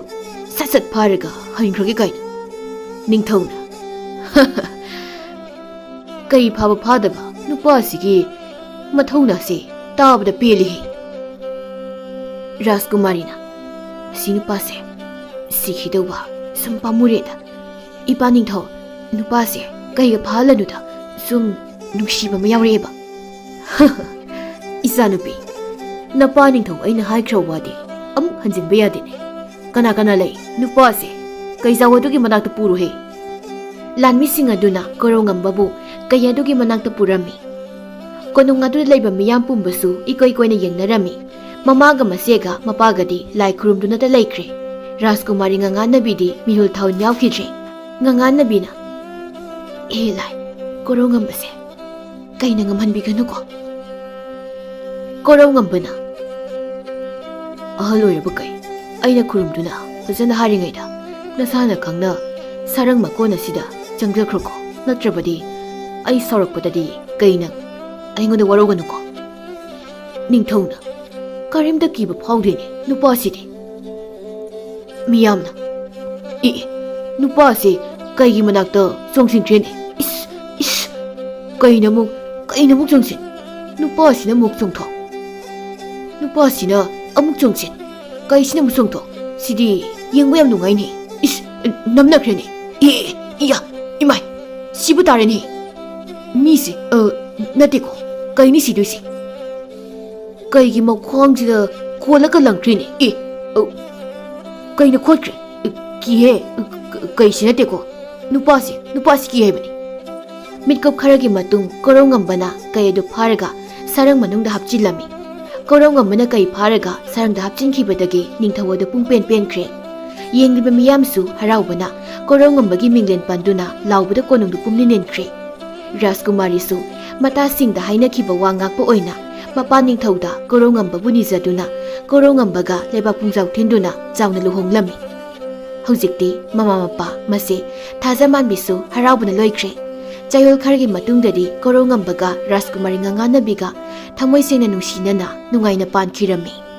ꯁꯠ ꯁꯠ ꯐꯥꯔꯒ ꯍꯟꯈ꯭ꯔꯒꯦ ꯀꯥꯏꯅ꯫" ꯅꯤꯡꯊꯧꯅ, "ꯀꯩ ꯐꯥꯕ ꯐꯥꯗꯕ ꯅꯨꯄꯥꯁꯤꯒꯤ ꯃꯊꯧꯅꯥꯁꯤ ꯇꯥꯕꯗ ꯄꯦꯜꯂꯤꯍꯦ꯫" ꯔꯥꯖꯀꯨꯃꯥꯔꯤꯅ, "ꯑꯁꯤ ꯅꯨꯄꯥꯁꯦ ꯁꯤꯈꯤꯗꯧꯕ ꯁꯨꯝ ꯄꯥꯝꯃꯨꯔꯦꯗ꯫ ꯏꯄꯥ ꯅꯤꯡꯊꯧ, ꯅꯨꯄꯥꯁꯦ ꯀꯩꯒ ꯐꯥꯍꯜꯂꯅꯨꯗ, ꯁꯨꯝ ꯅꯨꯡꯁꯤꯕ ꯑꯃ ꯌꯥꯎꯔꯛꯑꯦꯕ꯫" "ꯏꯆꯥꯅꯨꯄꯤ, ꯅꯄꯥ ꯅꯤꯡꯊꯧ ꯑꯩꯅ ꯍꯥꯏꯈ꯭ꯔꯕ ꯋꯥꯗꯤ ꯑꯃꯨꯛ ꯍꯟꯖꯤꯟꯕ ꯌꯥꯗꯦꯅꯦ꯫ ꯀꯅꯥ ꯀꯅꯥ ꯂꯩ? ꯅꯨꯄꯥꯁꯦ ꯀꯩꯖꯥꯎ ꯑꯗꯨꯒꯤ ꯃꯅꯥꯛꯇ ꯄꯨꯔꯨꯍꯦ꯫" ꯂꯥꯟꯃꯤꯁꯤꯡ ꯑꯗꯨꯅ ꯀꯣꯔꯧꯉꯝꯕꯕꯨ ꯀꯩ ꯑꯗꯨꯒꯤ ꯃꯅꯥꯛꯇ ꯄꯨꯔꯝꯃꯤ꯫ ꯀꯣꯅꯨꯡ ꯑꯗꯨꯗ ꯂꯩꯕ ꯃꯤꯌꯥꯝ ꯄꯨꯝꯕꯁꯨ ꯏꯀꯣꯏ ꯀꯣꯏꯅ ꯌꯦꯡꯅꯔꯝꯃꯤ꯫ ꯃꯃꯥꯒ ꯃꯆꯦꯒ ꯃꯄꯥꯒꯗꯤ ꯂꯥꯏ ꯈꯨꯔꯨꯝꯗꯨꯅꯇ ꯂꯩꯈ꯭ꯔꯦ꯫ ꯔꯥꯖꯀꯨꯃꯥꯔꯤ ꯉꯉꯥꯟꯅꯕꯤꯗꯤ ꯃꯤꯍꯨꯜ ꯊꯥꯍꯨꯟ ꯌꯥꯎꯈꯤꯗ꯭ꯔꯦ꯫ ꯉꯉꯥꯟꯅꯕꯤꯅ, "ꯍꯦ ꯂꯥꯏ, ꯀꯣꯔꯧꯉꯝꯕꯁꯦ ꯀꯩꯅ ꯉꯝꯍꯟꯕꯤꯒꯅꯨꯀꯣ꯫" ꯀꯣꯔꯧꯉꯝꯕꯅ, "ꯑꯍꯜ ꯑꯣꯏꯔꯕ ꯀꯩ, ꯑꯩꯅ ꯈꯨꯔꯨꯝꯗꯨꯅ ꯐꯖꯅ ꯍꯥꯏꯔꯤꯉꯩꯗ ꯅꯁꯥꯅ ꯈꯪꯅ ꯁꯔꯪ ꯃꯀꯣꯟ ꯑꯁꯤꯗ ꯆꯪꯖꯈ꯭ꯔꯣꯀꯣ, ꯅꯠꯇ꯭ꯔꯕꯗꯤ ꯑꯩ ꯁꯥꯎꯔꯛꯄꯗꯗꯤ ꯀꯩ ꯅꯪ ꯑꯩꯉꯣꯟꯗ ꯋꯥꯔꯧꯒꯅꯨꯀꯣ꯫" ꯅꯤꯡꯊꯧꯅ, ꯀꯔꯤꯝꯇ ꯀꯤꯕ ꯐꯥꯎꯗꯦꯅꯦ ꯅꯨꯄꯥꯁꯤꯗꯤ꯫ ꯃꯤꯌꯥꯝꯅ, "ꯑꯦ, ꯅꯨꯄꯥꯁꯤ ꯀꯩꯒꯤ ꯃꯅꯥꯛꯇ ꯆꯣꯡꯁꯤꯟꯈ꯭ꯔꯦꯅꯦ? ꯏꯁ, ꯏꯁ, ꯀꯩꯅ ꯑꯃꯨꯛ, ꯀꯩꯅ ꯑꯃꯨꯛ ꯆꯣꯡꯁꯤꯟ? ꯅꯨꯄꯥꯁꯤꯅ ꯑꯃꯨꯛ ꯆꯣꯡꯊꯣꯛ, ꯅꯨꯄꯥꯁꯤꯅ ꯑꯃꯨꯛ ꯆꯣꯡꯁꯤꯟ, ꯀꯩꯁꯤꯅ ꯑꯃꯨꯛ ꯆꯣꯡꯊꯣꯛ? ꯁꯤꯗꯤ ꯌꯦꯡꯕ ꯌꯥꯝ ꯅꯨꯡꯉꯥꯏꯅꯦ꯫ ꯏꯁ, ꯅꯝꯅꯈ꯭ꯔꯦꯅꯦ꯫ ꯑꯦ, ꯏꯌꯥ, ꯏꯃꯥꯏ, ꯁꯤꯕ ꯇꯥꯔꯦꯅꯦ꯫ ꯃꯤꯁꯦ, ꯑ, ꯅꯠꯇꯦꯀꯣ, ꯀꯩꯅꯤ ꯁꯤꯗꯣꯏꯁꯦ? ꯀꯩꯒꯤ ꯃꯈ꯭ꯋꯥꯡꯁꯤꯗ ꯀꯣꯜꯂꯒ ꯂꯪꯈ꯭ꯔꯤꯅꯦ? ꯑꯦ, ꯑ, ꯀꯩꯅ ꯈꯣꯠꯈ꯭ꯔꯦ? ꯑ, ꯀꯤꯍꯦ꯫ ꯑ, ꯀ-, ꯀꯩꯁꯤ ꯅꯠꯇꯦꯀꯣ꯫ ꯅꯨꯄꯥꯁꯤ, ꯅꯨꯄꯥꯁꯤ ꯀꯤ ꯍꯥꯏꯕꯅꯤ꯫" ꯃꯤꯠꯀꯞ ꯈꯔꯒꯤ ꯃꯇꯨꯡ ꯀꯣꯔꯧꯉꯝꯕꯅ ꯀꯩ ꯑꯗꯨ ꯐꯥꯔꯒ ꯁꯔꯪ ꯃꯅꯨꯡꯗ ꯍꯥꯞꯆꯤꯜꯂꯝꯃꯤ꯫ ꯀꯣꯔꯧꯉꯝꯕꯅ ꯀꯩ ꯐꯥꯔꯒ ꯁꯔꯪꯗ ꯍꯥꯞꯆꯤꯟꯈꯤꯕꯗꯒꯤ ꯅꯤꯡꯊꯧ ꯑꯗꯨ ꯄꯨꯡ ꯄꯦꯟ ꯄꯦꯟꯈ꯭ꯔꯦ꯫ ꯌꯦꯡꯂꯤꯕ ꯃꯤꯌꯥꯝꯁꯨ ꯍꯔꯥꯎꯕꯅ ꯀꯣꯔꯧꯉꯝꯕꯒꯤ ꯃꯤꯡꯂꯦꯟ ꯄꯟꯗꯨꯅ ꯂꯥꯎꯕꯗ ꯀꯣꯅꯨꯡꯗꯨ ꯄꯨꯝꯅꯤꯟ ꯅꯤꯟꯈ꯭ꯔꯦ꯫ ꯔꯥꯖꯀꯨꯃꯥꯔꯤꯁꯨ ꯃꯇꯥꯁꯤꯡꯗ ꯍꯥꯏꯅꯈꯤꯕ ꯋꯥ ꯉꯥꯛꯄ ꯑꯣꯏꯅ ꯃꯄꯥ ꯅꯤꯡꯊꯧꯗ ꯀꯣꯔꯧꯉꯝꯕꯕꯨ ꯅꯤꯖꯗꯨꯅ ꯀꯣꯔꯧꯉꯝꯕꯒ ꯂꯩꯕꯥꯛ ꯄꯨꯡꯖꯥꯎ ꯊꯤꯟꯗꯨꯅ ꯆꯥꯎꯅ ꯂꯨꯍꯣꯡꯂꯝꯃꯤ꯫ ꯍꯧꯖꯤꯛꯇꯤ ꯃꯃꯥ ꯃꯄꯥ, ꯃꯆꯦ, ꯊꯥꯖꯃꯥꯟꯕꯤꯁꯨ ꯍꯔꯥꯎꯕꯅ ꯂꯣꯏꯈ꯭ꯔꯦ꯫ ꯆꯌꯣꯜ ꯈꯔꯒꯤ ꯃꯇꯨꯡꯗꯗꯤ ꯀꯣꯔꯧꯉꯝꯕꯒ ꯔꯥꯖꯀꯨꯃꯥꯔꯤ ꯉꯉꯥꯟꯅꯕꯤꯒ ꯊꯃꯣꯏ ꯁꯦꯡꯅ ꯅꯨꯡꯁꯤꯅꯅ ꯅꯨꯡꯉꯥꯏꯅ ꯄꯥꯟꯈꯤꯔꯝꯃꯤ꯫